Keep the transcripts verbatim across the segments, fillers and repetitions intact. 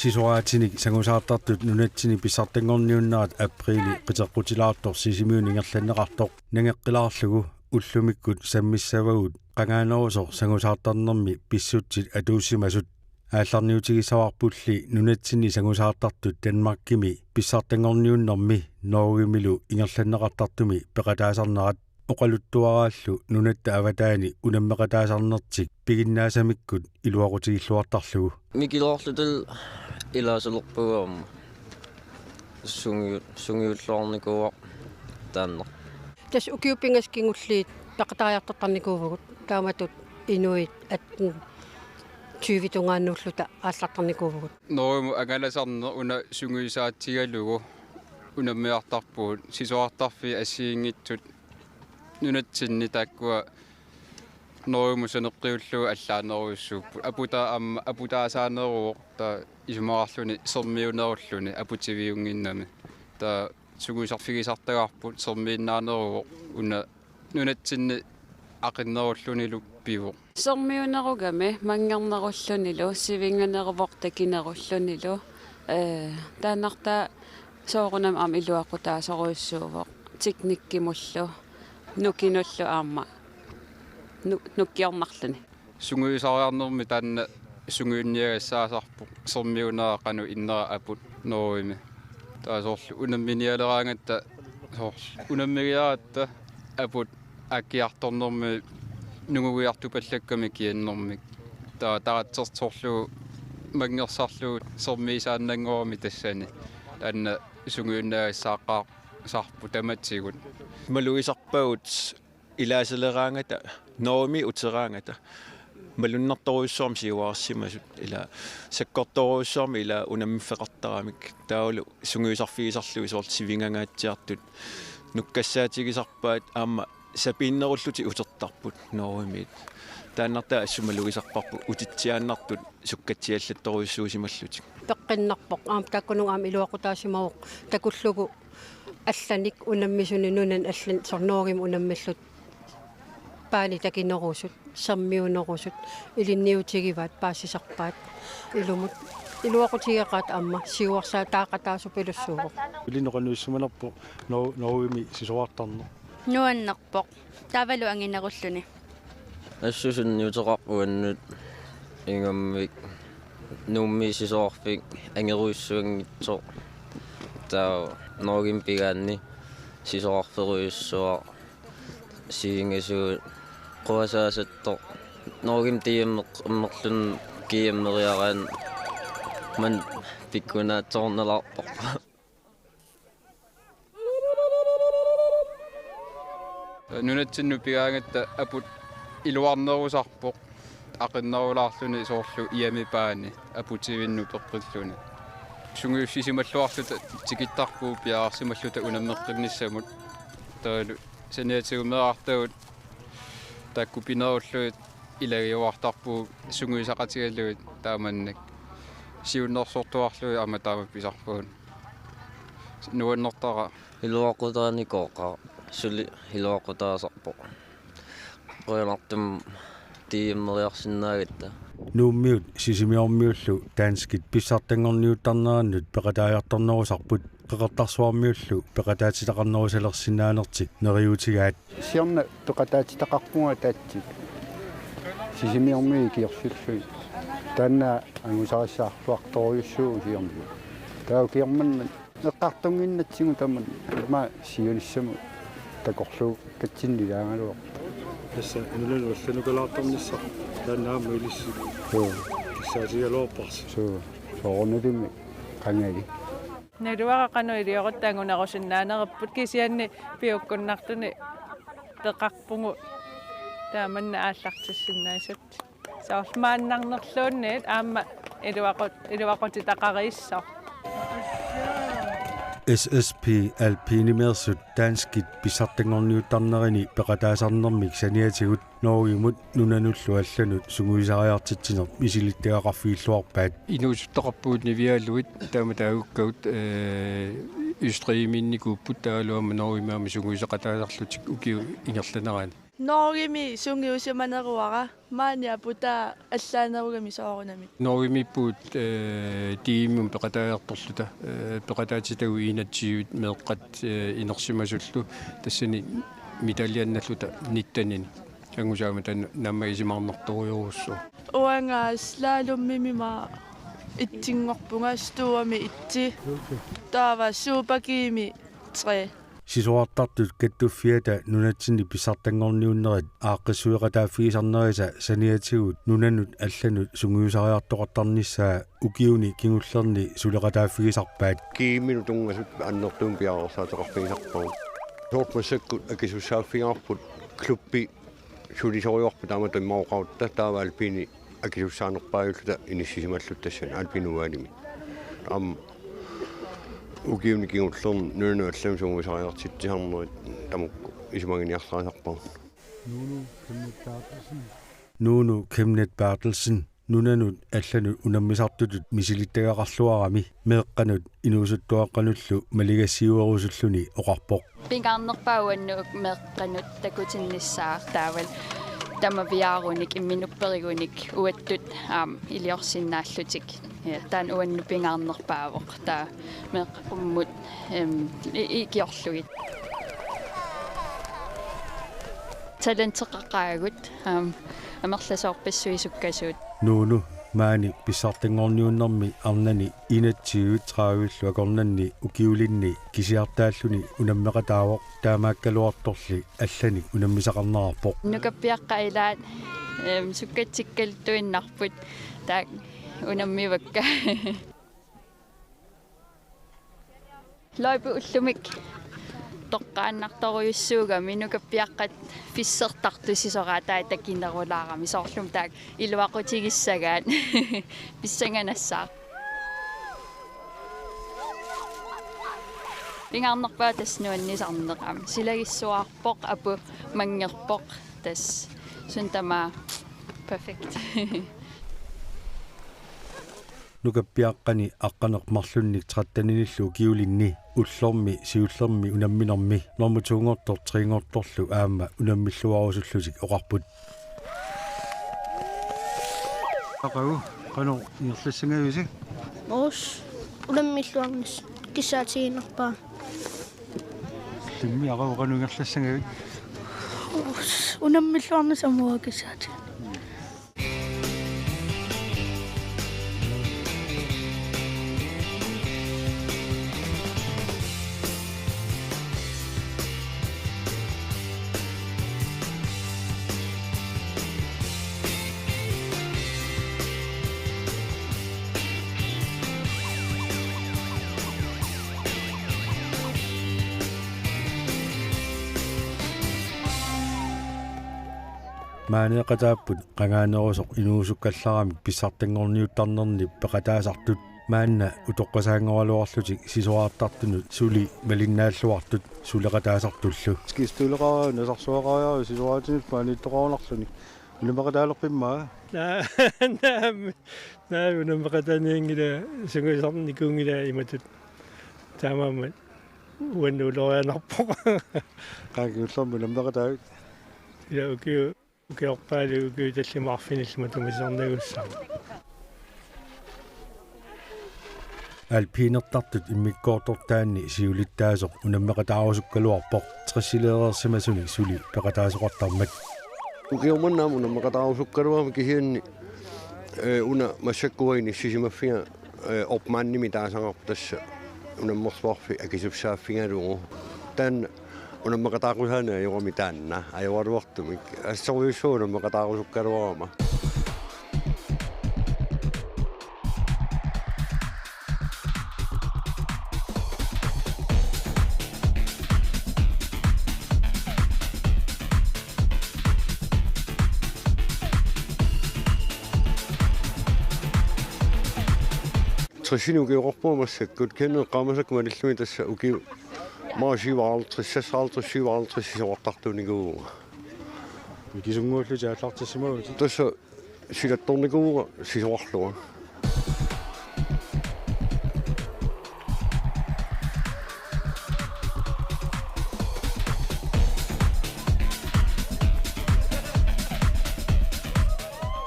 Sisoraatinik sangusaartartut nunatsinni pissartanngorniunnerat apriili qiteqqutilaartoq Sisimiuni ingerlanneqartoq nangeqqilaarlugu ullumikkut sammissavagut qangaanerusoq sangusaartarnermi pissutsit atuussimasut. Aallarniutigissavarpulli nunatsinni sangusaartartut Danmarkimi pissartanngorniunnermi Norgemilu ingerlanneqartartumi peqataasarnerat oqaluttuaraallu nunatta avataani unammeqataasarnertik piginnaasamikkut iluaqutigilluartarlugu. Mikiloorlutal ilaasalerpugut aamma sungiu-, sungiulluarnikuuvoq taanna. Tassa ukiut pingasut kingulliit peqataajartortarnikuuvugut taamatut inuit atten tyve tungaannuulluta aallartarnikuuvugut. Norgemut angalasarneq una sungiusaatigalugu unammiartarpugut sisorartarfiit assigiinngitsut nunatsinni taakkua Norgemut saneqqiullugu allaanerujussuupput. Aputaa aamma aputaasaaneruvoq taava isumaqarluni sermiunerulluni aputiviunnginnami. Taava sungiusarfigisartagarput sermiinnaaneruvoq una nunatsinni aqinnerullunilu pivoq. Sermiunerugami manngernerullunilu sivinganeruvoq takinerullunilu. Ee, taannartaa soorunami aamma iluaqutaasorujussuuvoq. Teknikkimullu, nukinullu aamma nu-, nukkiornarluni. Sungiusariarnermi taanna sungiunniagassaasarpoq sermiunera qanoq innera aput Norgemi. Taava soorlu unamminialeraangatta soorlu unammigiaratta aput aakkiartornermi nungugiartupallakkami kiannermik. Taava taratsersorlugu manngersarlugu sermiisaannanngorami tassani. Taanna sungiunniagassaaqqaasarpoq tamatigut. Malugisarpagut ilaasaleraangata, Norgemi uteraangata. Malunnartorujussuarmik siuarsimasut, ila sakkortoorujussuarmik ila unammiffeqartaramik. Taavalu sungiusarfigisarlugit soorlu sivingangaatsiartut nukkassaatigisarpaat aamma sapiinnerullutik utertarput Norgemiit. Taannartaa assut malugisarparput utitsiaannartut sukkatsiallattorujussuusimallutik. Peqqinnarpoq, aamma taakkununnga aamma iluaqutaasimavoq takullugu allanik unammisuni nunani allan soorlu Norgemi unammillutik paani takinerusut, sermiunerusut, ilinniutigivaat paasisarpaat ilumut. Iluaqutigigaqaat aamma siuarsaataaqataasupilussuuvoq. Ilinnoqanuissimanerpoq Nor-, Norgemi sisorartarneq. Nuannerpoq. Taavalu anginerulluni. Assusunniuteqarpoq uannut ingammik Nuummi sisorarfik angerujussuanngitsoq. Taava Norgemi pigaanni sisorarferujussuaq siingasuut quasaasattoq. Norgemi D M-erlun G M-eriaraanni maanna pikkunaatsoornalaarpoq. Nunatsinnut pigaangatta aput iluarnerusarpoq aqinnerulaarluni soorlu iami paani aputivinnut peqqilluni. Sungiussisimalluarluta tikittarpugut piareersimalluta unammeqqinnissamut. Taavalu saniatigut meerartagut taakku pinerullugit ilagiuartarpugut sungiusaqatigalugit taamannak siunnersortuarlugit aamma taama pisarpugut. Nuannertara. Iluaqutaanikooqaaq, suli iluaqutaasarpoq. Qujanartumik D M-eriarsinnaagatta. Nuummiut Sisimiormiullu danskit pissartanngorniuttarnerannut peqataajartornerusarput Qeqertarsuarmiullu peqataatitaqarnerusalersinnaanertik neriuutigaat. Siorna peqataatitaqarpunga ataatsit Sisimiormiut ikiorsullugit. Taanna angusarissaarluartorujussuuvoq siorna. Taava ukiormanna eqqartunnginnatsigu tamanna immaqa siunissamut takorluukkatsinni ilaagaluarpoq. Tassa nunanut allanukalaartarnissaq taanna aamma ilissi. Suu. Kissaatigaluarparsi. Suu. Soorunalimi qangali. Naluara qanoq iliorutta angunerusinnaanerput kisianni piukkunnartuni peqarpugut taamanna aallartissinnaasut. Soorlu maannarnerluunniit aamma iluaqut-, iluaqutitaqariissaaq. S S P Alpinimeersut danskit pissartanngorniuttarnerini peqataasarnermik saniatigut Norgemut nunanullu allanut sungiusariartitsineq misilittagaqarfigilluarpaat. Inuusuttaqarpugut Nivialluit taama taagukkagut, ee, Østrigimiinnikuupput taavalu aamma Norgemi aamma sungiusaqataasarlutik ukiut ingerlanerani. Norgemi sungiusimaneruara, maani aputaa allaanerugami soorunami. Norgemiippugut, eh, tiimimut peqataajartorluta, eh, peqataatitagut enogtyvit meeqqat, eh, inersimasullu, tassani medaljiannalluta nittenini. Angusaamata naammagisimannartorujussuuvoq. Uanga slalomimi itsinngorpunga, stuami itsi. Taava supergimi tre. Sisorartartut kattuffiata nunatsinni pissartanngorniunnerit aaqqissueqataaffigisarnerisa saniatigut nunanut allanut sungiusariartoqartarnissaa ukiuni kingullerni suleqataaffigisarpaat. Kiiminut tunngasut annertuumik piareersaateqarfigisarpagut. Soorlu massakkut akisussaaffigaarput klubbi sulisorujoorput taamatut immaqa oqarutta, taava alpini akisussaanerpaajulluta inissisimalluta tassani alpini uanimi. Aamma ukiuni kingullerni nunanut allanut sungiusariartitsisarnerit tamakku isumaginiarsarisarpagut. Nuunu Kenneth Berthelsen. Nuunu Kenneth Berthelsen. Nunanut allanut unammisartutut misilittagaqarluarami meeqqanut inuusuttuaqqanullu maligassiuerusulluni oqarpoq. Pingaarnerpaavoq uannut meeqqanut takutinnissaa taavalu tamaviaarunik imminut upperigunik uattut aamma iliorsinnaallutik. Ja, taanna uannut pingaarnerpaavoq. Taava meeqqat qummut, em, i-, ikiorlugit. Talenteqaqaagut, aamma, amerlasoorpassuit sukkasuut. Nuunu maani pissartanngorniunnermi arnani enogtyve tredive-llu akornanni ukiulinni kisiartaalluni unammeqataavoq, taamaakkaluartorli allanik unammisaqarnerarpoq. Nukappiaqqat ilaat, em, sukkatsikkaluttuinnarput taakku unammivakka. Løjpe ullumi toqqaannartorujussuugami nukappiaqqat fissertartut sisoraataat takinerulaarami, soorlumi taakku iluaqutigissagaat pissanganassaaq. Pingaarnerpaaq tassa nuannisarneq aamma. Silagissuarpoq, apu manngerpoq, tassa suut tamaasa perfect. Nukappiaqqani aqqaneq-marlunnik tretteninillu ukiulinni ullormi siullermi unamminermi normu to-nngortoq tre-nngortorlu aamma unammilluarusullutik oqarput. Aqagu, qanoq ingerlassangavisi? Uus, unammilluarnissaq kissaatigiinnarpara. Illimmi, aqagu, qanoq ingerlassangavit? Uus, unammilluarnissaq aamma kissaatigiinnarpara. Maaneeqataapput qangaanerusoq inuusukkallaramik pissartanngorniuttarnerni peqataasartut, maanna utoqqasaanngoraluarlutik sisorartartunut suli malinnaalluartut suleqataasartullu. Skistuleqaara nasarsuaqaara sisoraatinik paaniittoqarunarluni. Unammeqataalerpimma? Naa, naa, naa, unammeqataanianngilanga, sungiusarnikuunngilanga imatut. Taamaammat uannut ulorianarpoq. Qaa kingullermi unammeqataavit? Ila ukiu-, ukiorpaalu ukiut tallimat arfinillit matumisarnagussaaq. Alpinertartut immikkoortortaanni siulittaasoq unammeqataarusukkaluarpoq tressileereersimasunik suli peqataasoqartarmat. Ukioq manna aamma unammeqataarusukkaluarama kisianni, eh, una massakkut inissisimaffiga, eh, Opmannimi taasagarput, tassa unammersuarfik akisussaaffigalugu. Taanna unammeqataaqqusaani ajorami taanna, ajoraluartumik. Assorujussuaq unammeqataarusukkaluarama. Tressini ukioqarpunga massakkut, kisianni eqqaamasakka malillugit tassa ukiut maani syvoghalvtreds, seksoghalvtreds, syvoghalvtreds sisorartartuunikuuvunga. Mikisunnguullutit aallartissimavutit? Tassa silattornikuuvunga sisorarlunga.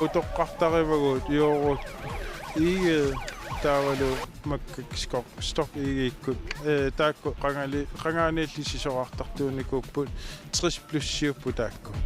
Utoqqartarivagut Joorut Egede taavalu Makkak Skok-, Storch Egedekkut, ee, taakku qangali-, qangaaniilli sisorartartuunikuupput, tres plus syv-put taakku.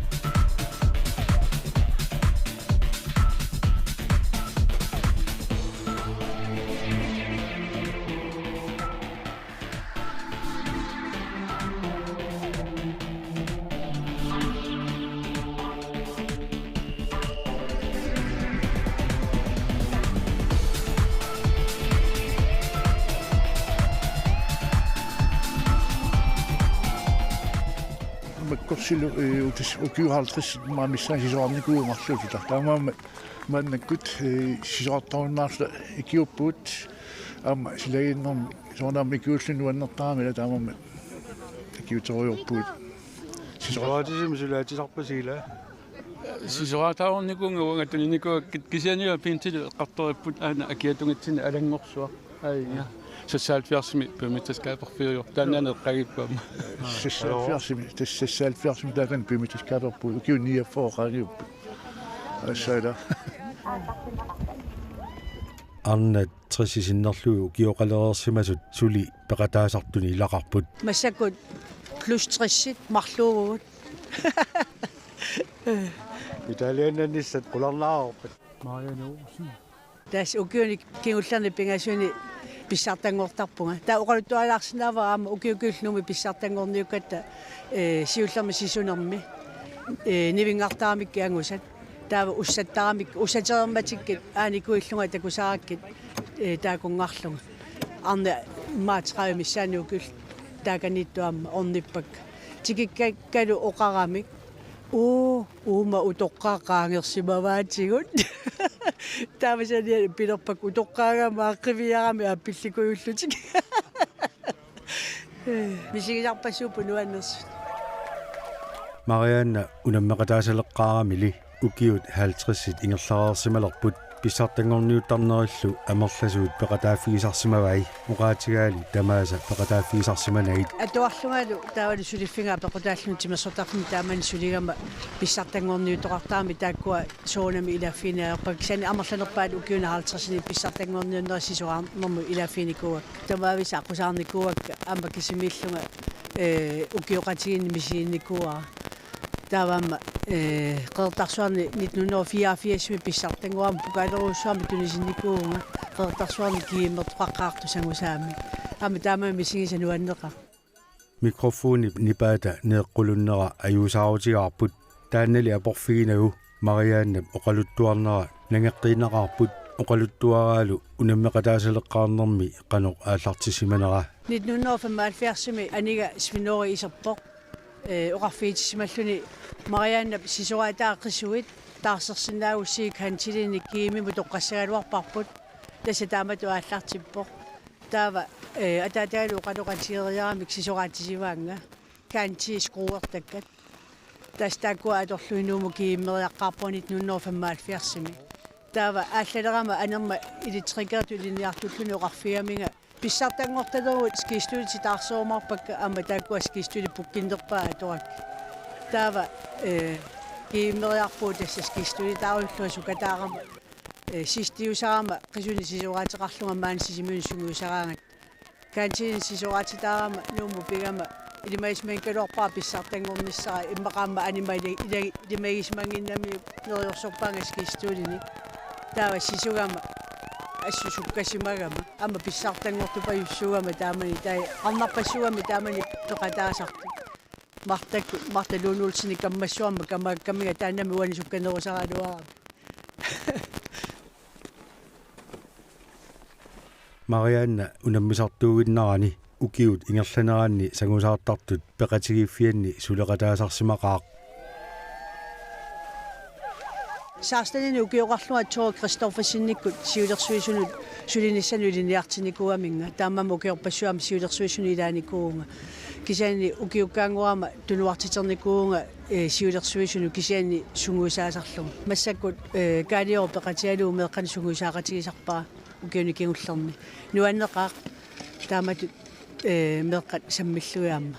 Makkorsilu, ee, utis-, ukiut halvtreds maani missaani sisorarnikuugut marluulluta. Taamaammat maannakkut, ee, sisorartarunnaarluta ikiuupput. Aamma silagiinnarmik soorunami ikiuulluni nuannertaramik, ila taamaammat ikiuuterujoorpugut. Sisora- Sisoraatisimasut suli aatsisarpasi, ila? Sisoraataarnikuuvunga uanga tuninikuuakka, kisianni pinsilu eqqartoripput aana akiatungaatsinni alanngorsuaq. Ai, ja. Seksoghalvfjerdsimi bymidskaberiuvoq. Taannaana eqqaagipput aamma. Seksoghalvfjerdsimi, tassa seksoghalvfjerdsimi taakani bymidskaberpugut. Ukiut niogfyrre qaangiupput. Assaala. Arnat tressip sinnerlugit ukioqalereersimasut suli peqataasartuni ilaqarput. Massakkut plus tressit marluuvugut. Italienannissat qularnaavarput. Marianne Olsen. Tassa ukiuni kingullerni pingasuni pissartanngortarpunga. Taava oqaluttualaarsinnaavara aamma ukiukillu Nuummi pissartanngorniukkatta, ee, siullermi sisunermi, ee, nivinngartaramikkit angusat. Taava ussattaramik-, ussatereermatikkit aanikuillunga takusarakkit, ee, taakunngarlunga. Arnat immaqa tredive missaanni ukiullit taakaniittut aamma ornippakka. Tikikkakkalu oqaramik: Uu, uuma utoqqaat qaangersimavaatigut. Taava saniani pilerpakka utoqqaagama aaqqiviarami aappillikujuullutik. Misigisarpassuupput nuannersut. Marianne unammeqataasaleqqaaramili ukiut halvtredsit ingerlareersimalerput pissartanngorniuttarnerillu amerlasuut peqataaffigisarsimavai, oqaatigaali tamaasa peqataaffigisarsimanagit. Atuarlungalu taavalu suliffigaa pequtaalluni timersortarfimmi taamani suligama pissartanngorniuttoqartarami taakkua soorunami ilaaffigineq ajorpakka, kisianni amerlanerpaat ukiuni halvtredsini pissartanngorniunnerit sisoraarnermut ilaaffiginikuuakka. Tamaavisa aqqusaarnikuuakka aamma kisimiillunga, ee, ukioqatigiinni misiginikuuara. Taava aamma, ee, Qeqertarsuarni nitten hundrede og fireogfirsimi pissartanngorama pokalerujussuarmik tunisinnikuuvunga, Qeqertarsuarni GM-ertoqaqqaartoq sangusaami. Aamma taama misigisaq nuanneqaaq. Mikrofonip nipaata neeqqulunnera ajuusaarutigaarput, taannali aporfiginagu Mariannep oqaluttuarnera nangeqqiinnaqaarput, oqaluttuaraalu unammeqataasaleqqaarnermi qanoq aallartissimanera. Nitten hundrede og femoghalvfjerdsimi aniga Svend Aage iserpoq, ee, oqarfigitissimalluni Mariannep sisoraataa qisuit taarsersinnaagussigik kantiilinit GM-imut toqqassagaluarparput, tassa taamatut aallartippoq. Taava, ee, ataatagalu oqaloqatigeeriaramik sisoraatsivaannga kantiit skruertakkat. Tassa taakkua atorlugit Nuummut GM-eriaqqaarpunga nitten hundrede og femoghalvfjerdsimi. Taava aallalerama anerma elektrikeritut ilinniartulluni oqarfigaminga pissartanngortaleruit skistuli taarserumaarpakka, aamma taakkua skistuli pukkinnerpaat atorakkit. Taava, ee, GM-eriarpugut tassa skistulitaarlunga sukataarama, ee, sistiusarama qisunik sisoraateqarlunga maani Sisimiuni sungiusaraangatta. Kantiilinit sisoraatitaarama Nuummut pigama ilimagisimanngikkaluarpara pissartanngornissara, immaqa aamma anima ili-, ili-, ilimagisimannginnamiuk neriorsorpaanga skistulini. Taava sisugama assut sukkasimagama aamma pissartanngortupajussuugama taamani, taava arnarpassuugami taamani peqataasartut. Martakkut, Martha Lund Olsenip kammassuarmik kamaakkamiga taannami uani sukkanerusaraluarami. Marianne unammisartuuginnarani ukiut ingerlaneranni sangusaartartut peqatigiiffianni suleqataasarsimaqaaq. Sekstenini ukioqarlunga Thora Christoffersenikkut siulersuisunut sulinissanut ilinniartinnikuugaminga, taamaammat ukiorpassuarni siulersuisunut ilaanikuuvunga. Kisianni ukiukkaannguama tunuartiternikuuvunga, ee, siulersuisunut kisianni sungiusaasarlunga. Massakkut, ee, Kaaliup peqatigalugu meeqqanik sungiusaaqatigisarpara ukiuni kingullerni. Nuanneqaaq taamatut, ee, meeqqat sammillugit aamma.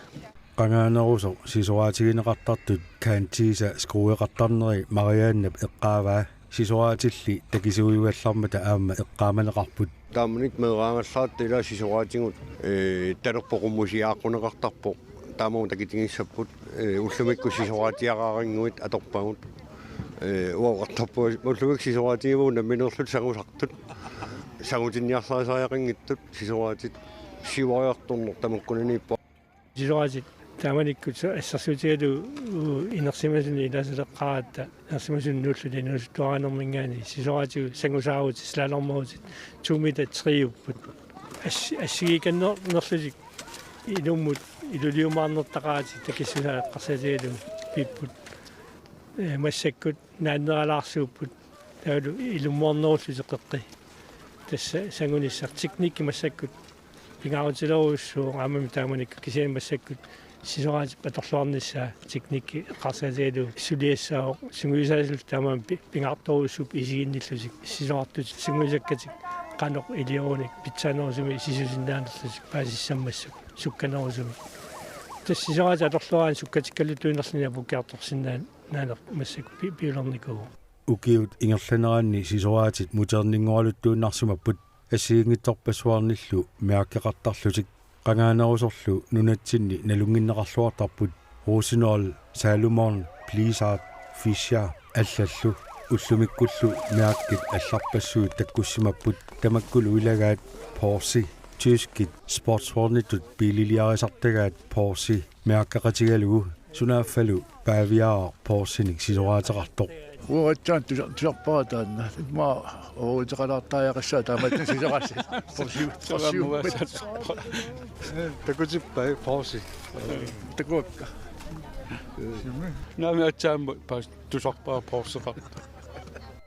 Qangaanerusoq sisoraatigineqartartut kantiisa skrueqartarneri Mariannep eqqaavaa. Sisoraatilli takisuiugallarmata aamma eqqaamaneqarput. Taamanikkut meeraagallaratta ilaa sisoraatigut, ee, talerpoq qummusiaaqquneqartarpoq. Taamaammat takitigissapput, ee, ullumikkut sisoraatiaraarinnguit atorpagut. Ee, uagut oqartarpugut, ullumikkut sisoraatigivagut nammineerluta sangusartut. Sangutinniarsarisariaqanngitsut sisoraatit siuariartorneq tamakkunaniippoq. Sisoraatit taamanikkut assersuutigalugu inersimasuni ilaasaleqqaaratta, inersimasuni nuulluta inuusuttuaraanerminngaanniit sisoraatigut sangusaarutit, slalommerutit, to meter triupput. As-, assigiikannerlutik ilummut iluliumaarnertaqaratik takissusaa eqqarsaatigalugu piipput. Ee, massakkut naanneralaarsuupput. Taavalu ilummuarnerullutik qeqqi. Tassa sangunissaq teknikki massakkut pingaarutilerujussuuvoq, aammami taamanikkut, kisianni massakkut sisoraatip atorluarnissaa teknikki eqqarsaatigalugu suliassaavoq, sungiusaasullu taamaammat pi-, pingaartorujussuupput isiginnillutik sisorartutik sungiusakkatik qanoq iliorunik pitsaanerusumik sisusinnaanerlutik paasissammassuk sukkanerusumik. Tassa sisoraatit atorluaraanni sukkatikkaluttuinnarluni apukkiartorsinnaan- naaneq massakkut pi-, piulernikuuvoq. Ukiut ingerlaneranni sisoraatit muteerninnguaraluttuinnarsimapput, assigiinngitsorpassuarnillu mærkeqartarlutik. Qangaanerusorlu nunatsinni nalunnginneqarluartarput, Rosenholdt, Salomon, Blizzard, Fischer allallu. Ullumikkullu mærkit allarpassuit takkussimapput, tamakkulu ilagaat Porsche. Tyskit sportsvognitut biililiarisartagaat Porsche mærkeqatigalugu. Sunaaffalu Paaviaaraq Porschenik sisoraateqartoq. Uagatsaat tusa-, tusarpara taanna. Immaqa oruuteqalaartariaqassaaq taamaattumik sisoraassi. Porsche, Porsche. Takutippai Porsche. Takuakka. Naami aatsaammi paas tusarpara Porscheqartoq.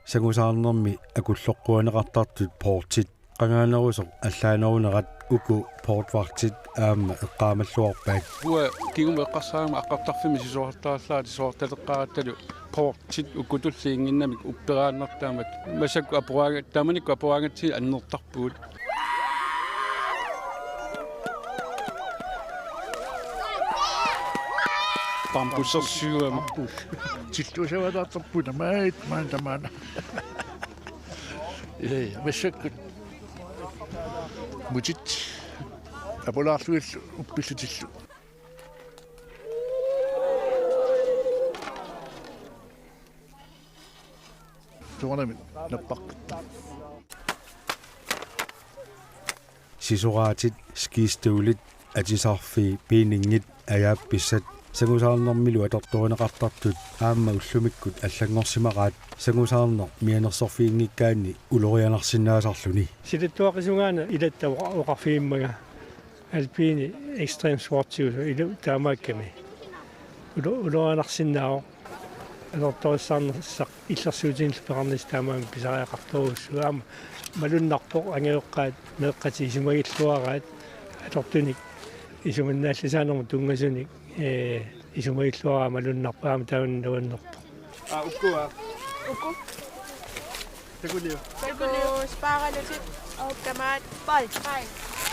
Sangusaarnermi akulloqquaneqartartut portit. Qangaanerusoq allaanerunerat uku portvagtit aamma eqqaamalluarpaat. Uanga kingumut eqqarsarama aqqartarfimmi sisorartarallarata sisorartaleqqaarattalu portit ukutulliinnginnamik upperaannartaammat. Massakkut aporaanga-, taamanikkut aporaangatsigit annertarpugut. Bambusersuugama. Tilluusavataartarput maat maanta maana. Ee, massakkut. Mutit. Apulaarlugillu uppillutillu. Soorunami nappaqqittaa. Sisoraatit, skistolit, atisarfii, beningit, ajaappissat, sangusaarnermilu atortorineqartartut aamma ullumikkut allanngorsimaqaat, sangusaarneq mianersorfiginngikkaanni ulorianarsinnaasarluni. Silattuaqisungaana ilatta oqa-, oqarfigimmanga alpini ekstrem sportsiusoq ilu taamaakkami. Ulo-, ulorianarsinnaavoq. Atortorissarnissaq illersuutinillu peqarnissaq taamaammat pisariaqartorujussuuvoq. Aamma malunnarpoq angajoqqaat meeqqatik isumagilluaraat atortunik isumannaallisaanermut tunngasunik, ee, isumagilluaraat malunnarpoq aamma taanna nuannerpoq. Aa, ukkua. Uku. Takuliu. Takuliu. Spaaralutit. Okkamaat. Pai. Pai.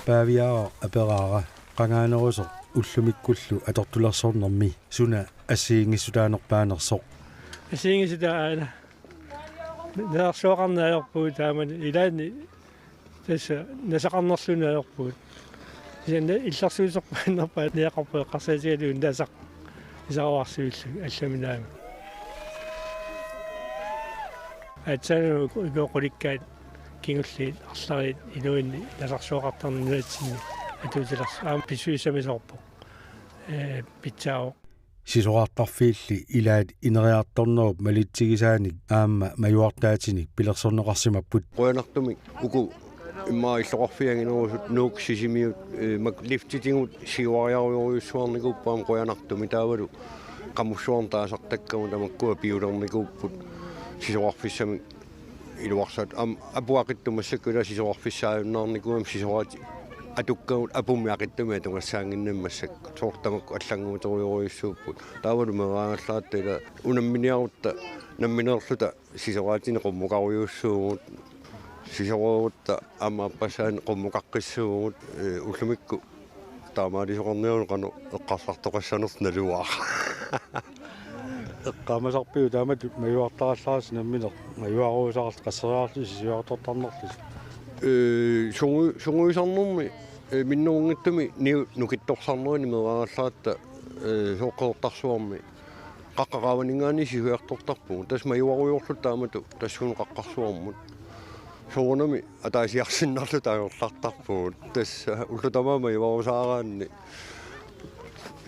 Paaviaaraq aperaara qangaanerusoq ullumikkullu atortulersornermi suna assigiinngissutaanerpaanersoq. Assigiinngissutaat aana. Nasarsooqarneq ajorpugut taamani ilaanni tassa nasaqarnerluni ajorpugut. Kisianni illersuisorpaannarpaat niaqarpoq eqqarsaatigalugu nasaq isaruarsuillu allami naami. Aatsaannguaq uku qulikkaat kingulliit arlariit iluanni nasarsooqartarneq nunatsinni atuutilersoq aamma pissusissamisoorpoq. Ee, pitsaavoq. Sisorartarfiilli ilaat ineriartornerup malitsigisaanik aamma majuartaatinik pilersorneqarsimapput. Qujanartumik uku immaqa illoqarfiit anginerusut Nuuk, Sisimiut, ee, mak-, liftitigut siuariarujorujussuarnikuupput aamma qujanartumik taavalu qamussuarnik taasartakkagut tamakkua piulernikuupput sisorarfissamik. Iluarsat aamma apuaqittumik massakkut ila sisorarfissaajunnaarnikuugami sisoraatit atukkagut apummik aqittumik atugassaannginnamik massakkut. Soorlu tamakku allannguuterujorujussuupput. Taavalu meeraagallaratta ila unamminiarutta nammineerluta sisoraatinik qummukarujussuuvugut. Sisoreerutta aamma aappassaani qummukaqqissuuvugut, ee, ullumikkut taamaalisoqarniarlugu qanoq eqqarsartoqassanersoq naluara. Eqqaamasarpiuk taamatut majuartarallarassi nammineq majuaruusaarlusi qasseriarlusi siuartortarnerlusi? Ee, sungu-, sungiusarnermi, ee, minnerunngitsumi niu nukittorsarnerini meeraallaratta, ee, sooq Qeqertarsuarmi qaqqat qaavaninngaanniit siuartortarpugut. Tassa majuarujoorluta taamatut tassuuna qaqqarsuarmut. Soorunami ataasiarsinnarluta angerlartarpugut. Tassa ullut tamaasa majuarusaaraanni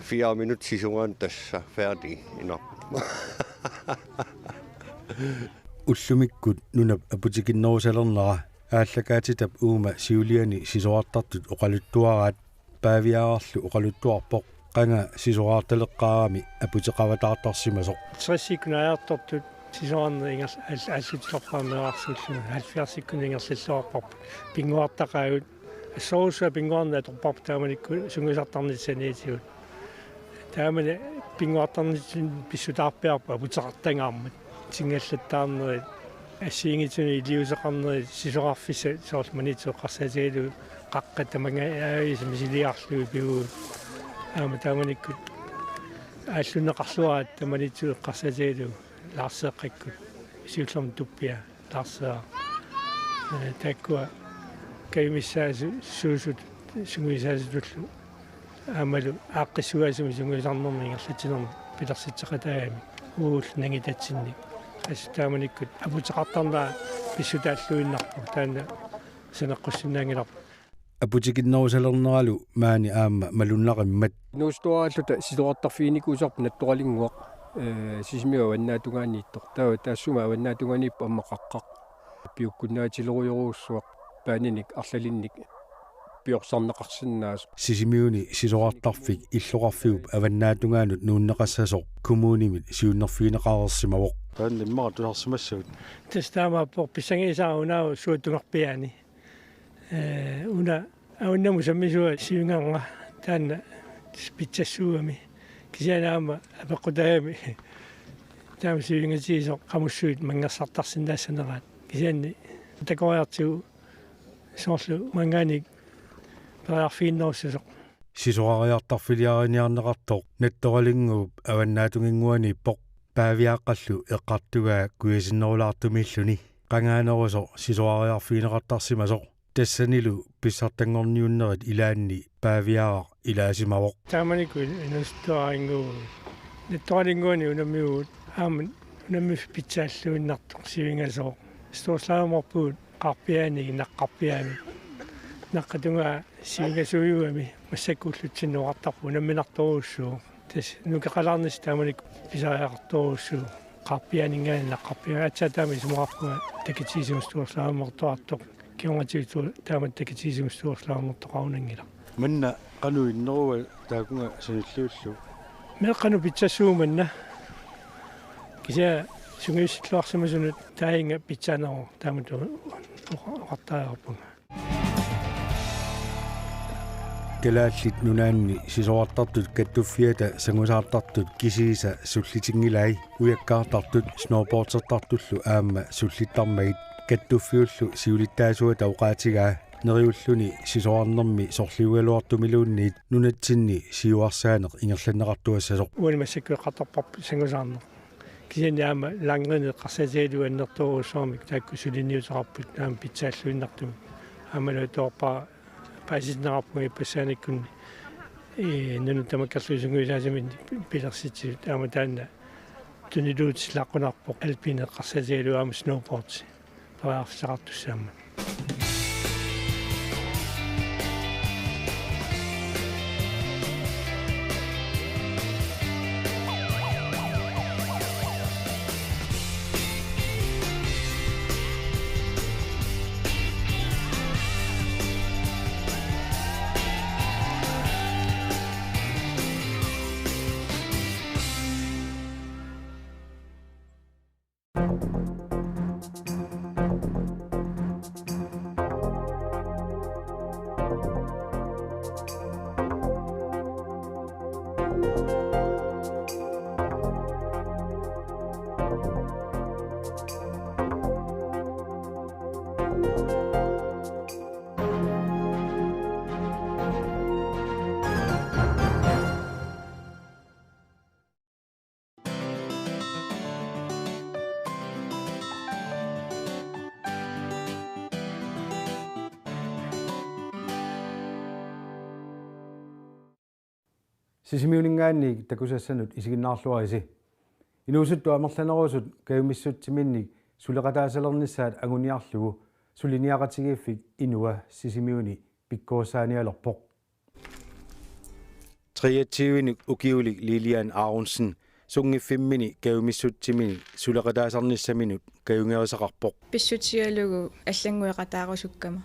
fire minut sisungaanni tassa færdig inarpoq. Ullumikkut nunap aputikinnerusalernera aallakaatitap uuma siuliani sisorartartut oqaluttuaraat Paaviaararlu oqaluttuarpoq qanga sisorartaleqqaarami aputeqavataartarsimasoq. Tressikkunaajartortut sisorarneq ingerl-, aall-, aallutilerpaamik meerarsuulluni halvfjerdsikkunni ingerlalluarparput. Pinnguartaqaagut. Assorsuaq pinnguarneq atorparput taamanikkut sungiusartarnissaniitigut. Taamani pinnguartarnissinni pissutaarpiarput aputeqartangaarmat. Singallattaarnerit, assigiinngitsunik iliuuseqarnerit, sisorarfissat soorlu Maniitsup eqqarsaatigalugu qaqqat tamangajaasa misiliarlugit pivugut. Aamma taamanikkut aallunneqarluaraat tamanitsu eqqarsaatigalugu Laarseeqqakkut siullermik tuppia Laarseeraq. Ee, taakkua kajumissaasut suusut sungiusaasutullu aammalu aaqqissugaasumik sungiusarnermik ingerlatsinermik pilersitsisoqataagami uagullu nangitatsinnik. Assut taamanikkut aputeqartarnera pissutaalluinnarpoq, taanna saneqqussinnaanngilarput. Aputikinnerusalerneralu maani aamma malunnaqimmat. Inuusuttuaraalluta sisorartarfiginikuusarput Nattoralinnguaq, ee, Sisimiut avannaatungaaniittoq. Taava taassuma avannaatungaaniippoq aamma qaqqaq. Piukkunnaatilerujorujussuaq paaninik arlalinnik piorsarneqarsinnaasoq. Sisimiuni sisorartarfik illoqarfiup avannaatungaanut nuunneqassasoq kommunimit siunnerfigineqareersimavoq. Taanna immaqa tusarsimassavat. Tassa taamaappoq pissangagisara unaavoq suattungarpiaani. Ee, una avunnamut sammisua sivingarnga taanna pitsassuugami. Kisianni aamma apeqqutaagami taama sivingatigisoq qamussuit manngersartarsinnaassaneraat. Kisianni takoriartigu soorlu maanngaanniit periarfiginnerussasoq. Sisorariartarfiliariniarneqartoq Nattoralinnguup avannaatunginnguaniippoq. Paaviaaqqallu eqqartugaa kujasinnerulaartumiilluni. Qangaanerusoq sisorariarfigineqartarsimasoq. Tassanilu pissartanngorniunnerit ilaanni Paaviaaraq ilaasimavoq. Taamanikkut inuusuttuaraannguuvugut. Nattoralinnguani unammiuvugut aamma unammiffik pitsaalluinnartoq sivingasooq. Storslagimorpugut qaarpiaaniit naqqarpiaamik. Naqqap tungaa sivingasuujugami massakkullutsinnut oqartarpugut unamminartorujussuuvoq. Tassa nukeqalaarnissaq taamanikkut pisariaqartorujussuuvoq. Qaarpiaaninngaanniit naqqarpiaamik. Aatsaat taama isumaqarpunga takititsisunga storslagimortoqartoq. Kingornatigut taamatut takititsisunga storslagimortoqarunanngilaq. Manna qanoq innerua taakunga sanilliullugu? Meeqqanut pitsassuuvoq manna. Kisianni sungiussilluarsimasunut taainga pitsaaneruvoq taamatut oqa-, oqartariaqarpunga. Kalaallit Nunaanni sisorartartut kattuffiata sangusaartartut kisiisa sullitinngilaat, ujakkaartartut snowboardertartullu aamma sullittarmagit. Kattuffiullu siulittaasuata oqaatigaa neriulluni sisorarnermi sorliugaluartumiluunniit nunatsinni siuarsaaneq ingerlanneqartuassasoq. Uani massakkut eqqartorparput sangusaarneq. Kisianni aamma langrenip eqqarsaatigalugu annertoorujussuarmik taakku suliniuteqarput aamma pitsaalluinnartumik. Aammalu atuarpara paasitinneqarpunga ippassaaniikkunni, ee, nunat tamakkerlugu sungiusaasumik pilersitsisut, aamma taanna tuniluutsilaaqqunarpoq alpinip eqqarsaatigalugu aamma snowboard. Periarfissaqartussaammat. Sisimiuninngaanniit takusassanut isiginnaarluarisi. Inuusuttut amerlanerusut kajumissutsiminnik suleqataasalernissaat anguniarlugu suliniaqatigiiffik Inua Sisimiuni pikkorissaanialerpoq. Treogtyvenik ukiulik Lilian Aronsen sunngiffimmini kajumissutsimini suleqataasarnissaminut kajungerisaqarpoq. Pissutigalugu allanngueqataarusukkama.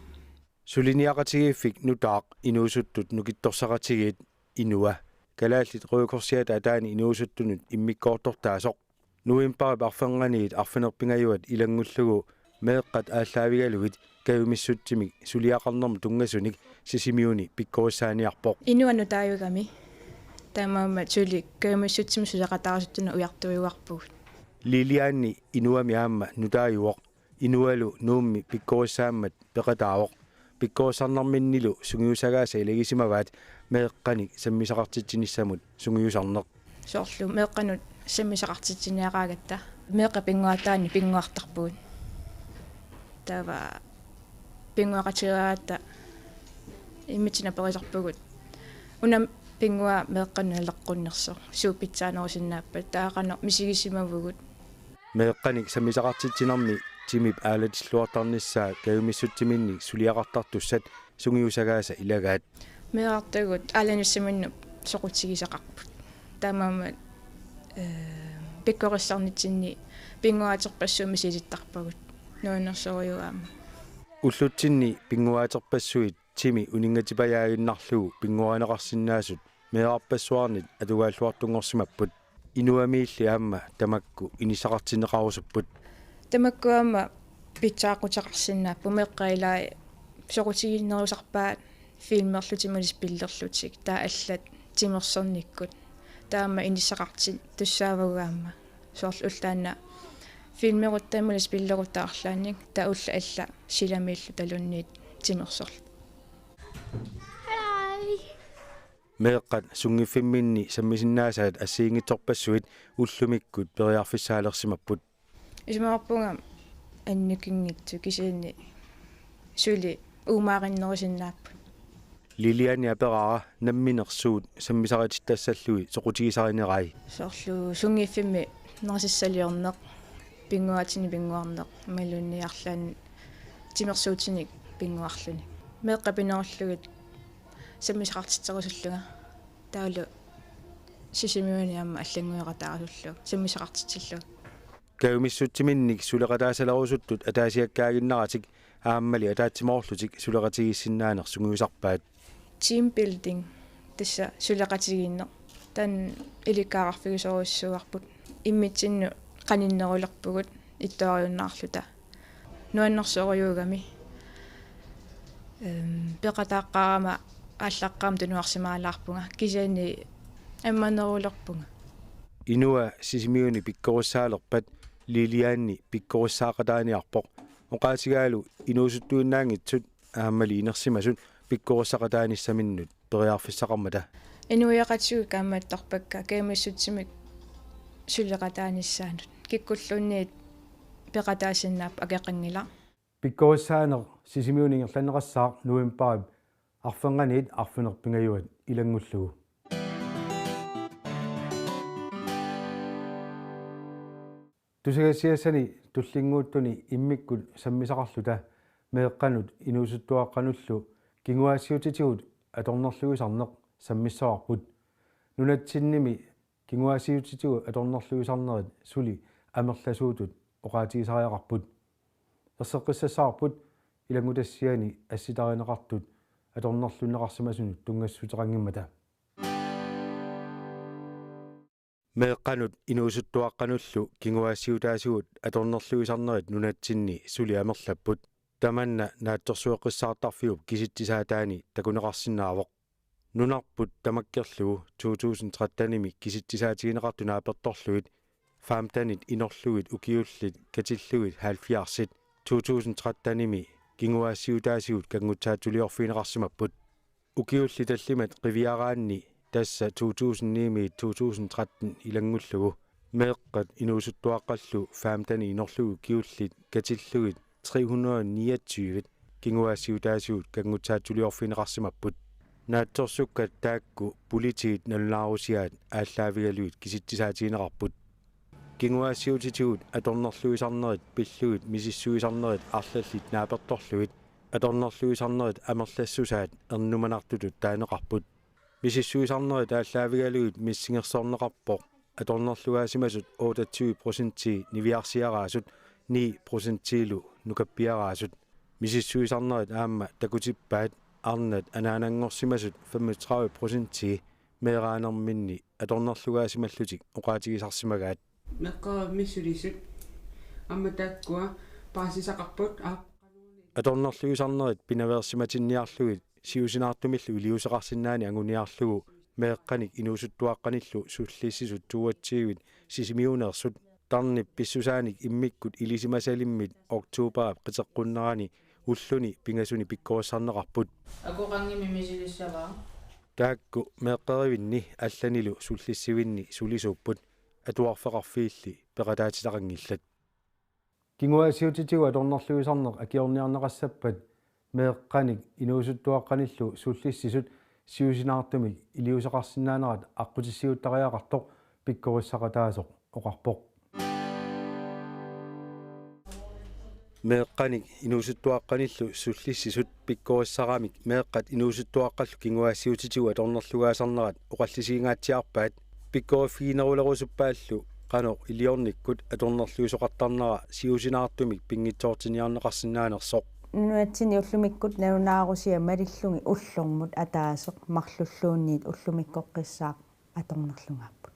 Suliniaqatigiiffik nutaaq inuusuttut nukittorsaqatigiit Inua kalaallit Røde Korsiata ataani inuusuttunut immikkoortortaasoq novembarip arfernganiit arfineq-pingajuat ilanngullugu meeqqat aallaavigalugit kajumissutsimik suliaqarnermut tunngasunik Sisimiuni pikkorissaaniarpoq. Inua nutaajugami. Taamaammat suli kajumissutsimik suleqataasuttunut ujartuiuarpugut. Liliani Inuami aamma nutaajuvoq. Inualu Nuummi pikkorissaammat peqataavoq. Pikkorissarnerminnilu sungiusagaasa ilagisimavaat meeqqanik sammisaqartitsinissamut sungiusarneq. Soorlu meeqqanut sammisaqartitsiniaraangatta meeqqat pinnguaataanni pinnguartarpugut. Taava pinnguaqatigiiaata immitsinnut aperisarpugut. Una pinnguaa meeqqanut naleqqunnersoq suut pitsaanerusinnaappat, taava qanoq misigisimavugut. Meeqqanik sammisaqartitsinermi timip aalatilluartarnissaa kajumissutsiminnik suliaqartartussat sungiusagaasa ilagaat. Meerartagut aalanissiminnik soqutigisaqarput. Taamaammat, ee, pikkorissarnitsinni pinnguaaterpassuit misilittarpagut. Nuannersorujuuvoq aamma. Ullutsinni pinnguaaterpassuit timi uninngatippajaaginnarlugu pinnguarineqarsinnaasut meerarpassuarnit atugaalluartunngorsimapput. Inuamiilli aamma tamakku inissaqartinneqarusupput. Tamakku aamma pitsaaquteqarsinnaapput, meeqqat ilaat soqutiginnerusarpaat filmerlutik imaluunniit spillerlutik, taava allat timersornikkut. Taava aamma inissaqartittussaavagut aamma. Soorlu ulloq taanna filmerutta imaluunniit spillerutta arlaannik, taava ulloq alla silamiillutaluunniit timersorlutik. Meeqqat sunngiffimminni sammisinnaasaat assigiinngitsorpassuit ullumikkut periarfissaalersimapput. Isumaqarpunga annikinngitsut, kisianni suli uumaarinnerusinnaapput. Liliani aperaara nammineq suut sammisaritittassallugit soqutigisarinerai. Soorlu sunngiffimmi narsissaliorneq, pinnguaatinik pinnguarneq, imaluunniit arlaannik timersuutinik pinnguarluni. Meeqqat pinerullugit sammisaqartitserusullunga. Taavalu Sisimiuni aamma allanngueqataarusullugu sammisaqartitsillugu. Kajumissutsiminnik suleqataasalerusuttut ataasiakkaaginnaratik aammali ataatsimoorlutik suleqatigiissinnaaneq sungiusarpaat. Teambuilding, tassa suleqatigiinneq. Taanna ilikkagaqarfigisorujussuuarput. Immitsinnut qaninnerulerpugut ittooriunnaarluta. Nuannersorujuugami. Ehm, peqataaqqaarama aallaqqaammut tunuarsimaalaarpunga. Kisianni ammanerulerpunga. Inua Sisimiuni pikkorissaalerpat Liliani pikkorissaaqataaniarpoq. Oqaatigaalu inuusuttuinnaanngitsut aammali inersimasut pikkorissaqataanissaminnut periarfissaqarmata. Inuiaqatigiit kaammattorpakka kajumissutsimik suleqataanissaannut. Kikkulluunniit peqataasinnaapput, akeqanngilaq. Pikkorissaaneq Sisimiuni ingerlanneqassaaq novembarip arfernganiit arfineq-pingajuat ilanngullugu. Tusagassiassani tullinnguuttuni immikkut sammisaqarluta meeqqanut inuusuttuaqqanullu kinguaassiuutitigut atornerluisarneq sammissavarput. Nunatsinnimi kinguaassiuutitigut atornerluisarnerit suli amerlasuutut oqaatigisariaqarput. Erseqqissassavarput ilanngutassiani assitarineqartut atornerlunneqarsimasunut tunngassuteqanngimmata. Meeqqanut inuusuttuaqqanullu kinguaassiutaasigut atornerluisarnerit nunatsinni suli amerlapput. Tamanna naatsorsueqqissaartarfiup kisitsisaataani takuneqarsinnaavoq. Nunarput tamakkerlugu to tusind tretten-imi kisitsisaatigineqartut naapertorlugit femtenit inorlugit ukiullit katillugit halvfjerdsit to tusind tretten-imi kinguaassiutaasigut kanngutsaatsuliorfigineqarsimapput. Ukiullit tallimat qiviaraanni, tassa to tusind ni-miit to tusind tretten ilanngullugu, meeqqat inuusuttuaqqallu femtenit inorlugit ukiullit katillugit tre hundrede niogtyve kinguaassiutaasigut kanngutsaatsuliorfigineqarsimapput. Naatsorsukkat taakku politiit nalunaarusiaat aallaavigalugit kisitsisaatigineqarput. Kinguaassiuutitigut atornerluisarnerit pillugit misissuisarnerit arlallit naapertorlugit atornerluisarnerit amerlassusaat ernumanartutut taaneqarput. Misissuisarnerit aallaavigalugit missingersorneqarpoq atornerlugaasimasut otteogtyve procentii niviarsiaraasut ni procentiilu nukappiaraasut. Misissuisarnerit aamma takutippaat arnat anaananngorsimasut femogtredive procentii meeraanerminni atornerlugaasimallutik oqaatigisarsimagaat. Meeqqerivimmi sulisut aamma taakkua paasisaqarput aap. Atornerluisarnerit pinaveersimatinniarlugit siusinaartumillu iliuuseqarsinnaaneq anguniarlugu meeqqanik inuusuttuaqqanillu sullissisut toogtyvit Sisimiuneersut tarnip pissusaanik immikkut ilisimasalimmit oktoberip qiteqqunnerani ulluni pingasuni pikkorissarneqarput. Akoqanngimmi misilissavara. Taakku meeqqerivinni allanilu sullissivinni sulisuupput, atuarfeqarfiilli peqataatitaqanngillat. Kinguaassiuutitigut atornerluisarneq akiorniarneqassappat meeqqanik inuusuttuaqqanillu sullissisut siusinaartumik iliuuseqarsinnaanerat aqqutissiuuttariaqartoq pikkorissaqataasoq oqarpoq. Meeqqanik inuusuttuaqqanillu sullissisut pikkorissaramik meeqqat inuusuttuaqqallu kinguaassiuutitigut atornerlugaasarnerat oqallisigingaatsiarpaat, pikkoriffiginerulerusuppaallu qanoq iliornikkut atornerluisoqartarnera siusinaartumik pinngitsoortinniarneqarsinnaanersoq. Nunatsinni ullumikkut nalunaarusiaq malillugit ullormut ataaseq marlulluunniit ullumikkoqqissaaq atornerlugaapput.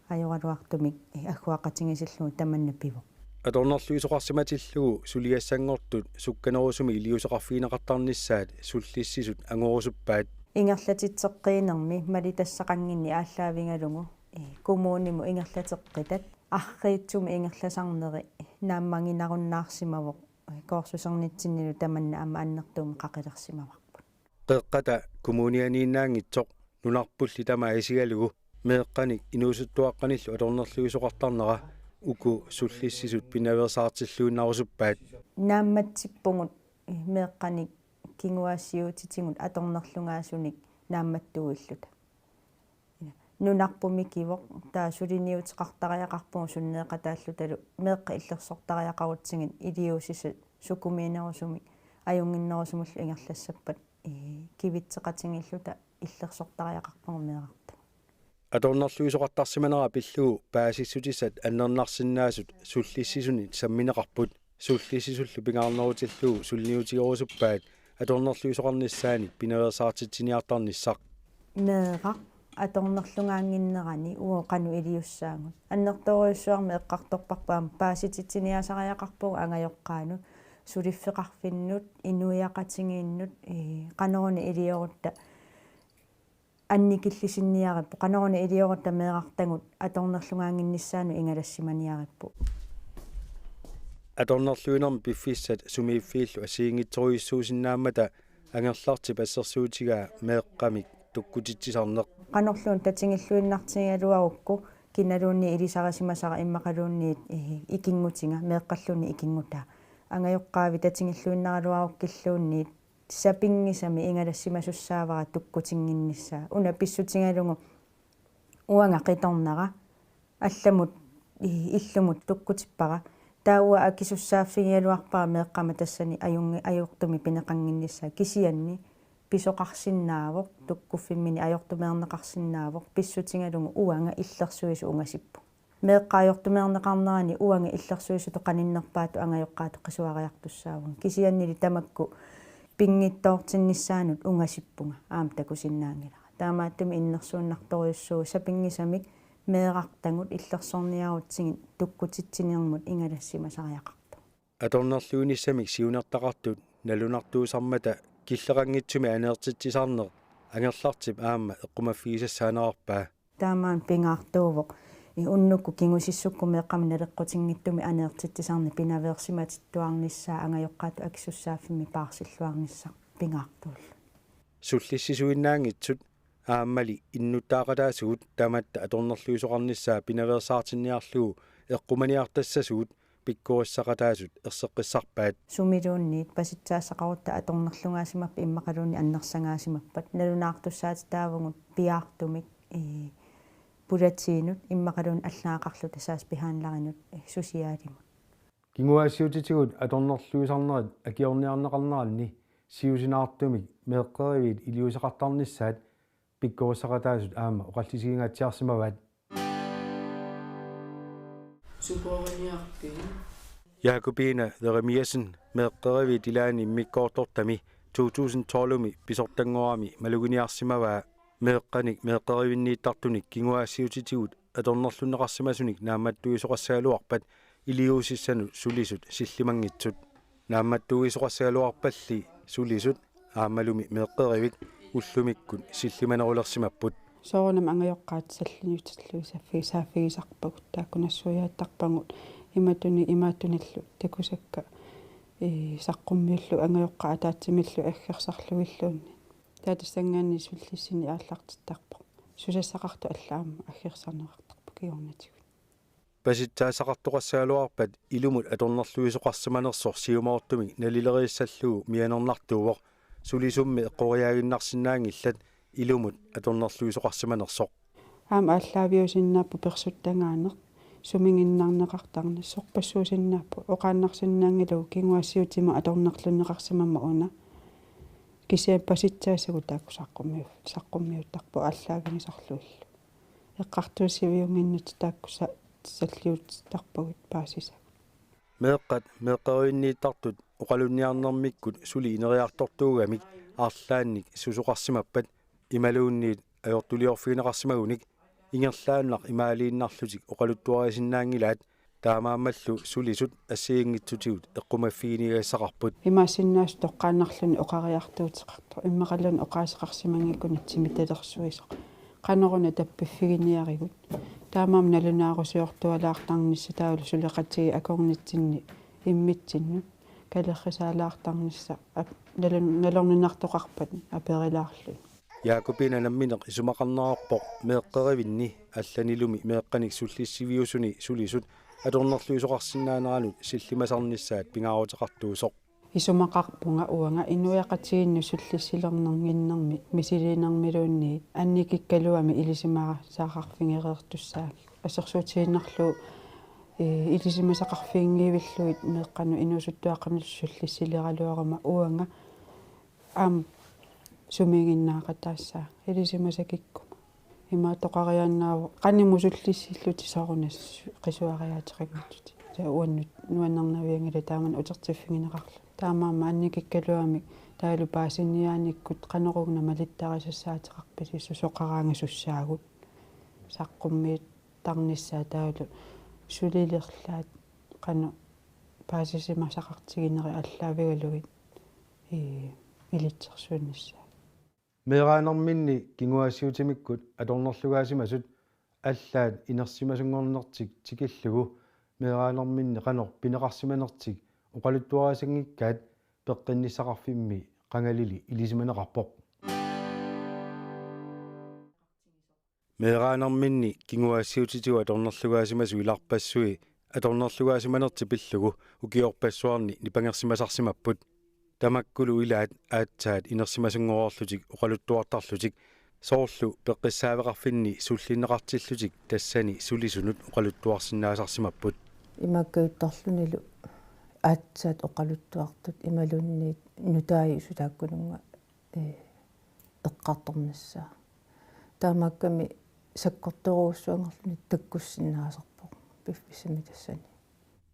Ajoraluartumik agguaqatigiissillugu tamanna pivoq. Atornerluisoqarsimatillugu suliassanngortut sukkanerusumik iliuuseqarfigineqartarnissaat sullissisut angorusuppaat. Ingerlatitseqqiinermi malitassaqannginneq aallaavigalugu, eh, kommunimut ingerlateqqitat arriitsumik ingerlasarneri naammaginarunnaarsimavoq, eh, koorsusernitsinnilu tamanna aamma annertuumik qaqilersimavarput. Qeqqata Kommunianiinnaanngitsoq nunarpulli tamaat isigalugu meeqqanik inuusuttuaqqanillu atornerluisoqartarnera uku sullissisut pinaveersaartilluinnarusuppaat. Naammatsippugut meeqqanik kinguaassiuutitigut atornerlugaasunik naammattuuilluta. Nunarput mikivoq, taava suliniuteqartariaqarpugut sunneeqataallutalu meeqqat illersortariaqarutsigit iliuusisut sukumiinerusumik ajunnginnerusumillu ingerlassappat, ee, kivitseqatigiilluta illersortariaqarpagut meerartagut. Atornerluisoqartarsimanera pillugu paasissutissat annernarsinnaasut sullissisunit sammineqarput. Sullissisullu pingaarnerutillugu suliniutigerusuppaat atornerluisoqarnissaanik pinaveersaartitsiniartarnissaq. Meeraq atornerlugaannginnerani uagut qanoq iliussaagut. Annertoorujussuarmik eqqartorparput aamma paasititsiniaasariaqarpugut angajoqqaanut, suliffeqarfinnut, inuiaqatigiinnut, ee, qanoruna iliorutta annikillisinniaripput, qanoruna iliorutta meerartagut atornerlugaannginnissaannut ingalassimaniaripput. Atornerluinermi piffissat sumiiffiillu assigiinngitsorujussuusinnaammata angerlartip assersuutigaa meeqqamik tukkutitsisarneq. Qanorluunniit tatigilluinnartigigaluarukku kinaluunniit ilisarisimasara immaqaluunniit, eh, ikinngutiga, meeqqalluunniit ikinngutaa. Angajoqqaavi tatigilluinnaraluarukkilluunniit sapinngisamik ingalassimasussaavara tukkutinnginnissaa. Una pissutigalugu uanga qitornara allamut, i-, illumut tukkutippara. Taava uanga akisussaaffigigaluarpara meeqqama tassani ajunngi-, ajortumik pineqannginnissaa. Kisianni pisoqarsinnaavoq, tukkuffimmini ajortumeerneqarsinnaavoq, pissutigalugu uanga illersuisut ungasippunga. Meeqqat ajortumeerneqarnerani uanga illersuisutut qaninnerpaatut angajoqqaatut qisuariartussaavugut. Kisiannili tamakku pinngitsoortinnissaannut ungasippunga aamma takusinnaanngilara. Taamaattumik innersuunnartorujussuuvoq sapinngisamik meerartagut illersorniarutsigit tukkutitsinermut ingalassimasariaqartoq. Atornerluinissamik siunertaqartut nalunartuusarmata killeqanngitsumik aneertitsisarneq angerlartip aamma eqqumaffigisassaanerarpaa. Taamaammat pingaartuuvoq, i, unnukkut kingusissukkut meeqqamik naleqqutinngitsumik aneertitsisarneq pinaveersimatittuarnissaa angajoqqaatut akisussaaffimmik paarsilluarnissaq pingaartuullu. Sullissisuinnaanngitsut aammali innuttaaqataasugut tamatta atornerluisoqarnissaa pinaveersaartinniarlugu eqqumaniartassasugut pikkorissaqataasut erseqqissarpaat. Sumiluunniit pasitsaassaqarutta atornerlugaasimappat immaqaluunniit annersagaasimappat, nalunaartussaatitaavugut piaartumik, ee, pulatiinut immaqaluunniit allaaqarluta sagsbehandlerinut, ee, socialimut. Kinguaassiuutitigut atornerluisarnerit akiorniarneqarneranni siusinaartumik meeqqeriviit iliuuseqartarnissaat pikkorissaqataasut aamma oqallisigingaatsiarsimavaat. Supooriniarpin. Jakobine Jeremiassen meeqqeriviit ilaanni immikkoortortami to tusind tolvimi pisortanngorami maluginiarsimavaa meeqqanik meeqqerivinniittartunik kinguaassiuutitigut atornerlunneqarsimasunik naammattuisoqassagaluarpat iliuusissanut sulisut sillimanngitsut. Naammattuisoqassagaluarpalli sulisut aammalumi meeqqerivik ullumikkut sillimanerulersimapput. Soorunami angajoqqaat salliutillugit saaffi-, saaffigisarpagut, taakku nassuiaattarpagut imatuni-, imaattunillu takusakka, ee, saqqummiullu angajoqqaat ataatsimillu aggersarlugilluunniit. Taava tassanngaanniit sullissineq aallartittarpoq. Susassaqartut alla aamma aggersarneqartarput kingornatigut. Pasitsaassaqartoqassagaluarpat ilumut atornerluisoqarsimanersoq siumoortumik nalileriissallugu mianernartuuvoq, sulisummi eqqoriaaginnarsinnaanngillat ilumut atornerluisoqarsimanersoq. Aamma aallaaviusinnaapput persuttagaaneq, sumiginnarneqartarneq, sorpassuusinnaapput, oqaannarsinnaanngilagut kinguaassiuutimut atornerlunneqarsimammat una. Kisianni pasitsaasagut taakku saqqummiu-, saqqummiuttarput aallaavigisarlugillu. Eqqartuussiviunnginnatta taakku sa-, salliutittarpagut paasisagut. Meeqqat meeqqerivinniittartut oqalunniarnermikkut suli ineriartortuugamik arlaannik susoqarsimappat imaluunniit ajortuliorfigineqarsimagunik ingerlaannaq imaaliinnarlutik oqaluttuarisinnaanngilaat, taamaammallu sulisut assigiinngitsutigut eqqumaffiginiagassaqarput. Imaassinnaavoq toqqaannarluni oqariartuuteqartoq, immaqaluunniit oqaaseqarsimanngikkunik timitalersuisoq. Qanoruna tappiffiginiarigut. Taamaammat nalunaarusiortualaartarnissaq taavalu suleqatigiit akornatsinni immitsinnut kalerrisaalaartarnissaq ap-, nalun-, nalorninartoqarpat aperilaarluni. Jakobine nammineq isumaqarnerarpoq meeqqerivinni allanilumi meeqqanik sullissiviusuni sulisut atornerluisoqarsinnaaneranut sillimasarnissaat pingaaruteqartuusoq. Isumaqarpunga uanga inuiaqatigiinnut sullissilernernginnermi misiliinermiluunniit annikikkaluamik ilisimasaqarfigereertussaagit. Assersuutigiinnarlugu, ee, ilisimasaqarfiginngivillugit meeqqanut inuusuttuaqqanut sullissileraluaruma uanga aamma sumiginnaqataassaanga ilisimasakikkuma. Imaattoqariaannaavoq qanimut sullissillutit soorunami qisuariaateqanngillutit. Tassa uannut nuannernavianngilaq taamani utertiffigineqarluni. Taamaammat annikikkaluamik taavalu paasiniaanikkut qanoruna malittarisassaateqarpisi, susoqaraangasussaagut. Saqqummiuttarnissaat taavalu sulilerlaat qanoq paasisimasaqartiginerit aallaavigalugit, ee, ilitsersuunnissaat. Meeraanerminni kinguaassiuutimikkut atornerlugaasimasut allaat inersimasunngornertik tikillugu meeraanerminni qanoq pineqarsimanertik oqaluttuarisanngikkaat peqqinnissaqarfimmi qangalili ilisimaneqarpoq. Meeraanerminni kinguaassiuutitigut atornerlugaasimasut ilarpassui atornerlugaasimanertik pillugu ukiorpassuarni nipangersimasarsimapput. Tamakkulu ilaat aatsaat inersimasunngorlutik oqaluttuartarlutik, soorlu peqqissaaveqarfinni sullinneqartillutik tassani sulisunut oqaluttuarsinnaasarsimapput. Imaakkajuttarlunilu aatsaat oqaluttuartut imaluunniit nutaajusut taakkununnga, ee, eqqartornissaa. Taamaakkami sakkortoorujussuanngorluni takkussinnaasarpoq piffissami tassani.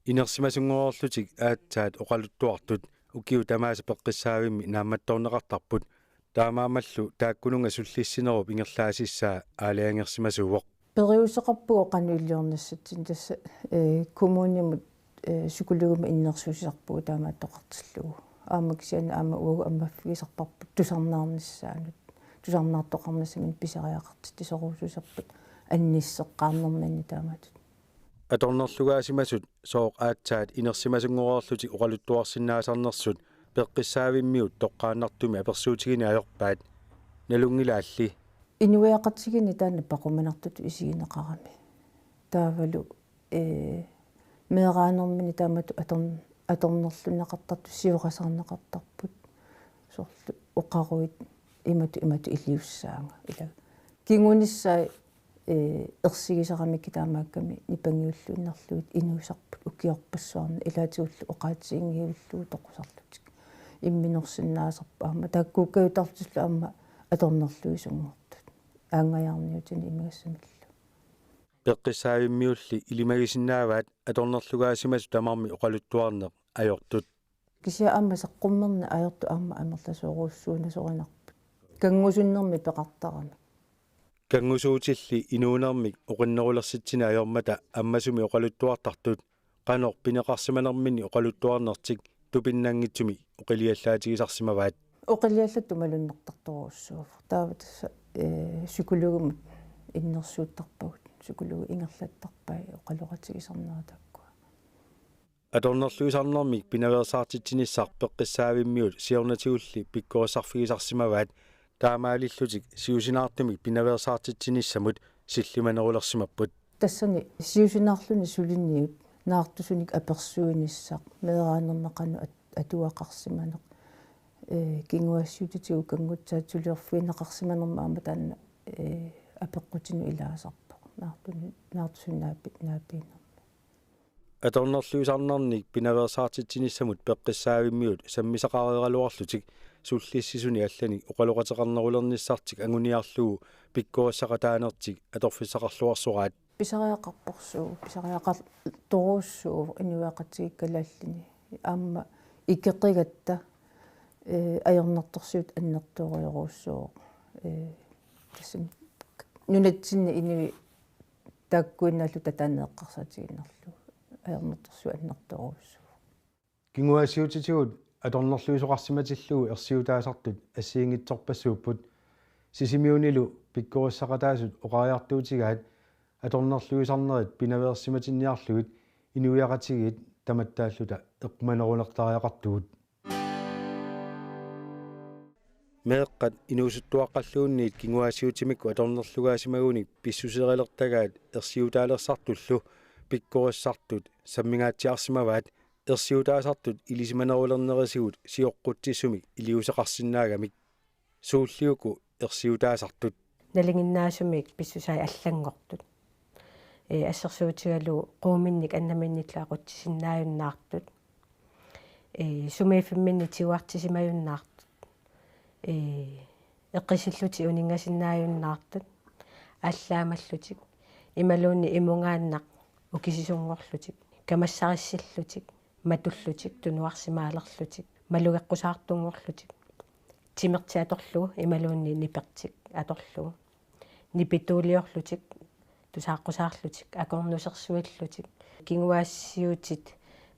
Inersimasunngorlutik aatsaat oqaluttuartut ukiut tamaasa peqqissaavimmi naammattoorneqartarput. Taamaammallu taakkununnga sullissinerup ingerlaasissaa aalajangersimasuuvoq. Periuseqarpugut qanoq iliornissatsinnik, tassa, ee, kommunimut, ee, psykologimut innersuussisarpugut taamaattoqartillugu. Aamma kisianni aamma uagut ammaffigisarparput tusarnaarnissaanut. Tusarnaartoqarnissaminut pisariaqartitsisorusussarput annisseqqaarnerminni taamatut. Atornerlugaasimasut sooq aatsaat inersimasunngorlutik oqaluttuarsinnaasarnersut peqqissaavimmiut toqqaannartumik apersuutigineq ajorpaat. Nalunngilaalli. Inuiaqatigiinni taanna paquminartutut isigineqarami. Taavalu, ee, Meeraanermini taamatut atorn-, atornerlunneqartartut siorasaarneqartarput. Soorlu oqaruit imatut imatut iliussaanga ila. Kingunissai, ee, ersigisaramikkit taamaakkami nipangiulluinnarlugit inuusarput ukiorpassuarni ilaatigullu oqaatiginngivillugu toqusarlutik. Imminorsinnaasarput aamma taakkuukkajutarlutillu aamma atornerluisunngortut. Aanngajaarniutini imigassamillu. Peqqissaavimmiulli ilimagisinnaavaat atornerlugaasimasut tamarmik oqaluttuarneq ajortut. Kisianni aamma saqqummerneq ajortut aamma amerlasoorujussuunasorinarput. Kanngusunnermik peqartaramik. Kanngusuutilli inuunermik oqinnerulersitsineq ajormata ammasumik oqaluttuartartut qanoq pineqarsimanerminni oqaluttuarnertik tupinnanngitsumik oqiliallaatigisarsimavaat. Oqiliallatut malunnartartorujussuuvoq. Taava tassa, ee, psykologimut innersuuttarpagut. Psykologi ingerlattarpai oqaloqatigisarnerat taakkua. Atornerluisarnermik pinaveersaartitsinissaq Peqqissaavimmiut siornatigulli pikkorissarfigisarsimavaat, taamaalillutik siusinaartumik pinaveersaartitsinissamut sillimanerulersimapput. Tassani siusinaarluni suliniut naartusunik apersuinissaq, meeraanermi qanoq at-, atuaqarsimaneq, ee, kinguaassiuutitigut kanngutsaat suliorfigineqarsimanermut aamma taanna, ee, apeqqutinut ilaasarpoq. Naartun-, naartusunik naapi-, naapiinermi. Atornerluisarnernik pinaveersaartitsinissamut Peqqissaavimmiut sammisaqareeraluarlutik sullissisuni allanik oqaloqateqarnerulernissartik anguniarlugu pikkorissaqataanertik atorfissaqarluarsoraat. Pisariaqarporsuuvoq, pisariaqartorujussuuvoq inuiaqatigiit kalaallini. Aamma ikeqigatta, ee, ajornartorsiut annertoorujorujussuuvoq. Ee, tassami nunatsinni inuit taakkuinnaallu tataanneq eqqarsaatigiinnarlugu ajornartorsiut annertoorujussuuvoq. Kinguaassiuutitigut atornerluisoqarsimatillugu ersiutaasartut assigiinngitsorpassuupput. Sisimiunilu pikkorissaqataasut oqariartuutigaat atornerluisarnerit pinaveersimatinniarlugit inuiaqatigiit tamattaalluta eqqumanerulertariaqartugut. Meeqqat inuusuttuaqqalluunniit kinguaassiuutimikkut atornerlugaasimagunik pissuserilertagaat ersiutaalersartullu pikkorissartut sammingaatsiarsimavaat ersiutaasartut ilisimanerulernerisigut sioqqutsissumik iliuuseqarsinnaagamik. Suulli uku ersiutaasartut? Nalinginnaasumik pissusai allanngortut. Ee, assersuutigalugu quuminnik annaminnillu aqutsisinnaajunnaartut. Ee, sumiiffimminni tiguartisimajunnaartut. Ee, eqqisillutik uninngasinnaajunnaartut. Allaamallutik. Imaluunniit imungaannaq ukisisunngorlutik. Kamassarissillutik. Matullutik, tunuarsimaalerlutik, malugeqqusaartunngorlutik. Timertik atorlugu, imaluunniit nipertik atorlugu. Nipituuliorlutik, tusaaqqusaarlutik, akornusersuillutik. Kinguaassiuutit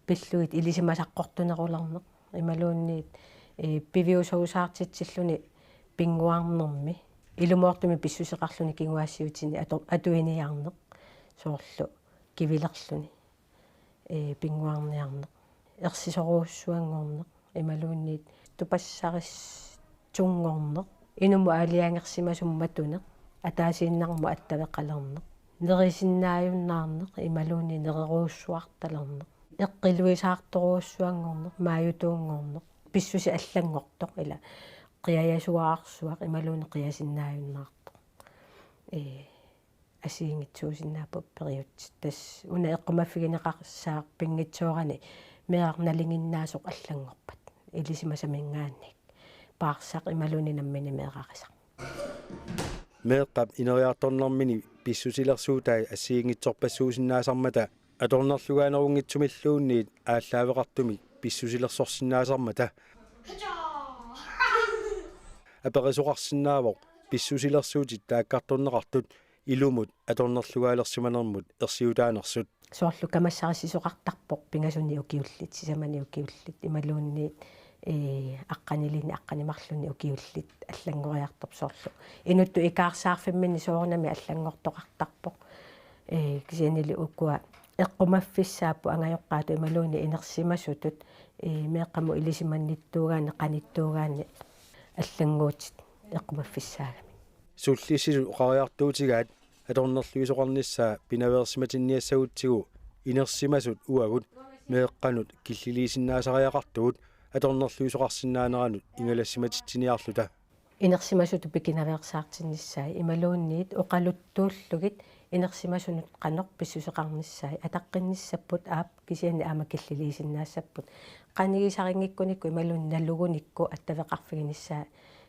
pillugit ilisimasaqqortunerulerneq. Imaluunniit, ee, piviusuusaartitsilluni pinnguarnermi. Ilumoortumik pissuseqarluni kinguaassiuutini atu-, atuiniarneq. Soorlu kivilerluni. Ee, pinnguarniarneq, ersisorujussuanngorneq, imaluunniit tupassarissunngorneq, inummut aalajangersimasumik matuneq, ataasiinnarmut attaveqalerneq, nerisinnaajunnaarneq, imaluunniit nererujussuartalerneq, eqqiluisaartorujussuanngorneq, maajutuunngorneq, pissusit allanngortoq, ila qiajasuararsuaq, imaluunniit qiasinnaajunnaartoq. Ee, assigiinngitsuusinnaapput periutsit. Tassa una eqqumaffigineqassaaq pinngitsoorani meeraq nalinginnaasoq allanngorpat. Ilisimasaminngaanniit. Paarsaq imaluunniit nammineq meerarisaq. Meeqqap ineriartornermini pissusilersuutai assigiinngitsorpassuusinnaasarmata atornerlugaanerunngitsumilluunniit aallaaveqartumik pissusilersorsinnaasarmata aperisoqarsinnaavoq pissusilersuutit taakkartorneqartut ilumut atornerlugaalersimanermut ersiutaanersut. Soorlu kamassarissisoqartarpoq pingasunik ukiullit, sisamanik ukiullit, imaluunniit, ee, aqqanilinnik aqqaneq-marlunnik ukiullit allanngoriartorpoq soorlu. Inuttut ikaarsaarfimminni soorunami allanngortoqartarpoq. Ee, kisiannili ukua eqqumaffissaapput angajoqqaatut imaluunniit inersimasutut, ee, meeqqamut ilisimannittuugaanni, qanittuugaanni allannguutit eqqumaffissaagamik. Sullissisut oqariartuutigaat atornerluisoqarnissaa pinaveersimatinniassagutsigu inersimasut uagut meeqqanut killiliisinnaasariaqartugut atornerluisoqarsinnaaneranut ingalassimatitsiniarluta. Inersimasutut pikinaveersaartinnissaat imaluunniit oqaluttuullugit inersimasunut qanoq pissuseqarnissaat ataqqinnissapput aap kisianni aamma killiliisinnaassapput. Qanigisarinngikkunikkut imaluunniit nalugunikkut attaveqarfiginissaat,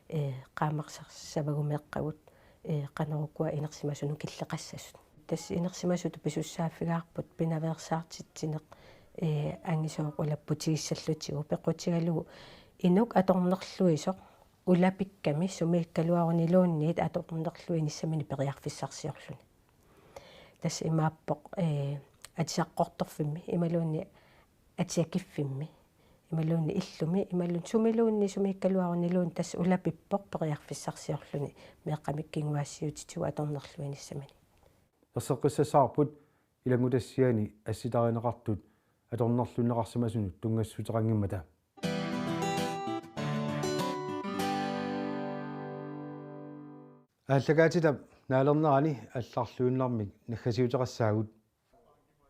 ee, qaammarsassavagut meeqqagut, ee, qanorukua inersimasunut killeqassasut. Tassa inersimasutut pisussaaffigaarput pinaveersaartitsineq, ee, angisooq ulapputigissallugu peqqutigalugu inuk atornerluisoq ulapikkami sumiikkaluaruniluunniit atornerluinissaminik periarfissarsiorluni. Tassa imaappoq, ee, atisaqqortorfimmi imaluunniit atisakiffimmi imaluunniit illumi imaluunniit sumiluunniit sumiikkaluaruniluunniit tassa ulapippoq periarfissarsiorluni meeqqamik kinguaassiuutitigut atornerluinissaminik. Erseqqissassavarput ilanngutassiani assitarineqartut atornerlunneqarsimasunut tunngassuteqanngimmata. Aallakaatitap naalernerani allarluinnarmik naggasiuteqassaagut.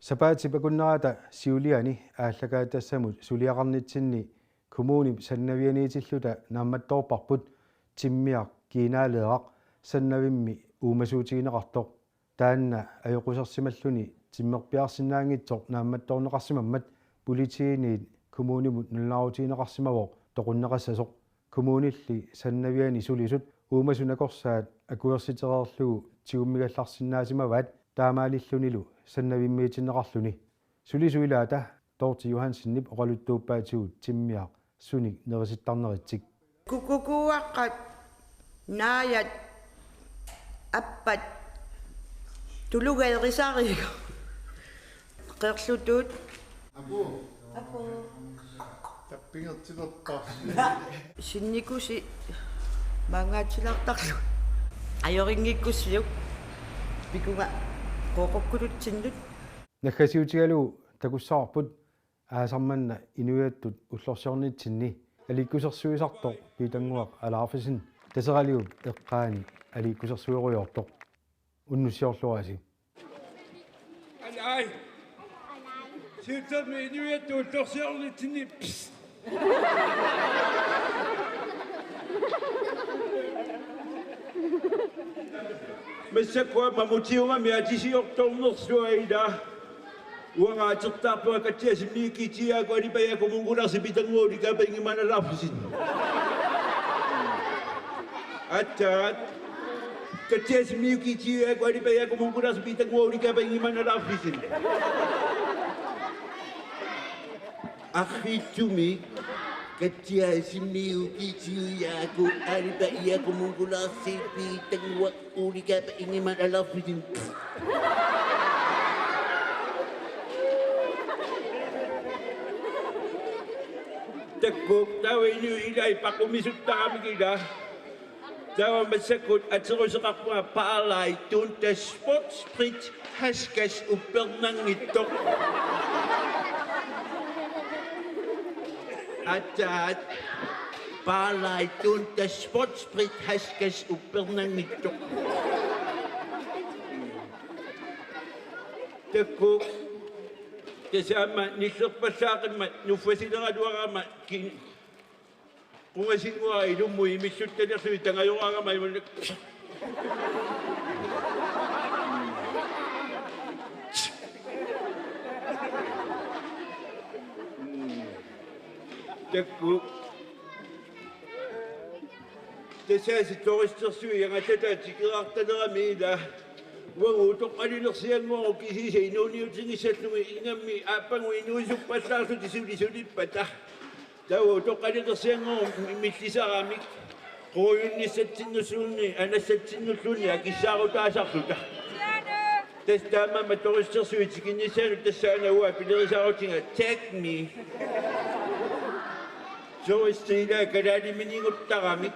Sapaatip akunnerata siuliani aallakaatitassamut suliaqarnitsinni kommunip sannavianiitilluta naammattoorparput timmiaq kiinaaleeraq sannavimmi uumasuutigineqartoq. Taanna ajoqusersimalluni timmerpiarsinnaanngitsoq naammattoorneqarsimammat politiinit kommunimut nalunaarutigineqarsimavoq toqunneqassasoq. Kommunilli sannaviani sulisut uumasut nakorsaat akuersitereerlugu tigummigallarsinnaasimavaat taamaalillunilu sannavimmiitinneqarluni. Sulisut ilaata Dorthe Johansenip oqaluttuuppaatigut timmiaq sunik nerisittarneritsik. Kukukuaqqat, naajat, appat, tulugeerisarigu. Qeerlutut. Apu. Apu. Tappingertilerpaa. Sinnikusi maangaatsilaartarlugit. Ajorinngikkussiuk. Pikunga qooqokkulutsinnut. Naggasiutigalugu takussavarput aasaq manna inuiattut ullorsiornitsinni aliikkusersuisartoq Piitannguaq Alaarfisen Taseraliup eqqaani aliikkusersuerujoortoq. Unnussiorluarisi. Alai. Siuttermi inuiattut ullorsiornitsinni. Psst. Massakkut aamma mutiugami atisiortornersuaq ila. Uanga atertaarpunga Katja Simmiukkitsiaq Kualipaja Kommune Kularsi Piitannguaq Ulikaapak Ingemar Alaarfisen. Aatsaat. Katja Simmiukkitsiaq Kualipaja Kommune Kularsi Piitannguaq Ulikaapak Ingemar Alaarfisen. Arriitsumik Katja Simmiukkitsiaq Kualipaja Kommune Kularsi Piitannguaq Ulikaapak Ingemar Alaarfisen. Takuuk, taava inuit ilai paqumisuttarami ila. Taava massakkut ateruseqarpunga Parlay Tunta Sportssprit Haskes uppernanngitsoq. Aatsaat. Parlay Tunta Sportssprit Haskes uppernanngitsoq. Takuuk. Tassa aamma nillerpallaaqimmat nuffasileraluarama kin- Qungasinnguaq ilummut imilluttalerlugit tangajoraarama imannak. Takuuk. Tassaasi turistersuit angallataat tikeraartalerami ila. Uagut utoqqalinersiannguagut kisiisa inuuniutigissallugu ingammik aappagut inuusuppallaarlutik suli sulippata. Taava utoqqalinersiannguagut mi-, millisaramik. Quujunnissatsinnulluunniit, anassatsinnulluunniit akissaarutaasarluta. Tassa taamaammat turistersuit tikinnissaannut tassaana uanga pilerisaarutiga Take Me. Turistit ila kalaaliminiiguttaramik.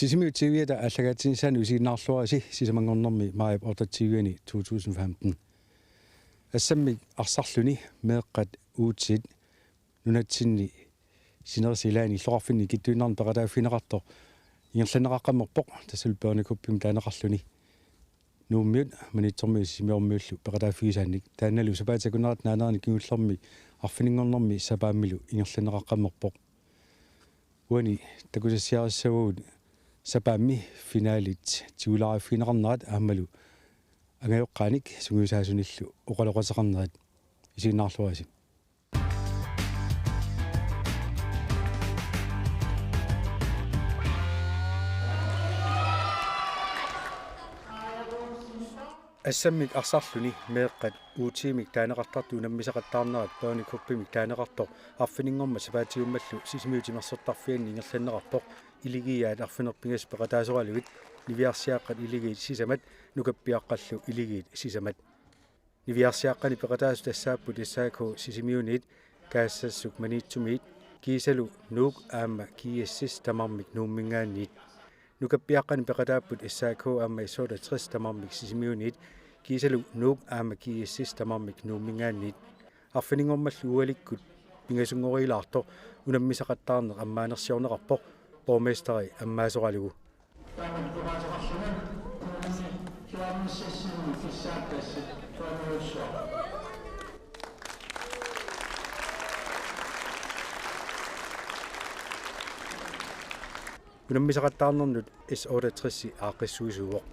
Sisimiut T V-ata aallakaatitsinissaanut isiginnaarluarisi sisamanngornermi maajip otteogtyve to tusind femten. Assammik arsarluni meeqqat uutsit nunatsinni sinerissap ilaani illoqarfinni ikittuinnarni peqataaffigineqartoq ingerlanneqaqqammerpoq, tassalu børnekuppimik taaneqarluni. Nuummiut, Maniitsormiut Sisimiormiullu peqataaffigisaannik, taannalu sapaatip akunnerata naanerani kingullermi arfininngornermi sapaammilu ingerlanneqaqqammerpoq. Uani takusassiarissavagut sapaammi finalit tigulaariffigineqarnerat aammalu angajoqqaanik sungiusaasunillu oqaloqateqarnerat. Isiginnaarluarisi. Assammik arsarluni meeqqat uutsimik taaneqartartut unammisaqattaarnerat børnekuppimik taaneqartoq arfininngormat sapaatiummallu Sisimiut timersortarfianni ingerlanneqarpoq. Iligiiaat arfineq-pingasut peqataasoralugit, niviarsiaqqat iligiit sisamat, nukappiaqqallu iligiit sisamat. Niviarsiaqqani peqataasut tassaapput S A K Sisimiuniit, Kaassassuk Maniitsumiit, kiisalu Nuuk aamma G S S tamarmik Nuumminngaanniit. Nukappiaqqani peqataapput S A K aamma S otteogtres tamarmik Sisimiuniit, kiisalu Nuuk aamma G S S tamarmik Nuumminngaanniit. Arfininngormallu ualikkut pingasunngoriilaartoq unammisaqattaarneq ammaanersiorneqarpoq, borgmesteri ammaasoralugu. Unammisaqattaarnernut S otteogtres aaqqissuisuuvoq.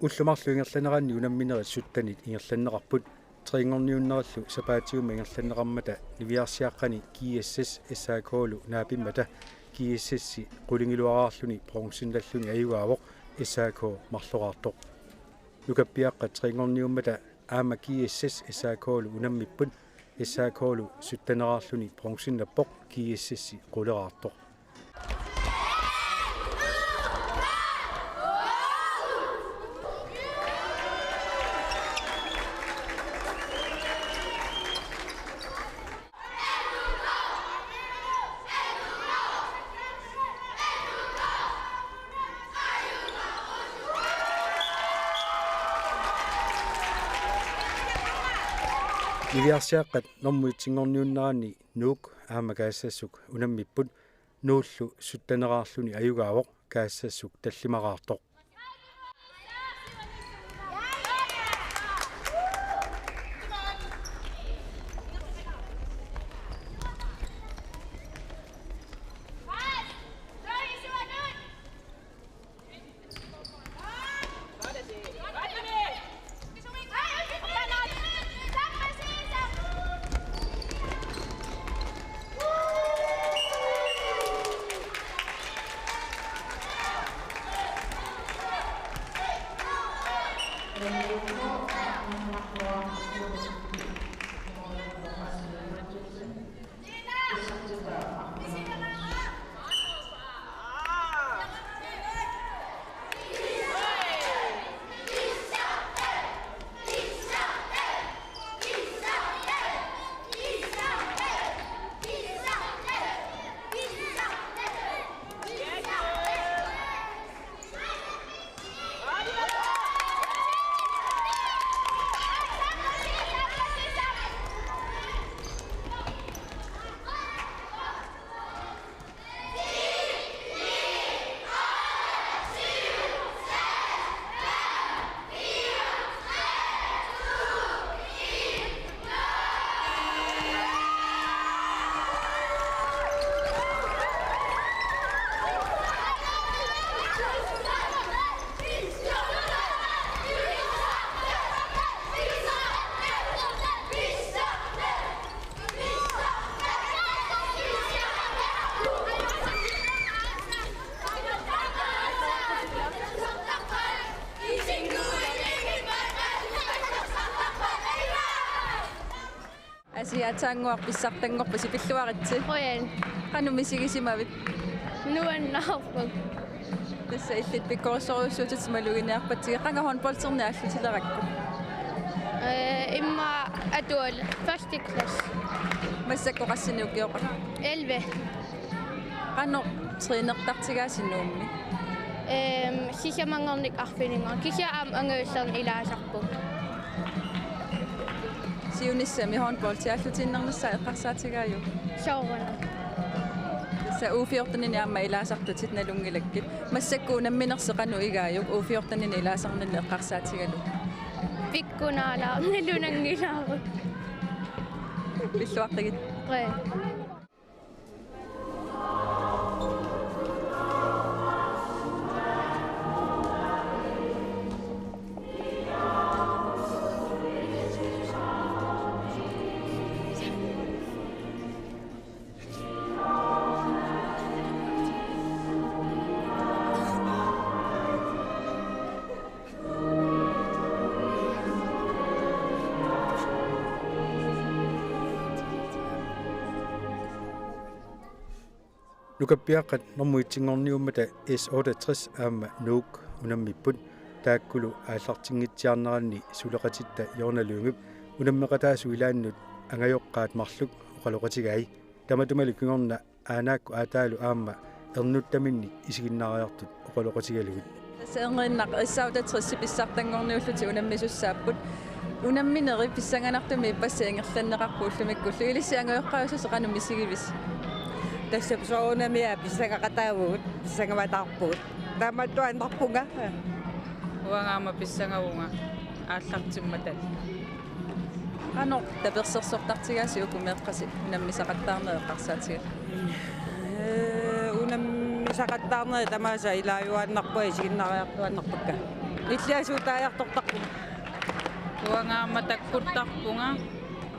Ullut marluk ingerlaneranni unamminerit syttenit ingerlanneqarput. Trinngorniunnerillu sapaatiummat ingerlanneqarmata niviarsiaqqani G S S S A K-lu naapimmata G S S qulingiluaraarluni bronzennalluni ajugaavoq S A K marloraartoq. Nukappiaqqat trinngorniummata aamma G S S S A K-lu unammipput, S A K-lu sytteneraarluni bronzennappoq, G S S quleraartoq. Niviarsiaqqat normu etsinngorniunneranni Nuuk aamma Kaassassuk unammipput, Nuullu sytteneraarluni ajugaavoq, Kaassassuk tallimaraartoq. Asiataannguaq pissartanngorpusi, pilluaritsi. Qujan. Qanoq misigisimavit? Nuannaarpoq. Tassa illit pikkorissorujussuutit maluginiarpatsigit, qanga håndbolderneq aallutilerakku? Ee, Immaqa atual første klasse. Massakkut qassinik ukioqarpa? Elleve. Qanoq trænertartigaasi Nuummi? Ehm, sisamanngornikkut arfininngornikkut. Kisianni aamma angajullerni ilaasarpunga. Siunissami håndboldi aallutiinnarnissaa eqqarsaatigaajuk? Soorunami. Tassa U fjorten-ini aamma ilaasartutit nalunngilakkit. Massakkut unamminersi qanoq igaajuk U fjorten-ini ilaasarninni eqqarsaatigalugu? Pikkunaalaaq, nalunanngilaaruk. Pilluaqqigit. Qaa. Nukappiaqqat normu et-inngorniummata S otteogtres aamma Nuuk unammipput, taakkulu aallartinngitsiarneranni suleqatitta Jonna Lyngep unammeqataasut ilaannut angajoqqaat marluk oqaloqatigai. Tamatumali kingorna aanaakkut aataalu aamma ernuttaminnik isiginnaariartut oqaloqatigalugit. Tassa erniinnaq S otteogtres pissartanngorniullutik unammisussaapput. Unamminerit pissanganartumik ippassaq ingerlanneqarput ullumikkullu. Ilissi angajoqqaajussuseq qanoq misigivisi? Tassa soorunami pissangaqataavugut, pissangavataarpugut. Taamaattuaannarpunga. Uanga aamma pissangavunga aallartimmatallu. Qanoq tapersersortartigaasi uku meeqqasi unammisaqattaarnerit eqqarsaatigalugu? Ee, unammisaqattaarnerit tamaasa ilaajuaannarpunga, isiginnaariartuaannarpakka. Nilliasuutaajartortarpunga. Uanga aamma takkuttarpunga,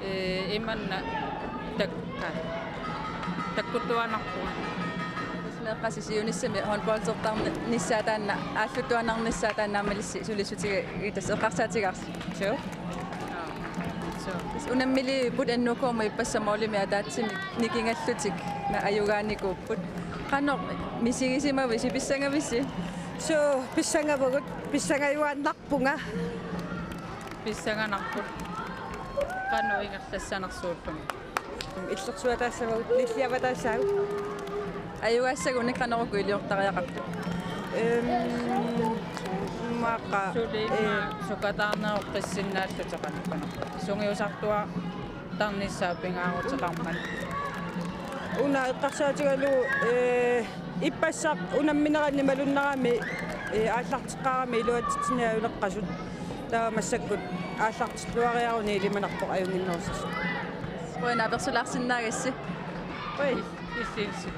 ee, imanna takka. Takkuttuaannarpunga. Meeqqasi siunissami håndboldertarnissaa taanna, aalluttuaannarnissaa taanna aamma ilissi sulissutigalugu tassa eqqarsaatigaarsi. Suu. Aa, suu. Tassa unammilivipput N O K-mut ippassaq målimik ataatsimik nikingallutik na ajugaanikuupput. Qanoq misigisimavisi, pissangavisi? Suu, pissangavugut, pissangajuaannarpunga. Pissanganarput. Qanoq ingerlassanersuulluni. Illersuataassavagut, nilliavataassaagut. Ajugaassagunik qanoq uku iliortariaqartut? Ehm, maqa, suli, ee, immaqa sukataarnerup qissinnaallutik qanoq qanoq. Sungiusartuartarnissaa pingaaruteqarmat. Una eqqarsaatigalugu, ee, ippassaq unammineranni malunnarami, ee, aallarteqqaarami iluatsitsinni ajuleqqasut. Taava massakkut aallartilluariaruni ilimanarpoq ajunnginnerussasoq. Qujanaq apersulaarsinnaagassi. Qujan. Issiissi.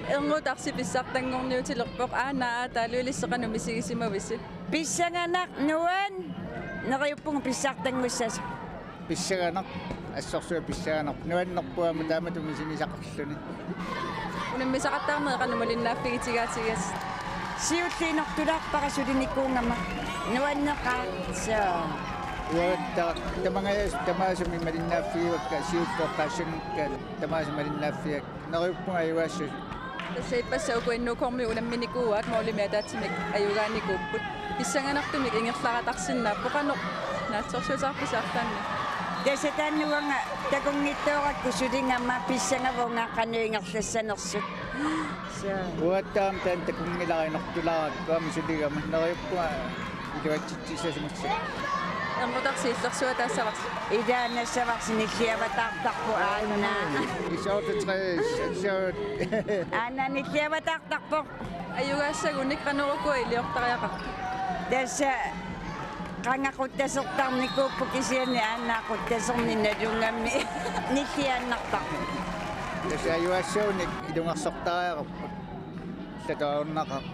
Ernutarsi pissartanngorniutilerpoq, aana aataalu ilissi qanoq misigisimavisi? Pissanganaq, nuann-, neriuppunga pissartanngussasoq. Pissanganaq, assorsuaq pissanganaq. Nuannerpoq aamma taamatut misigisaqarluni. Unammisaqattaarnerit qanoq malinnaaffigitigaatigigassat? Siulliunertulaarpara sulinikuugama. Nuanneqaaq, suu. Uatta tamangajaasut tamaasumik malinnaaffigivakka, siulleq eqqaassanngikkaat tamaasa malinnaaffigaakka. Neriuppunga ajugaassasoq. Tassa ippassaq uku N O K-mi unamminikuuaat målimik ataatsimik ajugaanikuupput. Pissanganartumik ingerlaratarsinnaapput, qanoq naatsorsuutaarpisi arlaannik? Tassa taanna uanga takunngitsoorakku suligama pissangavunga qanoq ingerlassanersut. Suu. Uattaaq taanna takunngilara, inertulaarakku aamma suligama, neriuppunga iluatsitsissasumassuk. Ernutarsi illersuataassavasi? Ilaa, nassavarsi, nilliavataartarpoq aana. S otteogtres, S otte. Aana nilliavataartarpoq. Ajugaassagunik qanoq uku iliortariaqartut? Tassa qanga quttasertarnikuupput kisianni aana quttaserneq nalugami nilliaannartarpoq. Tassa ajugaassagunik ilungersortariaqarput. Tassa taava ornaqaq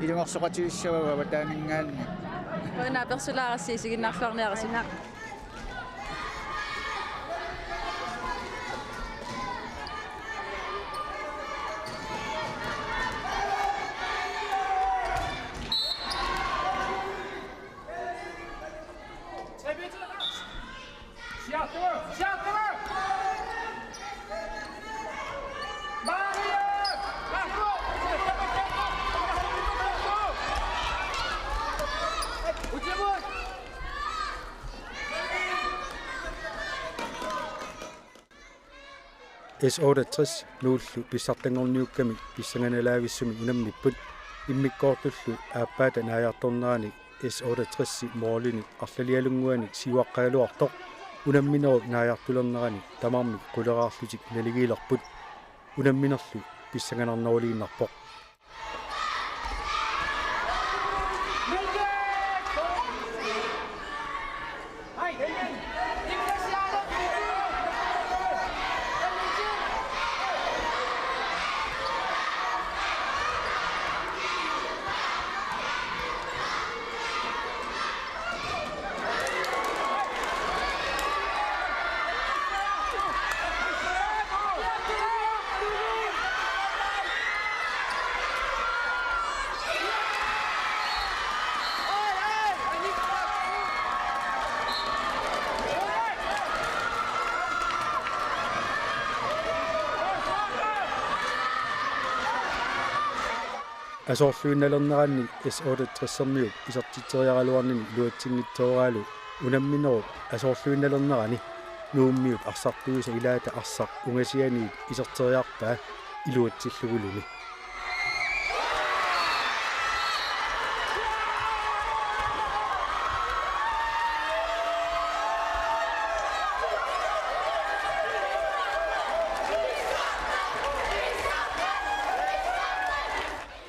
ilungersoqatigiissavavut avataaninngaanniit. Qujanaq apersulaarassi, isiginnaarluarniarisi. S otteogtres Nuullu pissartanngorniukkamik pissanganalaavissumik unammipput. Immikkoortullu aappaata naajartornerani S otteogtres-ip målini arlalialunnguanik siuaqqagaluartoq unamminerup naajartulernerani tamarmik quleraarlutik naligiilerput. Unamminerlu pissanganarneruliinnarpoq. Asoorluinnalerneranni S otteogtres-ermiut isertitseriaraluarnini iluatsinngitsooraalu unamminerup asoorluinnalernerani Nuummiut arsartuisa ilaata arsaq ungasianiit iserteriarpaa iluatsillugulumi.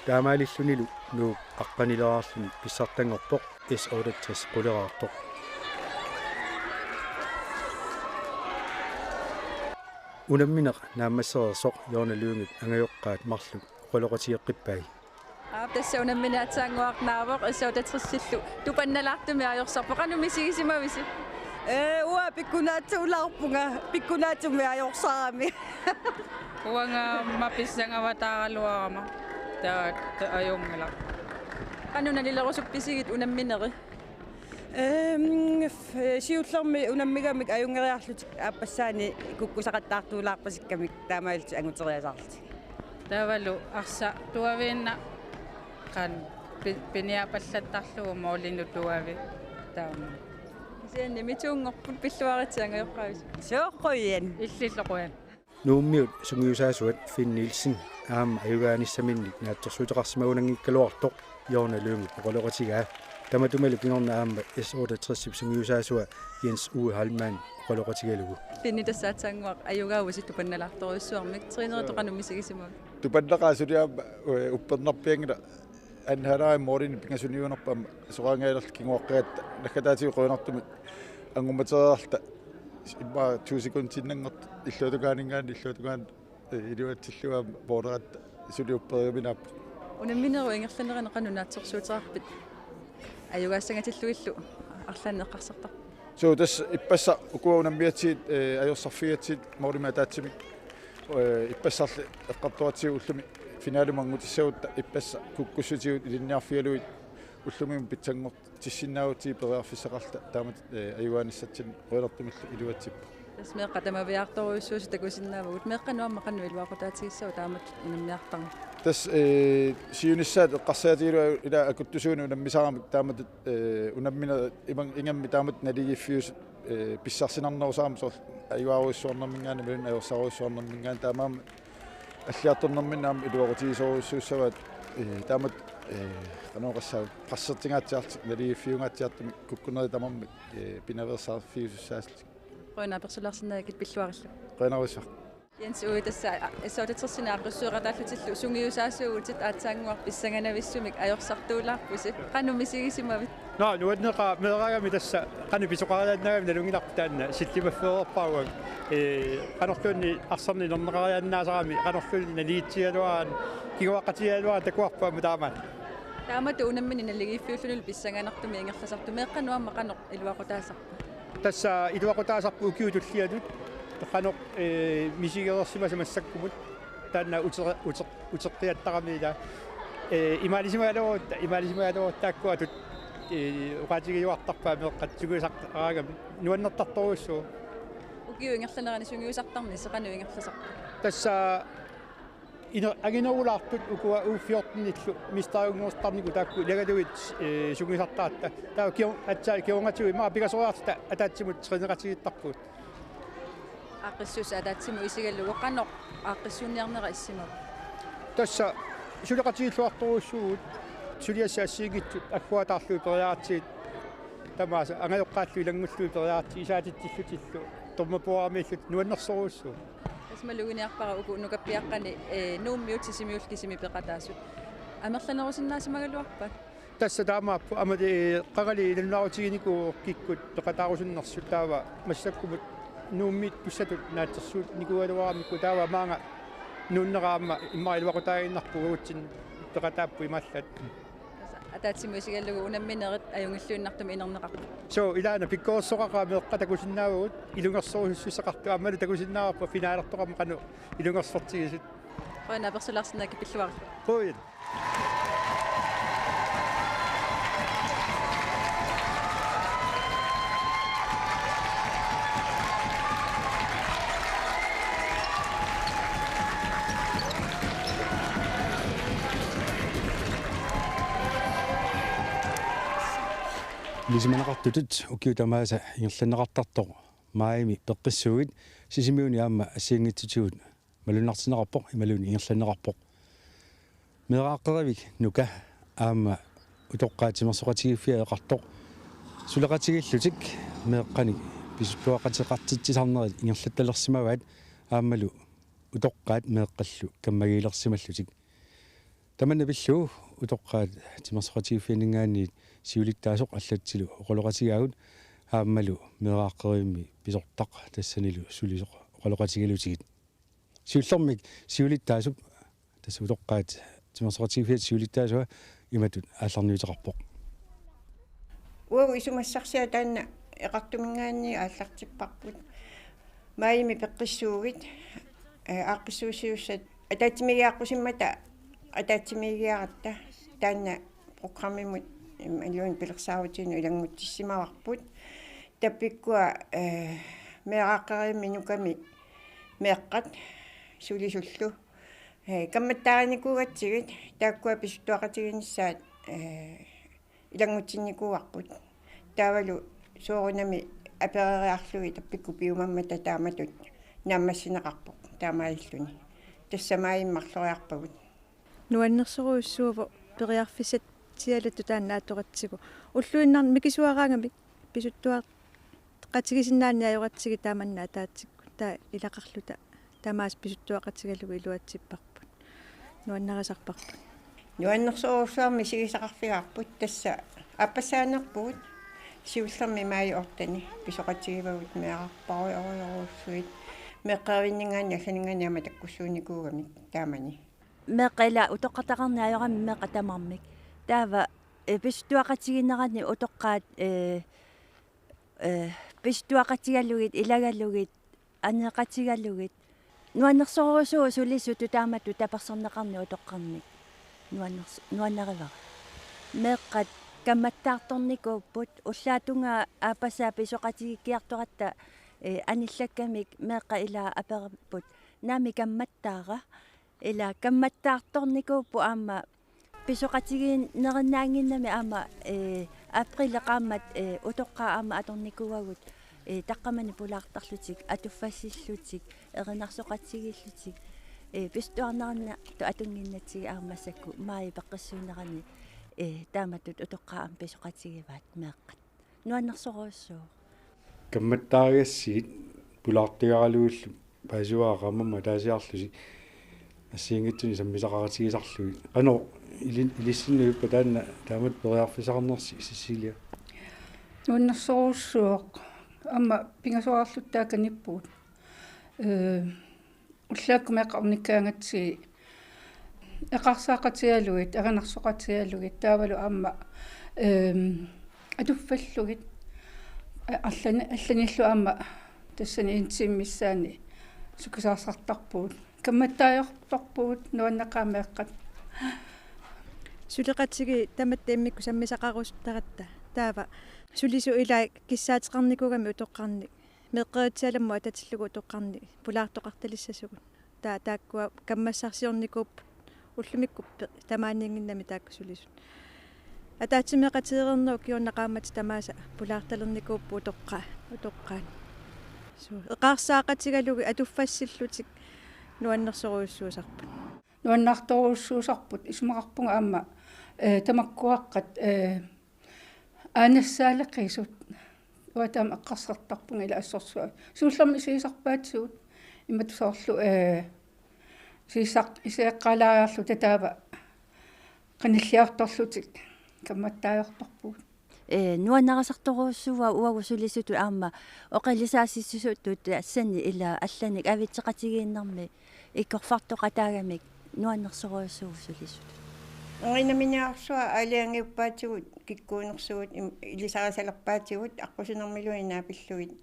Taamaalillunilu Nuuk aqqanilaarluni pissartanngorpoq S otteogtres quleraartoq. Unammineq naammassereersoq Jørgen Lyngep angajoqqaat marluk oqaloqatigeqqippai. Aap, tassa unammineq aatsaannguaq naavoq S otteogtres-illu tupannalaartumik ajorsarpoq. Qanoq misigisimavisi? Ee, uanga pikkunaatsuulaarpunga, pikkunaatsumik ajorsarami. Uanga aamma pissangavataaraluarama. Taava, taava ajunngilaq. Qanoq nalilerusuppisigit unammineri? Ehm, f-, siullermik unammigamik ajunngeriarlutik aappassaani kukkusaqattaartuulaarpasikkamik taamaalillutik anguteriasaarlutik. Taavalu arsaq tuaviinnaq qanoq pi-, piniapallattarlugu målinut tuavi taama. Kisianni mituunngorput, pilluaritsi angajoqqaavisi. Sooq, qujan. Illillu qujan. Nuummiut sungiusaasuat Finn Nielsen aamma ajugaanissaminnik naatsorsuuteqarsimagunanngikkaluartoq Jørgen Lyngep oqaloqatigaa. Tamatumalu kingorna aamma S otteogtres-ip sungiusaasua Jens Uwe Heilmann oqaloqatigalugu. Finn, tassa aatsaannguaq ajugaavusi tupannalaartorujussuarmik, træneritut qanoq misigisimavit? Tupannaqaaq suli aamma, ee, uppernarpianngilaq. Anharain målini pingasuniunerput aamma soraangajalerluta kinguaqqagatta naggataatigut qujanartumik angummateriarta immaqa to sekundiinnanngortut illuatukaaninngaanniit illuatukaanni, ee, iluatsillugu aamma måleratta suli upperigaminaapput. Unamminerup ingerlanerani qanoq naatsorsuuteqarpit? Ajugaassangatillugillu arlaannik eqqarsartarpit? Suu, tassa ippassaq ukua unammigatsigit, ee, ajorsarfigigatsigit målimik ataatsimik, ee, ippassarli eqqartoratsigu ullumi finalimut angutissagutta ippassaq kukkussutigut ilinniarfigalugit ullumi pitsanngortissinnaagutsigit periarfissaqarluta taamatut, ee, ajugaanissatsinnik qujanartumillu iluatsippoq. Tassa meeqqat tamaviaartorujussuusut takusinnaavugut. Meeqqanut aamma qanoq iluaqutaatigissava taamatut unammiartarneq? Tassa, ee, siunissaat eqqarsaatigalugu ila akuttusuunik unammisaramik taamatut, ee, unammineq ima-, ingammik taamatut naligiiffiusut, ee, pissarsinarnerusarami soorlu ajugaarujussuarnerminngaanniit imaluunniit ajorsarujussuarnerminngaanniit taamaammat alliartornerminni aamma iluaqutigisorujussuussavaat, ee, taamatut, ee, qanoq oqassaanga, pressertingaatsiarlutik naligiiffiungaatsiartumik kukkunerit tamarmik, ee, pinaveersaarfiusussaassallutik. Qujanaq apersulaarsinnaagavit, pilluarillu. Qujanarsuaq. Jens Uwe, tassa S otteogtres-inik aaqqissueqataallutillu sungiusaasuuvutit aatsaannguaq pissanganavissumik ajorsartuulaarpusi. Qanoq misigisimavit? Naa, nuanneqaaq, meeraagami tassa qanoq pisoqariaannaagami nalunngilarput taanna sillimaffigereerpara uanga. Ee, qanorluunniit arsarneq inerneqariaannaasarami, qanorluunniit naligiitsigaluaraanni, kinguaqqatigigaluaraanni takuarput aamma taamaat. Taamatut unammineq naligiiffiullunilu pissanganartumik ingerlasartoq meeqqanut aamma qanoq iluaqutaasarpa? Tassa iluaqutaasarpoq ukiut tullianut qanoq, ee, misigereersimasat massakkumut taanna uteqi-, uteq-, uteqqiattarami ila, ee, imaalisimagaluarutta, imaalisimagaluarutta taakkua atut, ee, oqaatigiuartarpaat meeqqat sungiusartaraangamik, nuannertartorujussuuvoq. Ukiup ingerlanerani sungiusartarnisi qanoq ingerlasarpa? Tassa ine-, anginerulaartut ukua U fjorten-illu mesterunngorsartarnikut taakku ilagalugit, ee, sungiusartaratta. Taava kio-, aatsaat kingornatigut immaqa pingasoriarluta ataatsimut træneqatigiittarpugut. Aaqqissuussaq ataatsimut isigalugu qanoq aaqqissuunniarnera issimava? Tassa suleqatigilluartorujussuuvugut, suliassat assigiinngitsut agguataarlugit periaratsigit, tamaasa angajoqqaallu ilanngullugit periaratsigit isaatitsillutillu tormapuaramiillutik nuannersorujussuuvoq. Tassa maluginiarpara uku nukappiaqqani, ee, Nuummiut Sisimiullu kisimi peqataasut. Amerlanerusinnaasimagaluarpat? Tassa taamaappoq, aamma, ee, qangali ilannaarutiginikuuvoq kikkut peqataarusunnersut, taava massakkumut Nuummiit pissatut naatsorsuutiginikuugaluaramikku, taava maanga nuunnera aamma immaqa iluaqutaaginnarpoq uagutsinnut peqataapput imaallaat. Tassa ataatsimut isigalugu unamminerit ajunngilluinnartumik inerneqarput. Suu, ilaana pikkorissoqaqaaq, meeqqat takusinnaavagut, ilungersorujussuusartut aammalu takusinnaavarput finaalertoqarmat qanoq ilungersortigisut. Qujanaq apersulaarsinnaakkit, pilluarit. Qujan. Ilisimaneqartutut ukiut tamaasa ingerlanneqartartoq maajimi peqqissuugit Sisimiuni aamma assigiinngitsutigut malunnartinneqarpoq imaluunniit ingerlanneqarpoq. Meeraaqqerivik Nuka aamma utoqqaat timersoqatigiiffiat eqartoq suleqatigiillutik meeqqanik pisuttuaqateqartitsisarnerit ingerlattalersimavaat aammalu utoqqaat meeqqallu kammagiilersimallutik. Tamanna pillugu utoqqaat timersoqatigiiffianninngaanniit siulittaasoq allatsilu oqaloqatigaagut aammalu meeraaqqerivimmi pisortaq tassanilu sulisoq oqaloqatigalugit. Siullermik siulittaasup, tassa utoqqaat timersoqatigiiffiata siulittaasua, imatut aallarniuteqarpoq. Uagut isumassarsiat taanna eqartuminngaanniit aallartipparput. Maajimi peqqissuugit, ee, aaqqissuussiussat ataatsimiigiaqqusimmata ataatsimiigiaratta taanna programmimut, im-, iluani pilersaarutiginut ilanngutsissimavarput. Tappikkua, ee, meeraaqqerivimmi Nukami meeqqat sulisullu, ee, kammattaarinikuugatsigit taakkua pisuttuaqatigiinnissaat, ee, ilanngutsinnikuuarput. Taavalu soorunami apereriarlugit tappikkut piumammata taamatut naammassineqarpoq taamaalilluni. Tassa maajimi marloriarpagut. Nuannersorujussuuvoq periarfissatsialattut taanna atoratsigu. Ulluinnarni mikisuaraangamik pisuttuaqatigisinnaanni ajoratsigit taamanna ataatsikkut, taava ilaqarluta tamaasa pisuttuaqatigalugu iluatsipparput. Nuannarisarparput. Nuannersorujussuarmik isigisaqarfigaarput, tassa aappassaanerpugut, siullermik maajip otteni pisoqatigivagut meerarparujorujussuit, meeqqerivinninngaanniit allaninngaanniit aamma takkussuunnikuugamik taamani. Meeqqat ila utoqqartaqarneq ajorami meeqqat tamarmik. Taava, ee, pisuttuaqatigiinnerani utoqqaat, ee, ee, pisuttuaqatigalugit, ilagalugit, aneeqatigalugit. Nuannersorujussuuvoq sulisutut taamatut tapersersorneqarneq utoqqarnik. Nuanners-, nuannarivara. Meeqqat kammattaartornikuupput, ullaap tungaa aappassaa pisoqatigiikkiartoratta, ee, anillakkamik meeqqat ila aperipput: Naamik kammattaara? Ila kammattaartornikuupput aamma pisoqatigiinnerinnaannginnami aamma, ee, aprilip qaammat, ee, utoqqaat aamma atornikuuagut, ee, taqqamani pulaartarlutik, atuffassillutik, erinarsoqatigiillutik, ee, pisuttuarnerinnattut atunnginnatsigit aamma massakkut maajip peqqissuunerani, ee, taamatut utoqqaat aamma pisoqatigivaat meeqqat. Nuannersorujussuuvoq. Kammattaarigassigit pulaartigaralugillu paasivara qaammammut ataasiarlusi assigiinngitsunik sammisaqaqatigisarlugit. Qanoq ilin-, ilissinnut ippa taanna taamatut periarfissaqarnersi, Cecilia? Nuannersorujussuuvoq. Aamma pingasoraarluta taakaniippugut. Ee, ullaakkut meeqqat ornikkaangatsigit eqaarsaaqatigalugit, erinarsoqatigalugit, taavalu aamma, ehm, atuffallugit, a-, allani-, allanillu aamma tassani en time missaani sukkisaarsartarpugut. Kammattaajortorpugut, nuanneqaaq meeqqat. Suleqatigiit tamatta immikkut sammisaqarusuttaratta. Taava sulisut ilaat kissaateqarnikuugamik utoqqarnik. Meeqqeritsialammut atatillugu utoqqarnik pulaartoqartalissasugut. Taava taakkua kammassarsiornikuupput ullumikkut pe-, tamaaniinnginnami taakku sulisut. Ataatsimeeqatigereernerup kingorna qaammatit tamaasa pulaartalernikuupput utoqqaa-, utoqqaat. Suu, eqaarsaaqatigalugit atuffassillutik nuannersorujussuusarput. Nuannaartorujussuusarput, isumaqarpunga aamma, eh, tamakkuaqqat, eh, aanassaaleqisut. Uanga taama eqqarsartarpunga ila assorsuaq. Siullermik isigisarpaatigut. Imatut soorlu, eh, isigisaq-, isigeqqaalaariarluta taava qanilliartorlutik kammattaajartorpugut. Ee, nuannarisartorujussuuara uagut sulisutut aamma oqilisaasitsisutut tassani ila allanik avitseqatigiinnermi ikkorfartoqataagamik nuannersorujussuuvoq sulisutut. Erinaminiarsuaq aalajangiuppaatigut kikkuunersugut im-, ilisarisalerpaatigut aqqusinermiluunniit naapillugit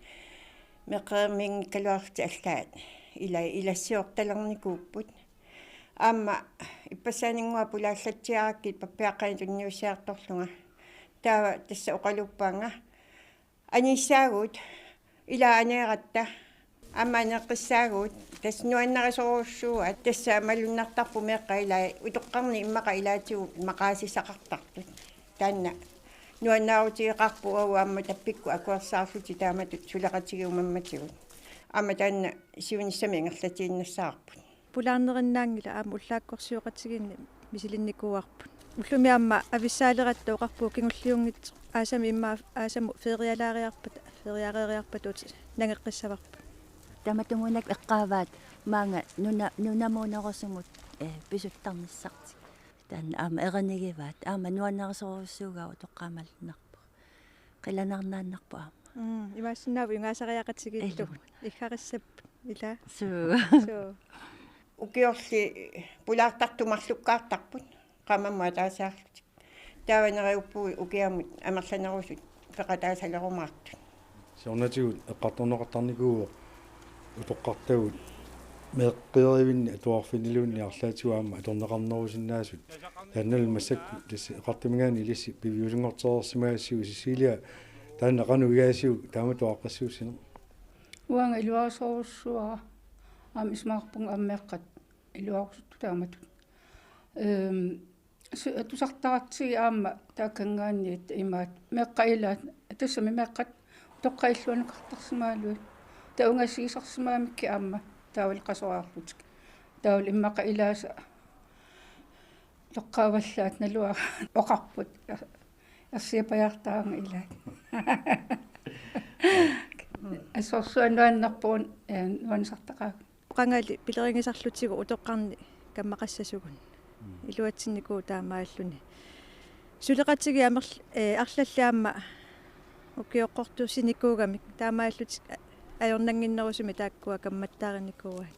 meeqqerivimmiinngikkaluarlutik allaat ila ilassiortalernikuupput. Aamma ippassaaninnguaq pulaallatsiarakkit pappiaqqanik tunniussiartorlunga. Taava tassa oqaluuppaanga. Aniissaagut, ila aneeratta. Aamma aneeqqissaagut, tassa nuannarisorujussuuaat, tassa malunnartarpoq meeqqat ilaat, utoqqarni immaqa ilaatigut maqaasissaqartartut. Taanna nuannaarutigeqaarput uagut aamma tappikkut akuersaarlutik taamatut suleqatigiumammatigut. Aamma taanna siunissami ingerlatiinnassavarput. Pulaarnerinnaanngilaq aamma ullaakkorsioqatigiinneq misilinnikuuarput. Ullumi aamma avissaaleratta oqarpugut kingulliunngitsoq aasami immaqa aasamut ferialaariarpat, feriareeriarpata uti nangeqqissavarput. Tamatumuunak eqqaavaat maanga nuna-, nunamuunerusumut, eh, pisuttarnissartik. Taanna aamma erinigivaat, aamma nuannarisorujussuugaagut utoqqaat malunnarpoq. Qilanaarnaannarpoq aamma. Mm, imaassinnaavoq ingaasariaqatigiillu. Ilumut. Iggarissapput, ila. Suu. Suu. Ukiorli pulaartartut marlukkaartarput, qaammammut ataasiarlutik. Taava neriuppugut ukiamut amerlanerusut peqataasalerumaartut. Siornatigut eqqartorneqartarnikuuvoq utoqqartagut meeqqerivinni atuarfinniluunniit arlaatigut aamma atorneqarnerusinnaasut. Taannalu massakkut tassa eqqartuminngaanniit ilissi piviusunngortereersimagassiuk Cecilia, taanna qanoq igaasiuk taamatut aaqqissuussineq? Uanga iluarisorujussuuara aamma isumaqarpunga aamma meeqqat iluarusuttut taamatut. Ehm, su-, tusartaratsigit aamma taakkanngaanniit imaat meeqqat ilaat, tassami meeqqat utoqqaat illuannukartarsimagaluit. Taava ungasigisarsimagamikkit aamma taavalu qasoriarlutik. Taavalu immaqa ilaasa utoqqaavallaat naluara oqarput. Ersiapajaartaanga ilaat. Assorsuaq nuannerpoq, eh, nuannisartaqaagut. Qangali pilerigisarlutigu utoqqarnik kammaqassasugut. Mm. Iluatsinnikuuvoq taamaalilluni. Suleqatigiit amerl-, eh, arlallit aamma ukioqqortuussinikuugamik taamaalillutik a-, ajornannginnerusumik taakkua kammattaarinikuuaat.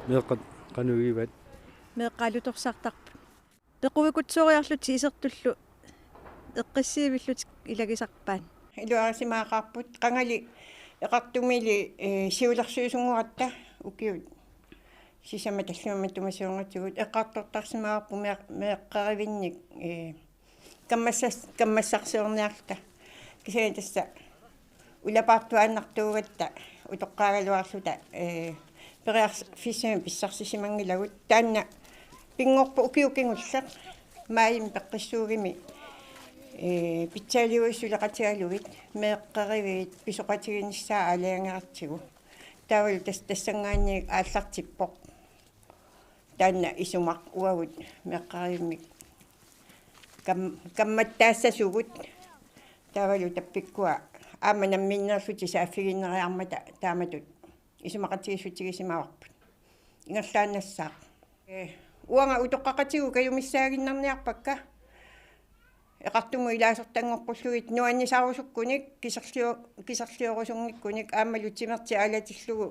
Meeqqat qanoq igivaat? Meeqqat alutorsartarput. Peqquvikutsooriarlutik isertullu eqqissiivillutik ilagisarpaat. Iluarisimaqaarput qangali eqartumili, eh, siulersuisunngoratta ukiut. Sisamat tallimat matuma siornatigut eqqartortarsimagaarput meeq-, meeqqerivinnik, eh, kammassas-, kammassarsiorniarluta. Kisianni tassa ulapaartuaannartuugatta utoqqaagaluarluta, eh, periarfissamik pissarsissimanngilagut. Taanna pinngorpoq ukiut kingulleq maajimi peqqissuugami, eh, pitsaaliuisut suleqatigalugit meeqqeriviit pisoqatiginissaat aalajangeratsigu. Taavalu tas-, tassanngaanniit aallartippoq. Taanna isumaq uagut meeqqerivimmik kam-, kammattaassasugut. Taavalu tappikkua aamma namminneerlutik saaffigiinneriarmata taamatut isumaqatigiissutigisimavarput. Ingerlaannassaaq. Eh, uanga utoqqaqatigut kajumissaaginnarniarpakka. Eqartumut ilaasortanngoqqullugit nuannisarusukkunik, kiserlio-, kiserliorusunngikkunik, aammalu timertik aalatillugu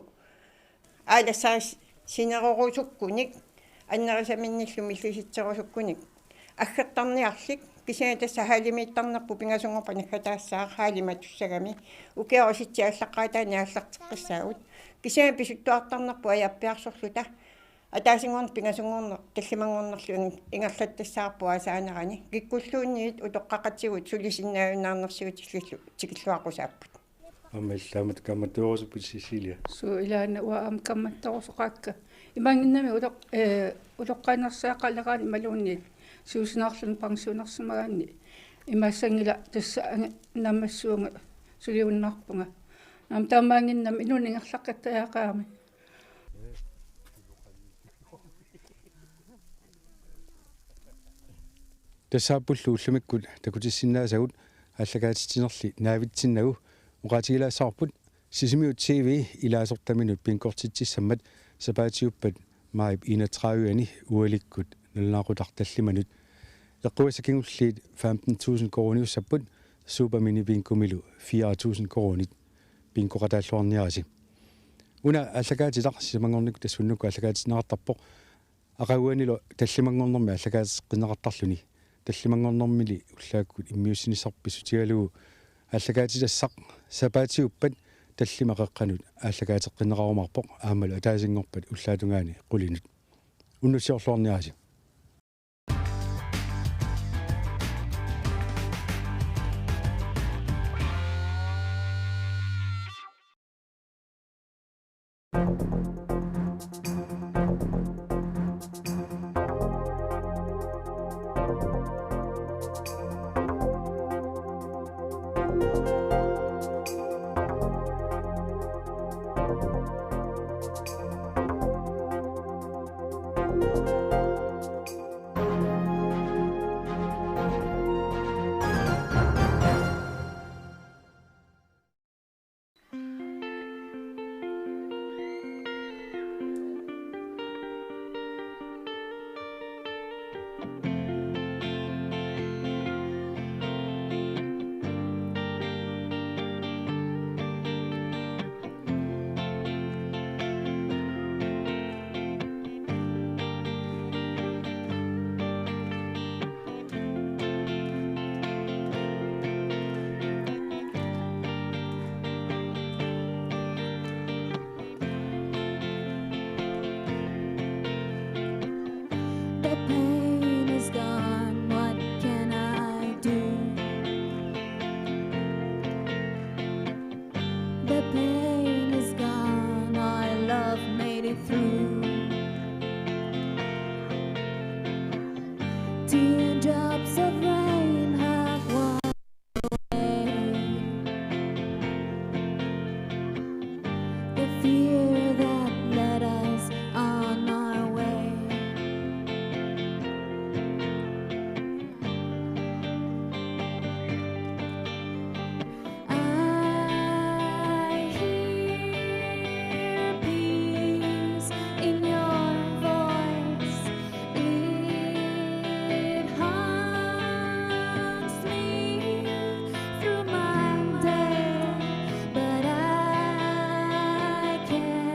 aalassarissinerorusukkunik, annerisaminnillu millisitserusukkunik. Aggertarniarlik, kisianni tassa haalimiittarnerput pingasunngorpat naggataassaaq haalimatussagami. Ukioq sitsi aallaqqaataani aallarteqqissaagut. Kisianni pisuttuartarnerput ajappiarsorluta. Ataasinngorneq pingasunngorneq tallimanngornerlu ing-, ingerlattassavarput aasaanerani. Kikkulluunniit utoqqaqatigut sulisinnaajunnaarnersiutillillu tikilluaqqusaapput. Aamma illit taamatut kammattorusuppit Cecilia? Suu, ilaanni uanga aamma kammattorusoqaakka. Imaanngimmat utoq-, eh, utoqqaanersiaqaleraanni imaluunniit siusinaarluni pensionersimagaanni. Imaassanngilaq tassa angi-, naammassuunga suliunnaarpunga. Aamma taamaannginnami inuuningerlaqqittajaqaami. Tassaappullu ullumikkut takutissinnaasagut aallakaatitsinerli naavitsinnagu oqaatigilaassavarput Sisimiut T V ilaasortaminut bingortitsissammat sapaatiuppat maajip enogtredive-ani ualikkut nalunaaqutaq tallimanut. Eqqugassat kingulliit femten tusind koruuniussapput, Super Mini Bingomilu fire tusind koruunit bingoqataalluarniarisi. Una aallakaatitaq sisamanngornikkut tassa unnukkut aallakaatinneqartarpoq. Aqaguanilu tallimanngornermi aallakaateqqinneqartarluni. Tallimanngornermili ullaakkut immiussinissaq pissutigalugu aallakaatitassaq sapaatiuppat tallimat qeqqanut aallakaateqqinneqarumaarpoq aammalu ataasinngorpat ullaatungaani qulinut. Unnussiorluarniarisi. The pain is gone, what can I do? The pain is gone, our love made it through. Teardrops of rain have washed away the fear that led us on our way. I hear peace in your voice. It haunts me through my day, but I can't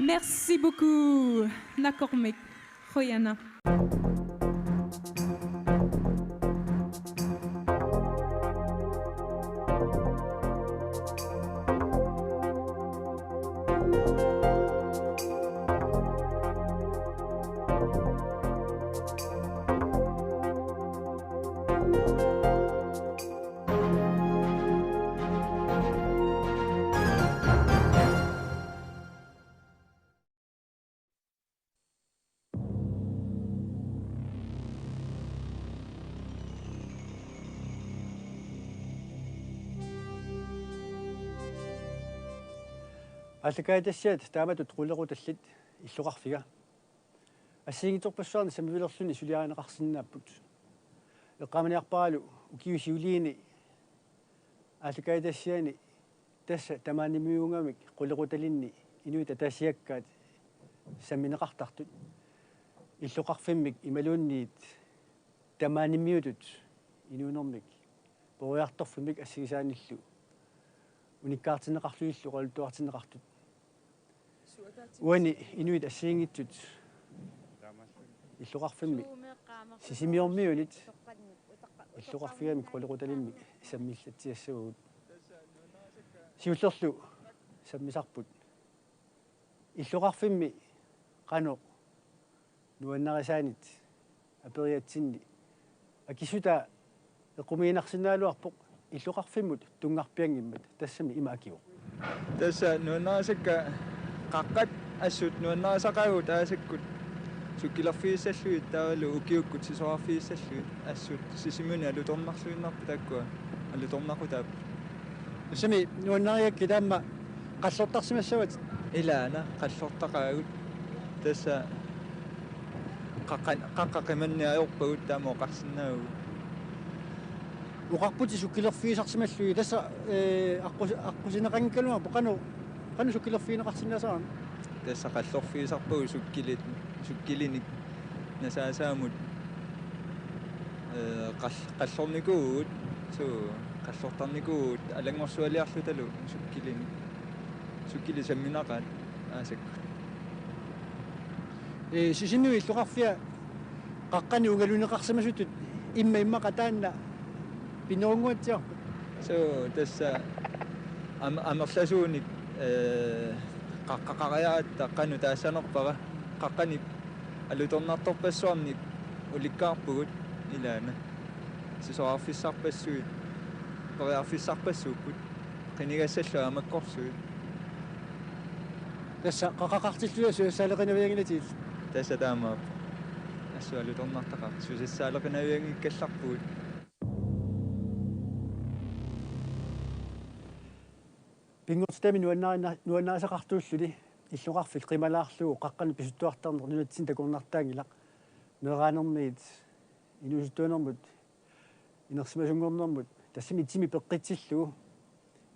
Merci beaucoup. Nakormik. Qujanaq. Aallakaatitassiat taamatut qulequtallit illoqarfiga assigiinngitsorpassuarnik sammivilerluni suliarineqarsinnaapput. Eqqaamaniarparalu ukiut siuliini aallakaatitassiani tassa tamaanimiuugamik qulequtalinni inuit ataasiakkaat sammineqartartut illoqarfimmik imaluunniit tamaanimiutut inuunermik peroriartorfimmik assigisaanillu unikkaartinneqarlugillu oqaluttuartinneqartut. Uani inuit assigiinngitsut illoqarfimmi Sisimiormiunit illoqarfigamik qulequtalimmik sammillatsiassavagut. Siullerlu sammisarput illoqarfimmi qanoq nuannarisaanit aperiatsinni akissutaa eqqumiiginarsinnaagaluarpoq illoqarfimmut tunngarpianngimmat, tassami ima akivoq. Tassa nuannarisakka qaqqat assut nuannarisaqaagut aasakkut sukkilerfigissallugit taavalu ukiukkut sisorarfigissallugit assut Sisimiuni alutornarluinnarput taakkua alutornaqutaapput. Tassami nuannarigakkit aamma qallortarsimassavatit. Ilaana qallortaqaagut. Tassa qaqqan-, qaqqat qimanneq ajorpagut taama oqarsinnaavugut. Oqarputit sukkilerfigisarsimallugit tassa, ee, aqqus-, aqqusineqanngikkaluarpoq qanoq, qanoq sukkilerfigineqarsinnaasarami? Tassa qallorfigisarpagut sukkilit, sukkilinik nasaasaamut, ee, qall-, qallornikuuvugut, suu, qallortarnikuuvugut alanngorsualiarlutalu sukkilinik. Sukkilit samminaqaat aasakkut. Ee, Sisimiut illoqarfia qaqqanik ungaluneqarsimasutut imma immaqa taanna pinerunnguatsiarput. Suu, tassa am-, amerlasuunik, ee, qaqqaqariaratta qanoq taassanerpara, qaqqanik alutornartorpassuarnik ulikkaarpugut ilaana. Sisorarfissarpassuit, periarfissarpassuupput, qinigassallu aamakkorsuit. Tassa qaqqaqartilluta susassaaleqinavianngilatigit? Tassa taamaappoq. Assut alutornartaqaaq, susassaaleqinavianngikkallarpugut. Pinngortitami nuannaarina-, nuannaarisaqartuulluni illoqarfik qimalaarlugu qaqqanik pisuttuartarneq nunatsinni takornartaanngilaq. Meeraanermiit, inuusuttuunermut, inersimasunngornermut, tassami itimi peqqitsillugu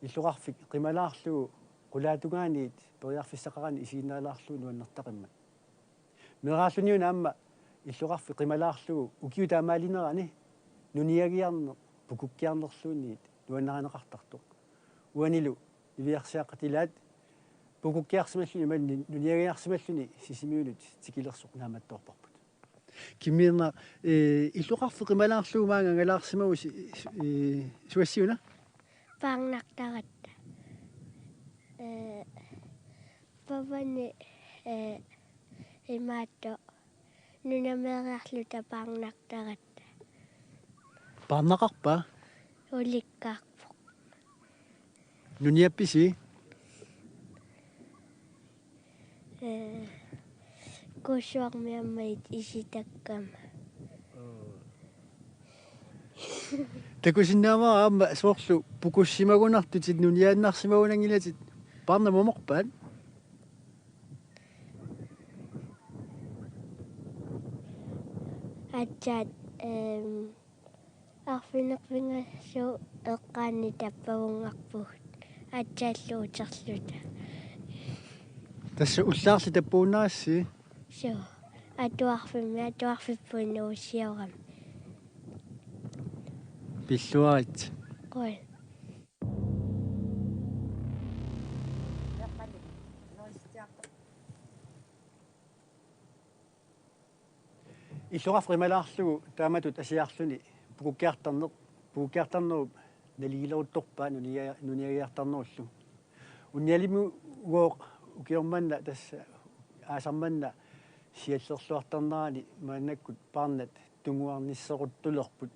illoqarfik qimalaarlugu qulaatungaaniit periarfissaqarani isiginnaalaarlugu nuannertaqimmat. Meeraalluniuna aamma illoqarfik qimalaarlugu ukiut taamaalinerani nuniagiarneq pukukkiarnerluunniit nuannarineqartartoq. Uanilu niviarsiaqqat ilaat pukukkiarsimalluni imaluunniit nuniagiarsimalluni Sisimiunut tikilersoq naammattoorparput. Kimmiinnaq, ee, illoqarfik qimalaarlugu maanga angalaarsimavusi, ee, suassiuna? Paarnartaratta. Ee, pavani, ee, imaattoq nunameeriarluta paarnartaratta. Paarnaqarpa? Ulikkaarpoq. Nuniappisi? Ee, Kuussuarmi aamma isitakkama. Takusinnaavara aamma soorlu pukussimagunartutit nuniaannarsimagunanngilatit, paarnaq momorpaat? Aatsaat, ehm, arfineq-pingasoq eqqaani tappavunngarpugut. Aatsaallu uterluta. Tassa ullaarli tappavunnarassi? Suu. Atuarfimmi, atuarfippunga nuussiorami. Pilluarit. Qujan. Illoqarfik qimalaarlugu taamatut asiarluni pukukkiartarneq, pukukkiartarnerup naligileruttorpaa nunia-, nuniagiartarnerullu. Unnialimugooq ukioq manna tassa aasaq manna siallerluartarnerani maannakkut paarnat tunguarnisseruttulerput.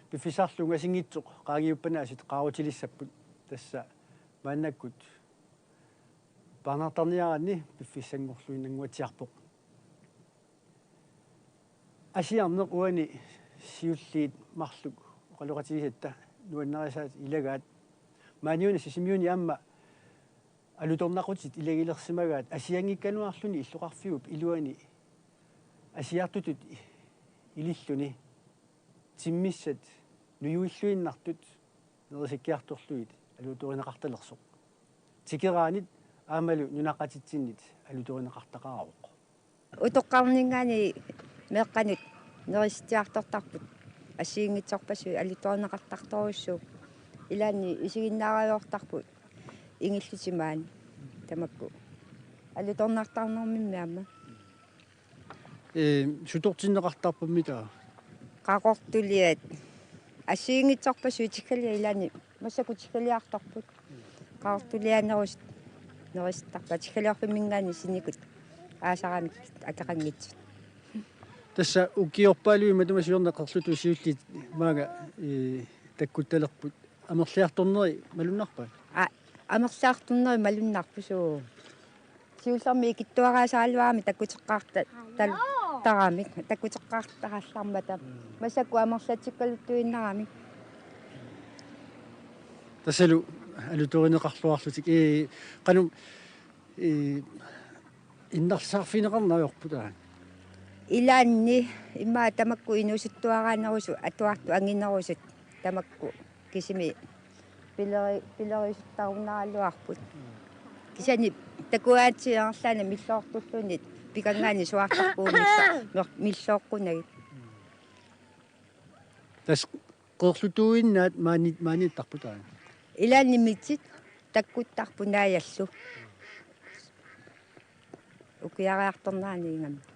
Piffissarlu ungasinngitsoq qaangiuppanaasiit qaarutilissapput, tassa maannakkut paarnartarniaraanni piffissanngorluinnannguatsiarpoq. Asiarneq uani siulliit marluk oqaloqatigisatta nuannarisaat ilagaat. Maaniuna Sisimiuni aamma alutornaqutit ilagilersimagaat asianngikkaluarluni illoqarfiup iluani asiartutut ililluni timmissat nujuilluinnartut nerisikkiartorlugit alutorineqartalersoq. Tikeraanit aammalu nunaqqatitsinnit alutorineqartaqaavoq. Utoqqarninngaanniit meeqqanut nerisitsiartortarput assigiinngitsorpassuit alutorineqartartorujussuupput. Ilaanni isiginnaarajoortarput ingillutik maani tamakku. Alutornartarnermimmi aamma. Ee, sutortinneqartarput mita? Qaqortuliat. Assigiinngitsorpassuit tiggaliat ilaanni massakkut tiggaliartorput. Qaqortulianerusut nerisittarpaat tiggaliorfimminngaanniit sinikut aasaramikkit akeqanngitsut. Tassa ukiorpaaluit matuma siorna qerlutuut siulliit maanga, ee, takkuttalerput. Amerliartorneri malunnarpai? Aa, amerliartorneri malunnarput suu. Siullermik ikittuaraasaraluarami takkuteqqaarta-, tal-, taramik, takkuteqqaartarallarmata. Massakkut amerlatsikkaluttuinnarami. Tassalu alutorineqarluarlutik, ee, qanoq, ee, innarsaarfigineqarneq ajorput taanna? Ilaanni immaqa tamakku inuusuttuaraanerusut atuartut anginerusut tamakku kisimi pileri-, pileriusuttarunaraluarput. Kisianni takuaatsi ingerlaannaq milloortulluni pikanngaanniit suaartarpugut millo-, mer-, millooqqunagit. Tassa qerlutuuinnaat maani-, maaniittarput taanna? Ilaanni mitit takkuttarput Naajallu. Ukiariartornerani ingammik.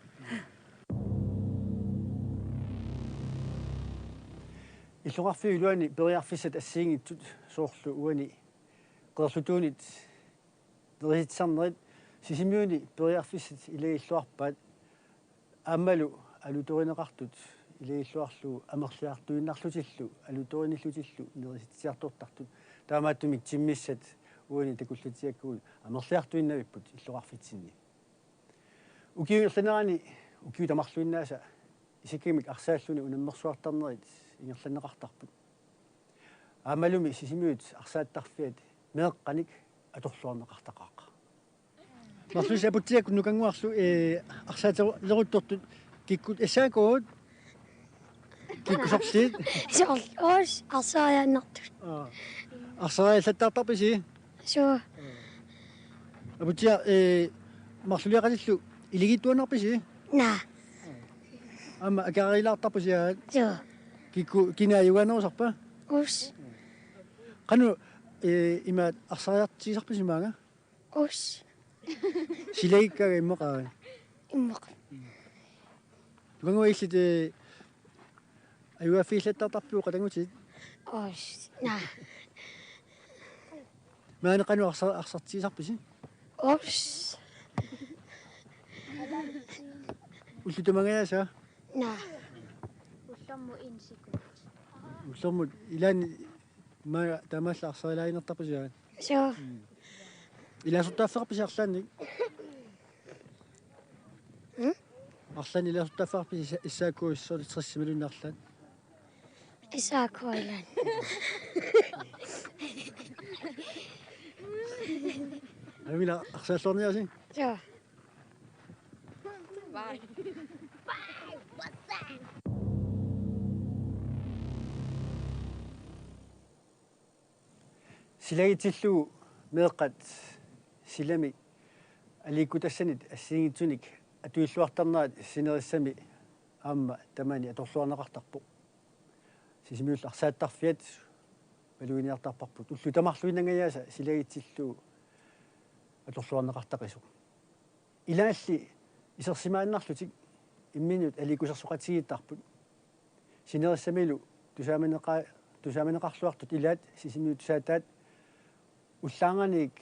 Illoqarfiup iluani periarfissat assigiinngitsut soorlu uani qerlutuunit nerisitsisarnerit Sisimiuni periarfissat ilagilluarpaat aammalu alutorineqartut ilagilluarlugu amerliartuinnarlutillu alutorinillutillu nerisitsiartortartut. Taamaattumik timmissat uani takullatsiakkagut amerliartuinnavipput illoqarfitsinni. Ukiup ingerlanerani ukiut tamarluinnaasa isikkamik arsaalluni unammersuartarnerit ingerlanneqartarput. Aammalumi Sisimiut arsaattarfiat meeqqanik atorluarneqartaqaaq. Marluk Aputsiakkut Nukannguarlu, ee, arsaattoq leruttortut kikkut S A K-t, kikkusorliit? Soorlu uus arsariaannartut. Aa. Arsariallattaartarpisi? Suu. Aputsiaq, ee, marluliaqatillu ilagittuaannarpisi? Naa. Aamma akerilaartarpisi aat? Suu. Kikkut kina ajugaanerusarpa? Uus. Qanoq, ee, imaat arsariartigisarpisi maanga? Uus. Silagikkaanga immaqa? Immaqa. Nukannguaq illit, ee, ajugaaffigillattaartarpiuk qatanngutitit? Uus. Naa. Maani qanoq arsa-, arsartigisarpisi? Uus. Ullut tamangajaasa? Naa. Ullormut en sekund. Ullormut ilaanni maanga taamaallaat arsarilaaginnartarpisi aat? Suu. Ilaasortaaffeqarpisi arlaannik? Mm? Arlaannik ilaasortaaffeqarpisi S A K-issooq tres imaluunniit arlaat? S A K ilaanni. Aamma ila arsaalluarniarisi? Suu. Silagitsillugu meeqqat silami aliikkutassanit assigiinngitsunik atuilluartarnerat sinerissami aamma tamani atorluarneqartarpoq. Sisimiullu arsaattarfiat maluginiartarparput ullut tamarluinnangajaasa silagitsillugu atorluarneqartaqisoq. Ilaalli isersimaannarlutik imminnut aliikkusersoqatigiittarput. Sinerissamilu tusaamaneqa-, tusaamaneqarluartut ilaat Sisimiut Tusaataat ullaarnganiit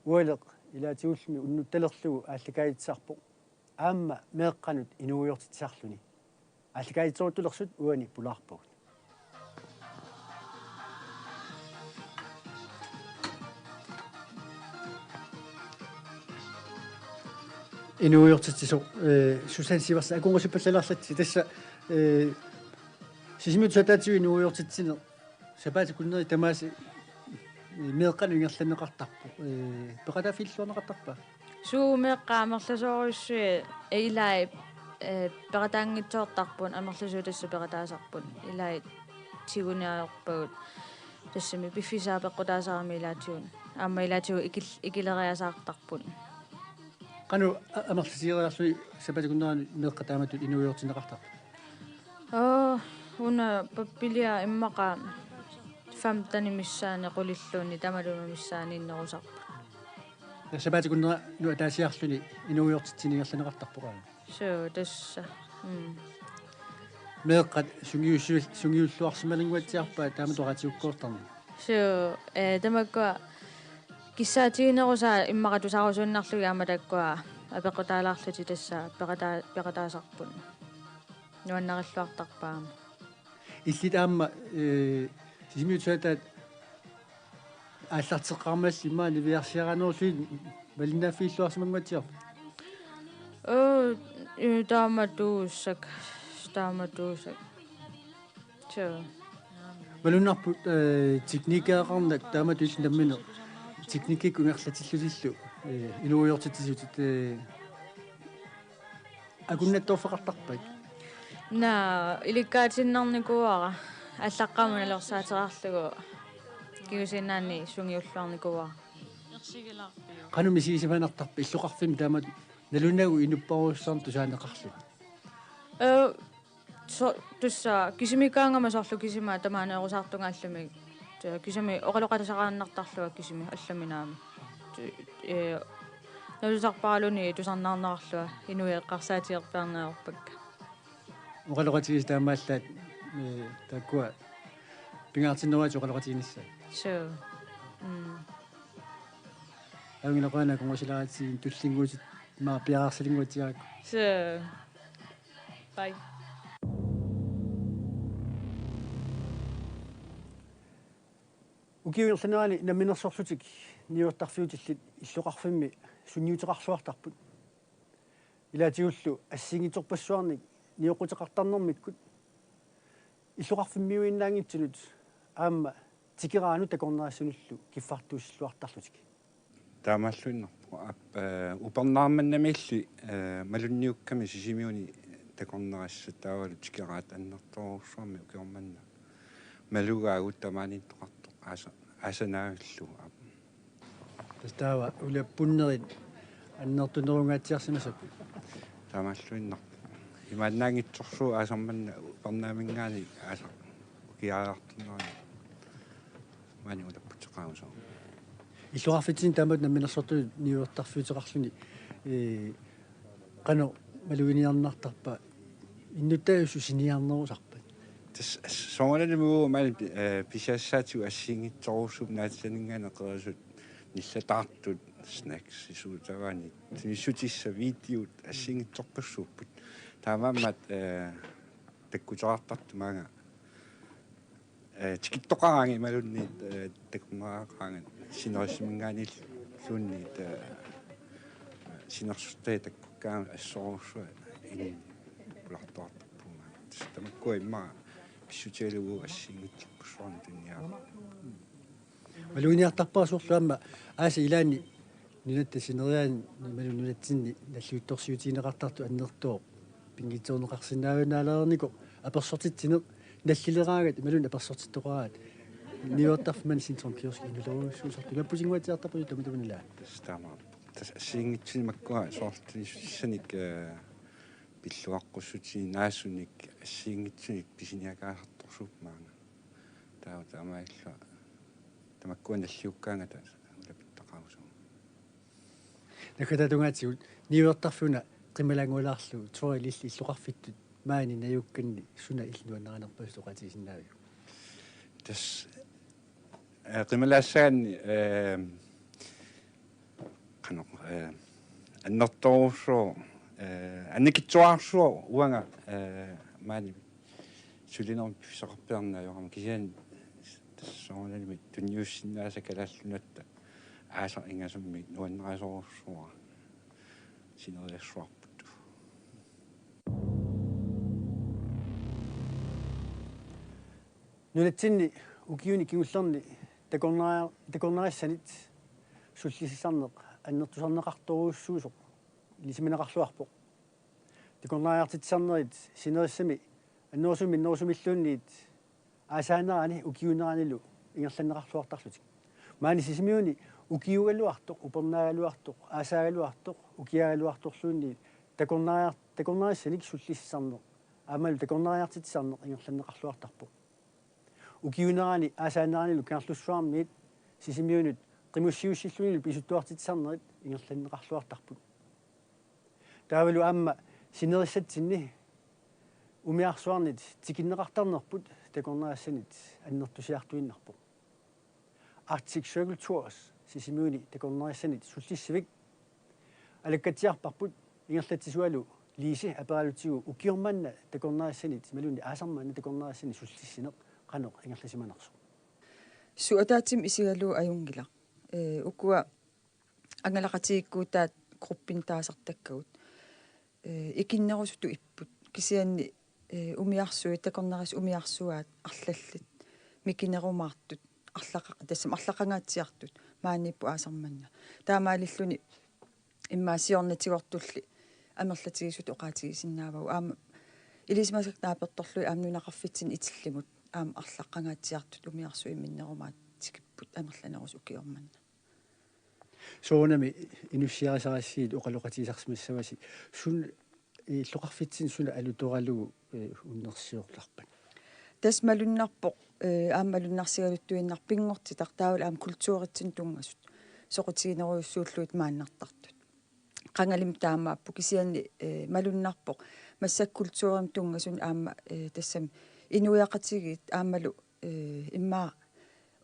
ualeq ilaatigulluunniit unnuttalerlugu aallakaatitsisarpoq aamma meeqqanut inuuiortitsisarluni. Aallakaatitseruttulersut uani pulaarpagut. Inuuiortitsisoq, eh, Susanne Sivertsen, akunngusippallaalaarlatsi tassa, eh, Sisimiut Tusaataatigut inuuiortitsineq sapaatip akunneri tamaasa, eh, meeqqanut ingerlanneqartarpoq, eh, peqataaffigilluarneqartarpa? Suu, meeqqat amerlasoorujussuit, eh, ilaat, eh, peqataanngitsoortarput, amerlasuut tassa peqataasarput, ilaat tiguniarpagut, tassami piffissaq apeqqutaasarami ilaatigut, aamma ilaatigut ikil-, ikileriasaartarput. Qanoq a-, amerlatigereerluni sapaatip akunneranut meeqqat taamatut inuuiortinneqartarput? Oo, una pappilia immaqa femtenit missaanni qulilluunniit tamatuma missaaniinnerusarput. Ja sapaatip akunnera una ataasiarluni inuuiortitsini ingerlanneqartarpoq aamma. Suu, tassa. Mm. Meeqqat sungiussu-, sungiulluarsimalerniatsiarpaat taamatut oqaatigiukkoortarneq. Suu, eh, tamakkua kissaatiginerusaat immaqa tusarusuinnarlugit aamma taakkua apeqqutaalaarlutik tassa peqataa-, peqataasarput. Nuannarilluartarpaat aamma. Illit aamma, eh, Sisimiut Tusaataat aallarteqqaarmalli immaqa niviarsiaraanerullutit malinnaaffiilluarsimanguatsiarpit? Oo, eh, taamatuussaaq, taamatuussaaq. Suu. Malunnarpoq, eh, teknikkeqarneq taamatut illit nammineq teknikkikkut ingerlatillutillu, eh, inuuiortitsisutit, eh, akunnattoorfeqartarpat? Naa, ilikkaatsinnarnikuuara, allaqqamut nalorsaateqarlugu kigusiinnaanni sungiulluarnikuuara. Qanoq misigisimanartarpa illoqarfimmi taamatut nalunagu inuppassuarnut tusaaneqarlutit? Ee, so-, tassa kisimikkaangama soorlu kisima tamaaneerusaartungaallumi. Tassa kisimi oqaloqatisaqaannartarlunga kisimi allami naamik. Ti-, ee, nalusarparaluunniit tusarnaarnerarlunga inuit eqqarsaatigeqqaarneruppakka. Oqaloqatigisatit taamaallaat, ee, taakkua pingaartinnerugakkit oqaloqatiginissaat. Suu. Mm. Avinngaluaq qujanaq akornusilaartitsigut tullinnguutit immaqa piareersalinnguatsiarakku. Suu. Bye. Ukiup ingerlanerani namminersorlutik niuertarfiutillit illoqarfimmi sunniuteqarluartarput. Ilaatigullu assigiinngitsorpassuarnik nioqquteqartarnermikkut illoqarfimmiuinnaanngitsunut aamma tikeraanut takornariassanullu kiffartuussilluartarlutik. Taamaalluinnarpoq aap, ee, upernaaq mannamiilli, ee, malunniukkami Sisimiuni takornarissat taavalu tikeraat annertoorujussuarmik ukioq manna. Malugaagut tamaaniittoqartoq aasa-, aasanaavillugit aap. Tassa taava uliappunnerit annertunerungaatsiarsimasapput. Taamaalluinnarpoq. Imaannaanngitsorsuuvoq aasaq manna upernaaminngaanniit aasaq ukiariartornerani maani ulapputeqarusooq. Illoqarfitsinni taamatut namminersortutut niuertarfiuteqarluni, ee, qanoq maluginiartarpa, innuttaasut siniarnerusarpat? Tassa soorunami uagut maani pi-, ee, pisiassaatigut assigiinngitsorujussuupput naatitsininngaanniit qerisut nillataartut, snacks, isuutavaani, tunissutissat, videot assigiinngitsorpassuupput. Taamaammat, ee, takkuteqartartut maanga, ee, tikittoqaraangat imaluunniit, ee, takuneqaraangat sinerissiminngaanniilluunniit, ee, sinersortai takkukkaangat assorujussuaq inuit pulartuartarput maanga. Tassa tamakkua immaqa pissutigalugu assigiinngitsorpassuarnik tuniniarput. Maluginiartarpara soorlu aamma aasap ilaani nunatta sineriaani imaluunniit nunatsinni nalliuttorsiutigineqartartut annertooq pinngitsoorneqarsinnaajunnaalereernikoq apersortitsineq nallileraangat imaluunniit apersortittoqaraangat niuertarfimmi Centrum Kiosk inulerujussuusartoq napputinnguatsiartarput tamatuma ilaa. Tassa taamaappoq. Tassa assigiinngitsunik makkua soorlu tunissutissanik, ee, pilluaqqussutinik naasunik assigiinngitsunik pisiniakaasartorsuupput maanga. Taava taamaalilluta tamakkua nalliukkaangata ulapittaqarusumik. Naggataata tungaatigut niuertarfik una Qimalaanngualaarlugu Thor, illit illoqarfittut maani najukkanni suna illit nuannarinerpasut oqaatigisinnaaviuk? Tassa, eh, qimalaassagaanni, eh, qanoq, eh, annertoorujussuuvoq, eh, annikitsuararsuuvoq uanga, eh, maani sulinermik piffissaqarpiarneq ajorama, kisianni tassa soorunalimi tunniussinnaasat Kalaallit Nunatta aasaq ingasammik nuannarisorujussuuara sineriassuarput. Nunatsinni ukiuni kingullerni takornari-, takornarissanit sullissisarneq annertusarneqartorujussuusoq ilisimaneqarluarpoq. Takornariartitsisarnerit sinerissami annerusumik minnerusumilluunniit aasaanerani ukiuuneranilu ingerlanneqarluartarlutik. Maani Sisimiuni ukiuugaluartoq, upernaagaluartoq, aasaagaluartoq, ukiaagaluartorluunniit takornariar-, takornarissanik sullissisarneq aammalu takornariartitsisarneq ingerlanneqarluartarpoq. Ukiuunerani aasaaneranilu Kangerlussuarmiit Sisimiunut qimussiussillunilu pisuttuartitsisarnerit ingerlanneqarluartarput. Taavalu aamma sinerissatsinni umiarsuarnit tikinneqartarnerput takornarissanit annertusiartuinnarpoq. Arctic Circle Tours Sisimiuni takornarissanit sullissivik alakkatsiarparput ingerlatsisualu Lise aperalutigu ukioq manna takornarissanit imaluunniit aasaq manna takornarissanit sullissineq qanoq ingerlasimanersoq. Suu, ataatsimut isigalugu ajunngilaq. Eh, ukua angalaqatigiikkuutaat gruppinut taasartakkagut. Eh, ikinnerusutut ipput. Kisianni, eh, umiarsuit, takornarissat umiarsuaat arlallit mikinerumaartut, arlaqa-, tassami arlaqangaatsiartut, maaniipput aasaq manna. Taamaalilluni immaqa siornatigortulli amerlatigisutut oqaatigisinnaavagut. Aamma ilisimasakka naapertorlugit aamma nunaqarfitsinni Itillimut aamma arlaqangaatsiartut umiarsuit minnerumaat tikipput amerlanerusut ukioq manna. Soorunami inussiarisarassigit oqaloqatigisarsimassavasi, suna illoqarfitsinni suna alutoralugu, eh, unnersiortarpat? Tassa malunnarpoq, eh, aamma malunnarsigaluttuinnarpoq pinngortitaq taavalu aamma kulturitsinnut tunngasut soqutiginerujussuullugit maannartartut. Qangalimi taamaappoq, kisianni, eh, malunnarpoq massakkut kulturimut tunngasuni aamma, eh, tassami inuiaqatigiit aammalu, eh, immaqa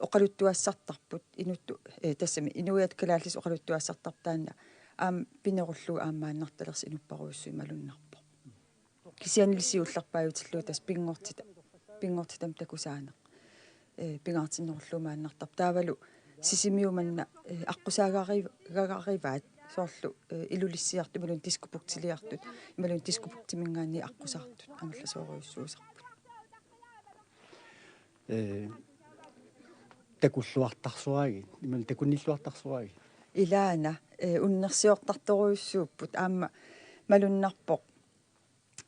oqaluttuassartarput inuttut, eh, tassami inuiattut kalaallisut oqaluttuassartarput, taanna aamma pinerullugu aamma maannartalersoq inupparujussuit malunnarpoq. Kisiannili siullerpaajutillugu tassa pinngortitaq, pinngortitami takusaaneq, eh, pingaartinnerullugu maannartarpoq. Taavalu Sisimiut manna, eh, aqqusaagari-, -garivaat soorlu, eh, Ilulissiartut imaluunniit Diskobugtiliartut imaluunniit Diskobuktiminngaanniit aqqusaartut angerlasoorujussuusarput. Eh, takulluartarsoraagit, imaluunniit takunnilluartarsoraagit? Ilaana, eh, unnersiortartorujussuupput, aamma malunnarpoq,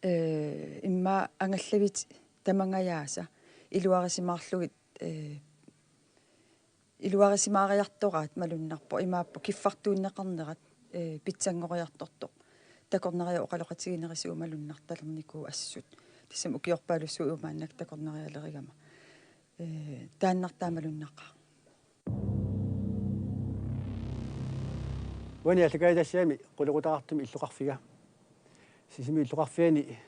eh, immaqa angallavit tamangajaasa iluarisimaarlugit, eh, iluarisimaariartoraat malunnarpoq, imaappoq kiffartuunneqarnerat, eh, pitsanngoriartortoq takornariat oqaloqatiginerisigut malunnartalernikuuvoq assut. Tassami ukiorpaalussuit uagut maannakkut takornarialerigama. Eh, taannartaa malunnaqaaq. Uani aallakaatitassiami qulequtaqartumi illoqarfiga. Sisimiut illoqarfiani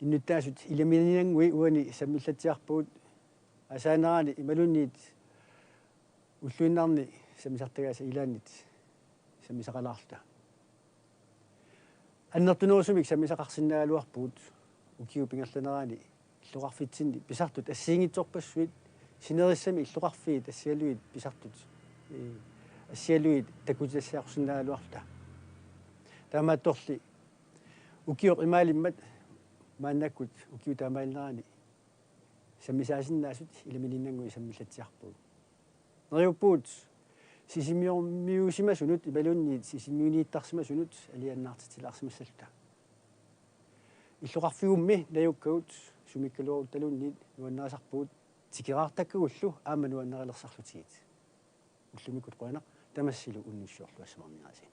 innuttaasut ilamininnguit uani sammillatsiarpagut, aasaanerani imaluunniit ulluinnarni sammisartagaasa ilaannit sammisaqalaarluta. Annertunerusumik sammisaqarsinnaagaluarpugut ukiup ingerlanerani illoqarfitsinni pisartut assigiinngitsorpassuit, sinerissami illoqarfiit assigalugit pisartut, eh, assigalugit takutitassiaqqusinnaagaluarluta. Taamaattorli ukioq imaalimmat maannakkut ukiup taamaalinerani sammisaasinnaasut ilamininnguit sammillatsiarpagut. Neriuppugut sisimiormiuusimasunut imaluunniit sisimiuniittarsimasunut aliannaartitsilaarsimassalluta. Illoqarfigummi najukkagut sumikkaluaruttaluunniit nuannarisarpugut tikeraartakkagullu aamma nuannarilersarlutigit. Ullumikkut qujanaq, tamassilu unnussiorluassavarniarisi.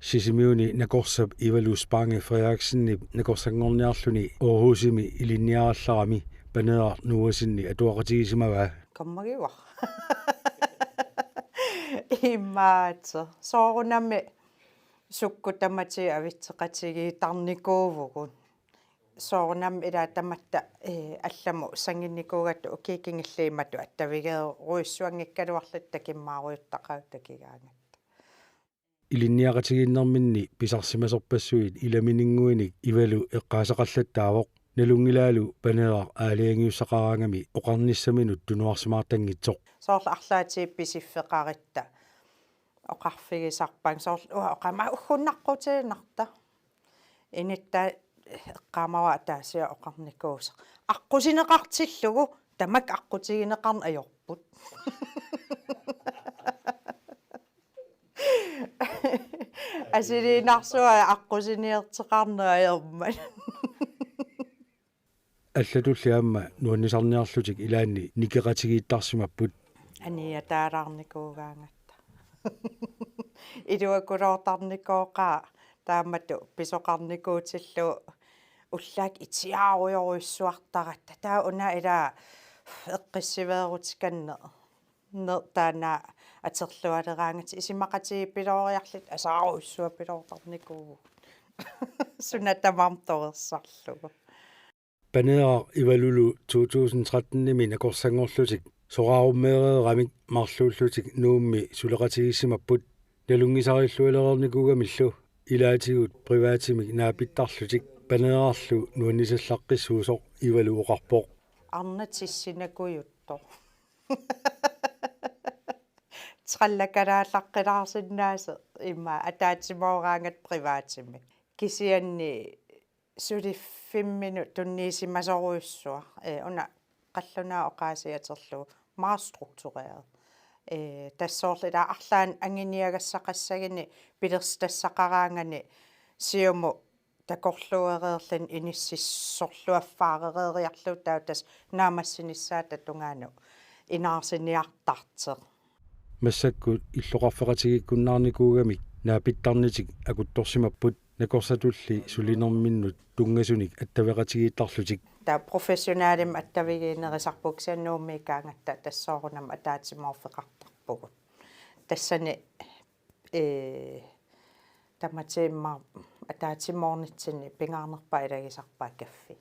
Sisimiuni nakorsap Ivalu Spange Frederiksenip nakorsanngorniarluni Aarhusimi ilinniarallarami Paneeraq Noahsenip atuaqatigisimavaa. Kammagiva. Imaattoq. Soorunami sukkut tamatigut avitseqatigiittarnikuuvugut. Soorunami ilaa tamatta, eh, allamut sanginnikuugatta ukiut kingulliit imatut attavigeerujussuanngikkaluarluta takimaarujuttaqaat takigaangatta. Ilinniaqatigiinnerminni pisarsimasorpassuit ilamininnguinik Ivalu eqqaasaqallattaavoq, nalunngilaalu Paneeraq aalajangiussaqaraangami oqarnissaminut tunuarsimaartanngitsoq. Soorlu arlaatigut pisiffeqaratta oqarfigisarpaannga soorlu uanga oqarama uggunnaqqutiinnarta. Inuttaa eqqaamavara ataasiaq oqarnikuusoq: Aqqusineqartillugu, tamakku aqqutigineqarneq ajorput. Asiliinnarsuaq aqqusiniorteqarneq ajormat. Allatulli aamma nuannisarniarlutik ilaanni nikeqatigiittarsimapput. Aniataalaarnikuugaangatta. Iluakuloortarnikooqaaq taamatut pisoqarnikuutillugu ullaakkut itiaarujorujussuartaratta. Taava una ilaa eqqissiveerutikanneq. Ner-, taanna atorlualeraangatta isumaqatigiippilooriarluta asaarujussuapiloortarnikuuvugut. Suna tamarmi torersarlugu. Paneeraq Ivalulu to tusind tretten-imi nakorsanngorlutik soraarummeereeramik marluullutik Nuummi suleqatigiissimapput. Nalunngisarillualereernikuugamillu ilaatigut privatimik naapittarlutik Paneerarlu nuannisallaqqissuusoq Ivalu oqarpoq. Arnat sissinakujuttoq. Trallakalaallaqqilaarsinnaasoq ima ataatsimooraangatta privatimik. Kisianni suliffimminut tunniusimasorujussuaq. Ee, una qallunaat oqaasii atorlugu meget struktureret. Ee, tassa soorlu ilaa arlaannik anguniagassaqassaguni pilersitassaqaraangani siumut takorluuereerluni inissinnerluaffaareeriarlugu taava tassa naammassinissaata tungaanut inaarsiniartartoq. Massakkut illoqarfeqatigiikkunnaarnikuugamik naapittarnitik akuttorsimapput nakorsatulli sulinerminnut tunngasunik attaveqatigiittarlutik. Taava professionelimik attavigiinnerisarpugut kisianni Nuummiikkaangatta tassa soorunami ataatsimoorfeqartarpugut. Tassani, ee, tamatigut immaqa ataatsimoornitsinni pingaarnerpaaq ilagisarpaat kaffi.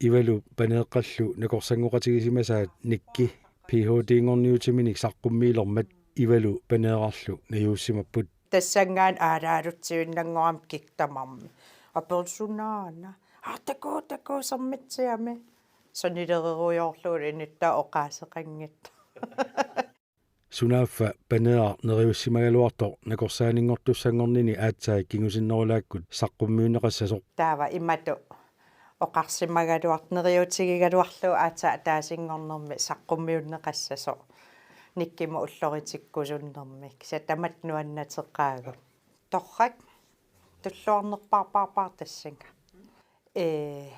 Ivalu Paneeqqallu nakorsanngoqatigisimasaat Nikki Ph.D.-nngorniutiminik saqqummiilermat Ivalu Paneerarlu najuussimapput. Tassanngaanniit aalaarutsivinnanngorami kikkut tamarmik: Apersunaana. Aa, takuu, takuu, sermitsiami. Sanilererujoorlugu inuttaa oqaaseqanngitsoq. Sunaaffa Paneeraq neriussimagaluartoq nakorsaanninngortussanngornini aatsaat kingusinnerulaakkut saqqummiunneqassasoq. Taava imatut oqarsimagaluartoq neriuutigigaluarlugu aatsaat ataasinngornermi saqqummiunneqassasoq Nikkimut ulloritikkusunnermi. Kisianni tamatta nuannateqaagut. Torrak, tulluarnerpaarpaarpaartassinga. Ee,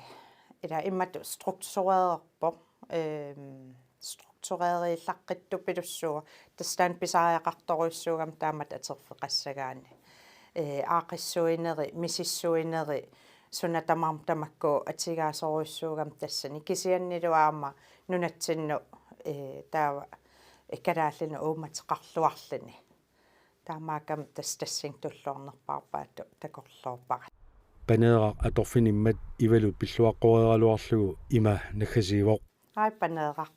ila imatut struktureerpoq. Ehm, struktureeriillaqqittupillussuuvoq. Tassa taanna pisariaqartorujussuugami taamatut atorfeqassagaanni. Ee, aaqqissuineri, misissuineri, suna tamarmi tamakku atugaasorujussuugami tassani. Kisiannilu aamma nunatsinnut, ee, taava, ee, kalaallinut uummateqarluarluni. Taamaakkami tassa tassunga tulluarnerpaarpaatut takorloorpara. Paneeraq atorfinimmat Ivalu pilluaqqoreeraluarlugu ima naggasiivoq. Ai Paneeraq.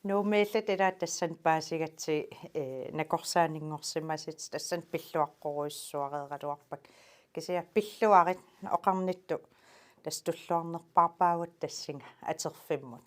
Nuummiilluta ilaa tassani paasigatsigit, ee, nakorsaanninngorsimasut tassani pilluaqqorujussuareeraluarpakka. Kisianni pilluarit oqarnittut tassa tulluarnerpaarpaagut tassunga atorfimmut.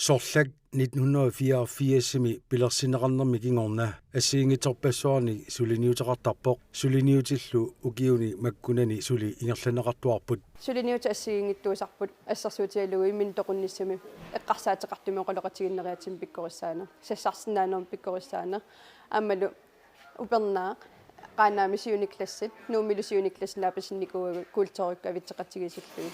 Sorlak nitten hundrede og fireogfirsimi pilersinneqarnermi kingorna assigiinngitsorpassuarnik suliniuteqartarpoq, suliniutillu ukiuni makkunani suli ingerlanneqartuarput. Suliniutit assigiinngitsuusarput assersuutigalugu imminut toqunnissamut eqqarsaateqartumik oqaloqatigiinneriaatsimik pikkorissaaneq, sassarsinnaanermut pikkorissaaneq, aammalu upernaaq Qaanaami syvende klassit, Nuummilu syvende klassit naapasinnikuuagut kulturikkut avitseqatigiissillugit.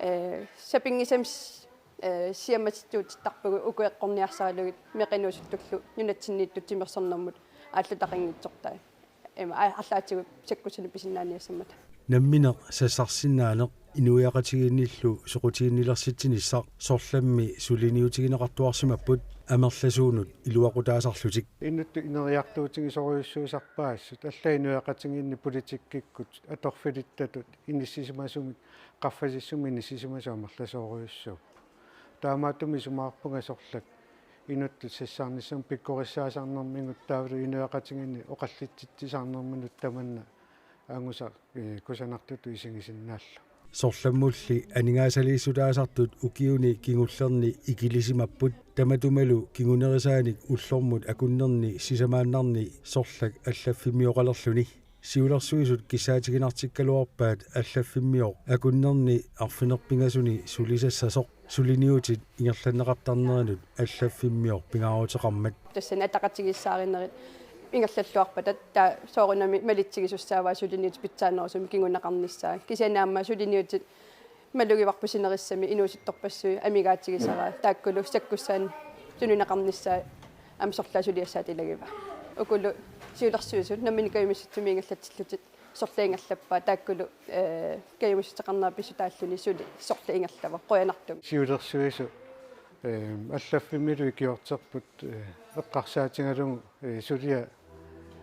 Ee, sapinngisamik s-, ee, siammatittuutittarpagut uku eqqorniarsaralugit meeqqat inuusuttullu nunatsinniittut timersornermut aallutaqanngitsortai. Ima, aa, arlaatigut sakkussanik pisinnaaniassammata. Nammineq sassarsinnaaneq inuiaqatigiinnillu soqutiginnilersitsinissaq sorlammi suliniutigineqartuarsimapput amerlasuunut iluaqutaasarlutik. Inuttut ineriartuutigisorujussuusarpaassut, allat inuiaqatigiinni politikkikkut atorfilittatut inissisimasumik qaffasissumik inissisimasut amerlasoorujussuupput. Taamaattumik isumaqarpunga sorlak inuttut sassarnissamut pikkorissaasarnermigut taavalu inuiaqatigiinni oqallitsitsisarnerminut tamanna angusaq, ee, kusanartutut isigisinnaallugu. Sorlammulli aningaasaliissutaasartut ukiuni kingullerni ikilisimapput, tamatumalu kingunerisaanik ullormut akunnerni sisamaannarni sorlak allaffimmioqalerluni. Siulersuisut kissaatiginartikkaluarpaat allaffimmiooq akunnerni arfineq-pingasuni sulisassasoq suliniutit ingerlanneqartarnerinut allaffimmioq pingaaruteqarmat. Tassani ataqatigiissaarinerit ingerlalluarpata taava soorunami malitsigisussaavaa suliniutit pitsaanerusumik kinguneqarnissaat. Kisianni aamma suliniutit malugivarput sinerissami inuusuttorpassuit amigaatigisaraa, taakkulu sakkussaannik tunineqarnissaat aamma sorlaat suliassaat ilagivaat. Ukulu siulersuisut nammineq kajumissutsimiit ingerlatsillutik sorliit ingerlappaat, taakkulu, ee, kajumissuteqarnera pissutaalluni suli sorliit ingerlavoq qujanartumik. Siulersuisut, ee, allaffimmilu ikiorterput, ee, eqqarsaatigalugu, ee, suliaq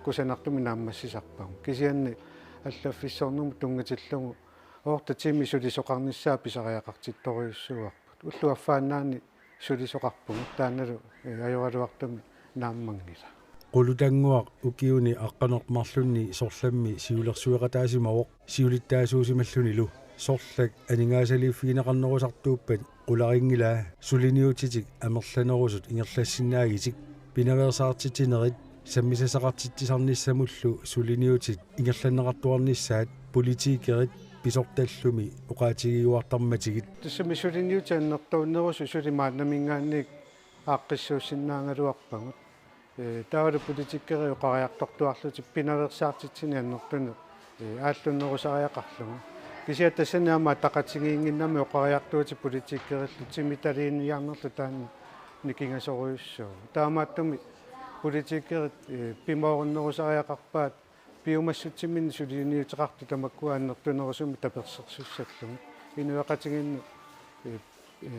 kusanartumik naammassisarpagut. Kisianni allaffissornermut tunngatillugu oortatimi sulisoqarnissaa pisariaqartittorujussuuarput. Ullut affaannaani sulisoqarpugut, taannalu, ee, ajoraluartumik naammanngilaq. Qulutannguaq ukiuni aqqaneq-marlunni sorlammi siulersueqataasimavoq siulittaasuusimallunilu. Sorlak aningaasaliiffigineqarnerusartuuppat qularinngilaat suliniutitik amerlanerusut ingerlassinnaagitik. Pinaveersaartitsinerit sammisassaqartitsisarnissamullu suliniutit ingerlanneqartuarnissaat politikerit pisortallumi oqaatigiuartarmatigit. Tassami suliniutit annertuunnerusut suli maannaminngaanniit aaqqissuussinnaagaluarpagut. Ee, taavalu politikerit oqariartortuarlutik pinaveersaartitsineq annertuneq, ee, aallunnerusariaqarlugu. Kisianni tassani aamma ataqatigiinnginnami oqariartuutit politikerillu timitaliiniarnerlu taanna nikingasorujussuuvoq. Taamaattumik politikerit, ee, pimoorunnerusariaqarpaat piumassutsiminnik suliniuteqartut tamakkua annertunerusumik tapersersussallugit. Inuiaqatigiinnut, ee, ee,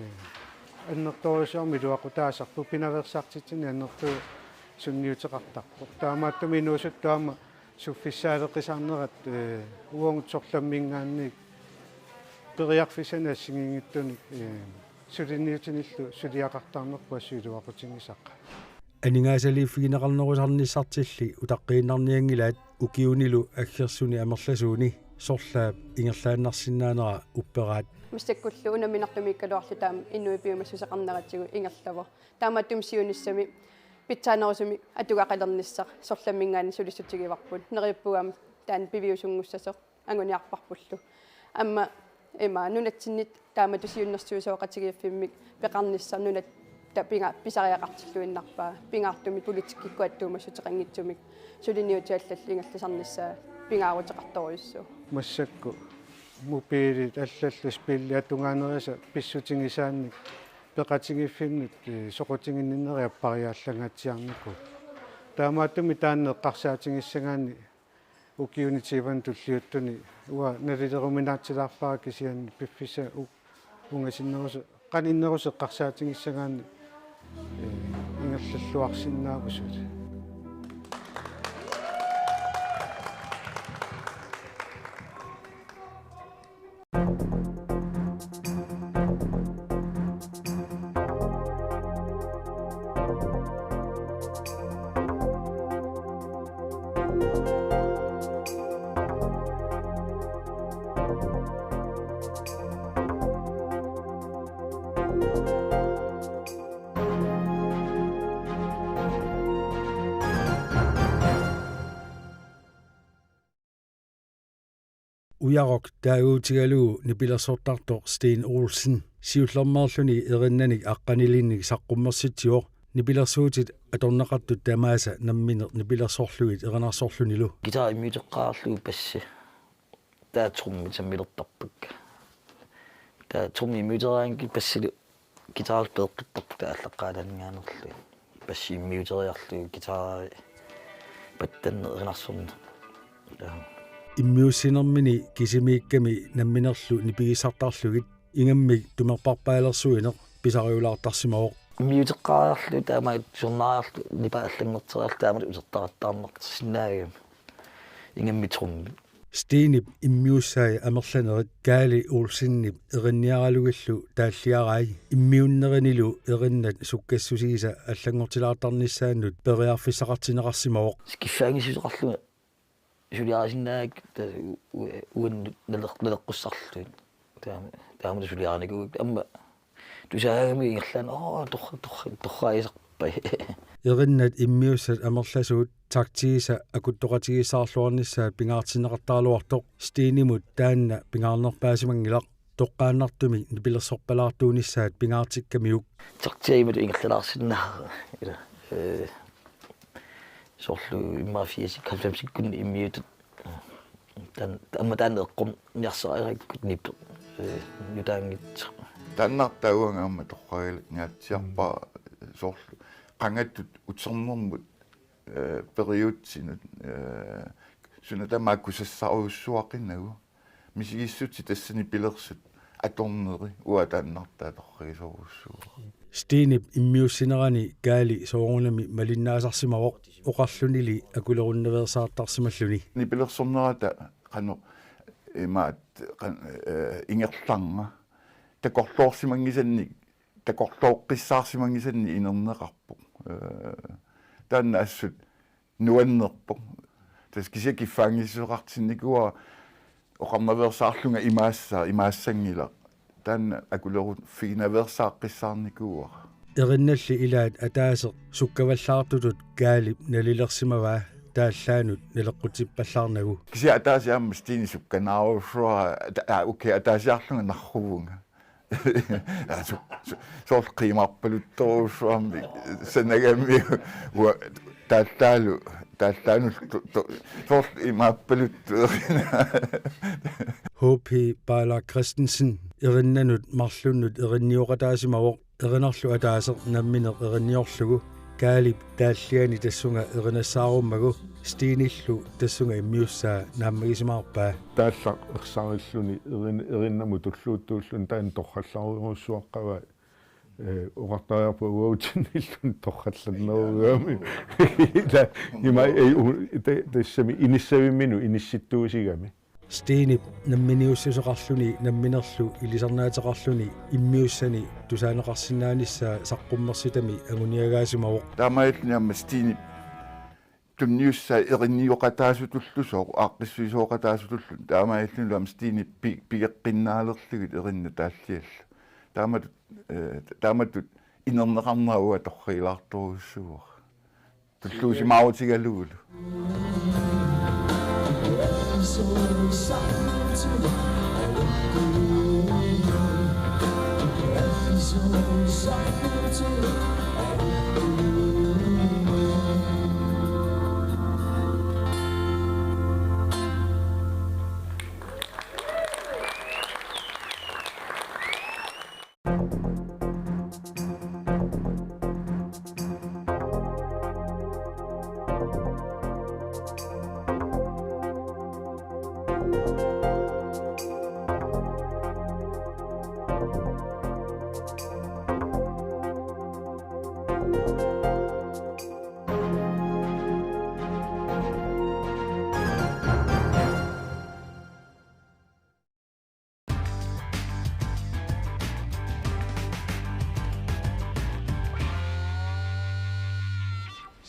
annertoorujussuarmik iluaqutaasarput, pinaveersaartitsineq annertuumik sunniuteqartarpoq. Taamaattumik inuusuttut aamma suffissaaleqisarnerat, ee, uagut sorlamminngaanniit periarfissanik assigiinngitsunik, ee, suliniutinillu suliaqartarnerput assut iluaqutigisaqaat. Aningaasaliiffigineqarnerusarnissartilli utaqqiinnarnianngilaat ukiunilu aggersuni amerlasuuni sorlaap ingerlaannarsinnaanera upperaat. Massakkullu unamminartumiikkaluarluta aamma inuit piumassuseqarneratigut ingerlavoq. Taamaattumik siunissami pitsaanerusumik atugaqalernissaq sorlamminngaanniit sulissutigivarput. Neriuppunga aamma taanna piviusunngussasoq anguniarparpullu. Aamma ima nunatsinnit taamatut siunnersuisoqatigiiffimmik peqarnissaq nunatta pinga-, pisariaqartilluinnarpaa, pingaartumik politikkikkut attuumassuteqanngitsumik suliniutit allallu ingerlasarnissaat pingaaruteqartorujussuuvoq. Massakkut mobilit allallu spillit atugaanerisa pissutigisaannik peqatigiiffinnut, ee, soqutiginninnerit appariaallangaatsiarnikuupput. Taamaattumik taanna eqqarsaatigissagaanni ukiuni tyveni tulliuttuni uanga nalileruminaatsilaarpara, kisianni piffissaq u-, ungasinnerusoq, qaninnerusoq eqqarsaatigissagaanni, ee, ingerlalluarsinnaavoq suli. Ujaruk taaguutigalugu nipilersortartoq Steen Olsen siullermeerluni erinnanik aqqanilinnik saqqummersitsivoq, nipilersuutit atorneqartut tamaasa nammineq nipilersorlugit erinarsorlunilu. Guitar immiuteqqaarlugu bassi. Taava trummi sammilertarpakka. Taava trummi immiuteriaraanni bassilu guitarip peeqqittarput taallaqqaalaanngaannerlu. Bassi immiuteriarlugu guitari pattanneq erinarsorneq. Taava. Immiussinermini kisimiikkami namminerlu nipigissartarlugit ingammik tumerparpaalersuineq pisariulaartarsimavoq. Immiuteqqaariarlugu taamaat sunaariarlugu nipaa allanngorteriarlugu taamaat utertaqattaarnartorsinnaagami. Ingammik trummi. Steenip immiussai amerlanerit Kaali Olsenip erinniaralugillu taalliarai immiunnerinilu erinnat sukkassusigisa allanngortilaartarnissaannut periarfissaqartinneqarsimavoq. Kiffaanngissuseqarlunga suliarisinnaagakku tassa u-, u-, uannut naleq-, naleqqussarlugit. Taama, taama suliarinikuugakkit aamma tusaagamigit ingerlaannaq, oo, torra-, torra-, torragisarpai. Erinnat immiussat amerlasuut taktiisa akuttoqatigiissaarluarnissaat pingaartinneqartaraluartoq Steenimut taanna pingaarnerpaasimanngilaq, toqqaannartumik nipilersorpalaartuunissaat pingaartikkamiuk. Taktiimatut ingerlalaarsinnaavara. Ila, ee, soorlu immaqa firsit halvfemsikkunni immiutut. Taanna, aamma taanna eqqorniarsarigakkit nipi-, ee, nutaanngitsoq. Taannartaa uanga aamma torragingaatsiarpara soorlu qangattut uternermut, ee, periutsinut, ee, suna tamaat kusassarujussuaqinagu. Misigissutsit tassani pilersut atorneri uanga taannartaa torragisorujussuuara. Steenip immiussinerani Kaali soorunami malinnaasarsimavoq oqarlunili akulerunnaveersaartarsimalluni. Nipilersornerata qanoq imaat qan-, ee, ingerlarnga takorloorsimanngisannik, takorlooqqissaarsimanngisannik inerneqarpoq. Ee, taanna assut nuannerpoq. Tassa kisianni kiffaanngissuseqartinnikuuara oqarnaveersaarlunga imaassaa-, imaassanngilaq. Taanna akuleruffiginaveersaaqqissaarnikuuara. Erinnalli ilaat ataaseq sukkavallaartutut Kaalip nalilersimavaa taallaanut naleqqutippallaarnagu. Kisianni ataaseq aamma Steenip sukkanaarujussuara, ata-, aa, okay, ataasiarlunga narruvunga. Aa, su-, su-, soorlu qiimaarpaluttorujussuarmik sanagamiuk uanga taallaalu, taallaanullu to-, to-, soorlu imaappaluttut. H P Baalar Christensen erinnanut marlunnut erinnioqataasimavoq, erinarlu ataaseq nammineq erinniorlugu. Kaalip taalliani tassunga erinassaarummagu Steenillu tassunga immiussaa naammagisimaarpaa. Taallaq ersarilluni erin-, erinnamut tulluuttuulluni taanna torrallarujussuaqqavaa, ee, oqartariarpaa uagutsinnilluni torrallannerugami. Ila, ima, ee, u-, ta-, tassami inissavimminut inissittuusigami. Steenip namminiussuseqarluni namminerlu ilisarnaateqarluni immiussani tusaaneqarsinnaanissaa saqqummersitami anguniagaasimavoq. Taamaalilluni aamma Steenip tunniussai erinnioqataasutullusooq, aaqqissuisooqataasutullu. Taamaalilluni aamma Steenip pi-, pigeqqinnaalerlugit erinnat taalliallu. Taamatut, ee, taamatut inerneqarnera uanga torragilaartorujussuuara. Tulluusimaarutigalugulu.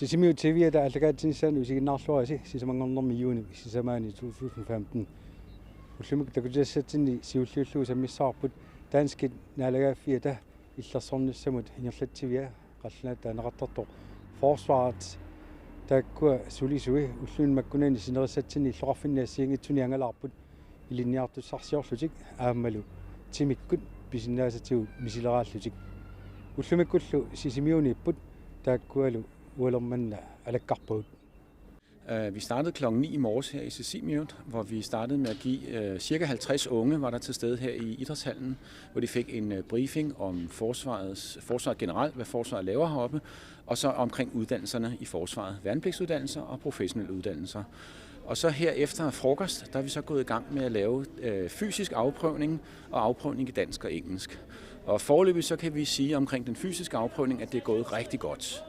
Sisimiut T V-ata aallakaatitsinissaanut isiginnaarluarisi sisamanngornermi juunip sisamaani to tusind femten. Ullumikkut takutitassatsinni siulliullugu sammissavarput danskit naalagaaffiata illersornissamut ingerlatsivia qallunaatut taaneqartartoq Forsvaret. Taakkua sulisui ulluni makkunani sinerissatsinni illoqarfinni assigiinngitsuni angalaarput. ilinniartussarsiorlutik aammalu timikkut pisinnaasatigut misileraallutik. Ullumikkullu Sisimiuniipput, taakkualu ualermanna alakkarpagut. Øh, Vi startede klokken ni i morges her i Sisimiut, hvor vi startede med at give øh, cirka halvtreds unge, var der til stede her i idrætshallen, hvor de fik en øh, briefing om forsvarets, forsvaret generelt, hvad forsvaret laver heroppe, og så omkring uddannelserne i forsvaret, værnepligtsuddannelser og professionelle uddannelser. Og så her efter frokost, der er vi så gået i gang med at lave øh, fysisk afprøvning og afprøvning i dansk og engelsk. Og foreløbig så kan vi sige omkring den fysiske afprøvning, at det er gået rigtig godt.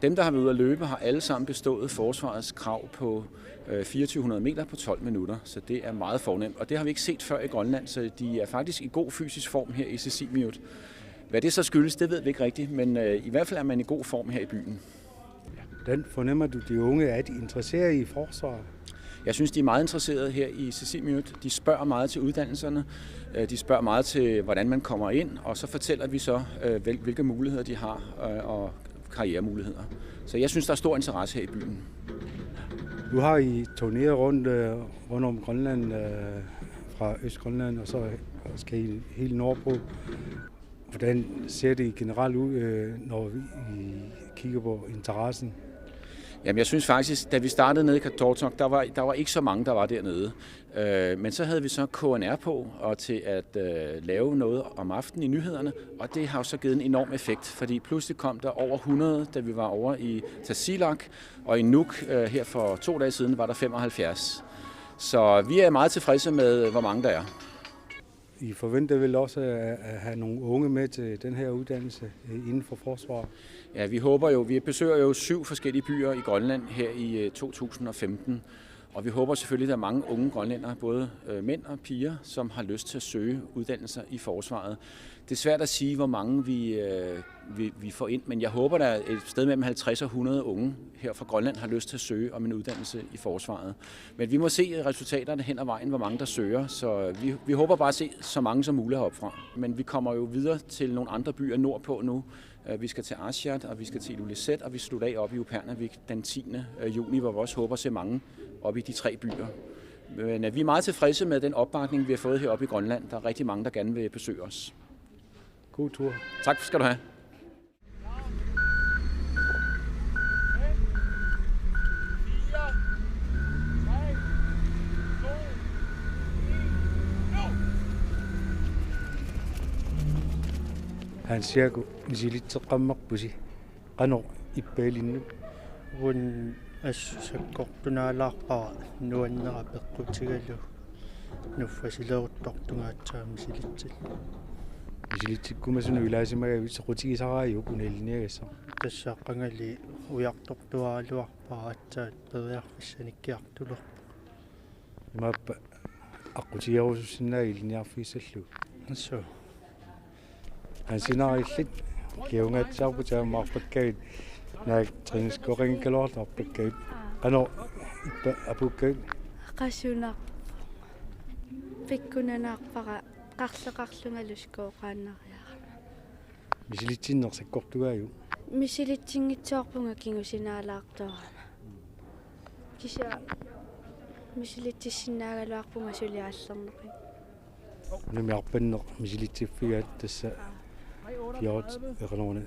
Dem, der har været ude at løbe, har alle sammen bestået forsvarets krav på øh, fireogtyve hundrede meter på tolv minutter, så det er meget fornemt. Og det har vi ikke set før i Grønland, så de er faktisk i god fysisk form her i Sisimiut. Hvad det så skyldes, det ved vi ikke rigtigt, men øh, i hvert fald er man i god form her i byen. Hvordan fornemmer du, de unge er interesseret i forsvaret? Jeg synes, de er meget interesserede her i Sisimiut. De spørger meget til uddannelserne. Øh, De spørger meget til, hvordan man kommer ind, og så fortæller vi så, øh, hvil- hvilke muligheder de har øh, og karrieremuligheder. Så jeg synes, der er stor interesse her i byen. Du har I turneret rundt, øh, rundt om Grønland, øh, fra Østgrønland, og så skal I helt nordpå. Hvordan ser det generelt ud, øh, når vi I kigger på interessen? Jamen, jeg synes faktisk, da vi startede nede i Qaqortoq, der var, der var ikke så mange, der var dernede. Øh, men så havde vi så K N R på og til at øh, lave noget om aftenen i nyhederne, og det har jo så givet en enorm effekt, fordi pludselig kom der over hundrede, da vi var over i Tasiilaq, og i Nuuk øh, her for to dage siden var der femoghalvfjerds. Så vi er meget tilfredse med, hvor mange der er. I forventer vel også at, at have nogle unge med til den her uddannelse, øh, inden for forsvar? Ja, vi håber jo, vi besøger jo syv forskellige byer i Grønland her i øh, to tusind og femten, og vi håber selvfølgelig, at der er mange unge grønlændere, både øh, mænd og piger, som har lyst til at søge uddannelser i forsvaret. Det er svært at sige, hvor mange vi, øh, vi, vi får ind, men jeg håber, der er et sted mellem halvtreds og hundrede unge her fra Grønland har lyst til at søge om en uddannelse i forsvaret. Men vi må se resultaterne hen ad vejen, hvor mange der søger, så vi, vi håber bare at se så mange som muligt heroppe fra. Men vi kommer jo videre til nogle andre byer nordpå nu. Øh, Vi skal til Aasiaat, og vi skal til Ilulissat, og vi slutter af oppe i Upernavik den tiende juni, hvor vi også håber at se mange oppe i de tre byer. Men øh, vi er meget tilfredse med den opbakning, vi har fået heroppe i Grønland. Der er rigtig mange, der gerne vil besøge os. God tur. Tak skal du have. Hans Jakob, misilitseqqammerpusi. Qanoq ippa ilinnut? Uunga assut sakkortunaalaarpara nuannera peqqutigalugu nuffasileruttortungaatsaa misilitsillugu. Misilitsikkumasunut ilaasimagavit soqutigisaraajuk una ilinniagassaq? Tassa qangali ujartortuaraluarpara aatsaat periarfissanikkiartulerpoq. Imaappa aqqutigerusussinnaagit ilinniarfigissallugu? Assut. Hansinaa illit kiungaatsiarput aamma arpakkavit, naak træningskoqanngikkaluarlutit arpakkavit. Qanoq ippa apuukkavit? Qasunarpoq. Pikkunanaarpara qarleqarlungalu skooqaannariarama. Misilitsinneq sakkortugaajuk? Misilitsinngitsoorpunga kingusinaalaartorama. Kisianni misilitsissinnaagaluarpunga suli aallerneqi. Unami arpanneq misilitsiffigaat tassa fjorten, eqaluuna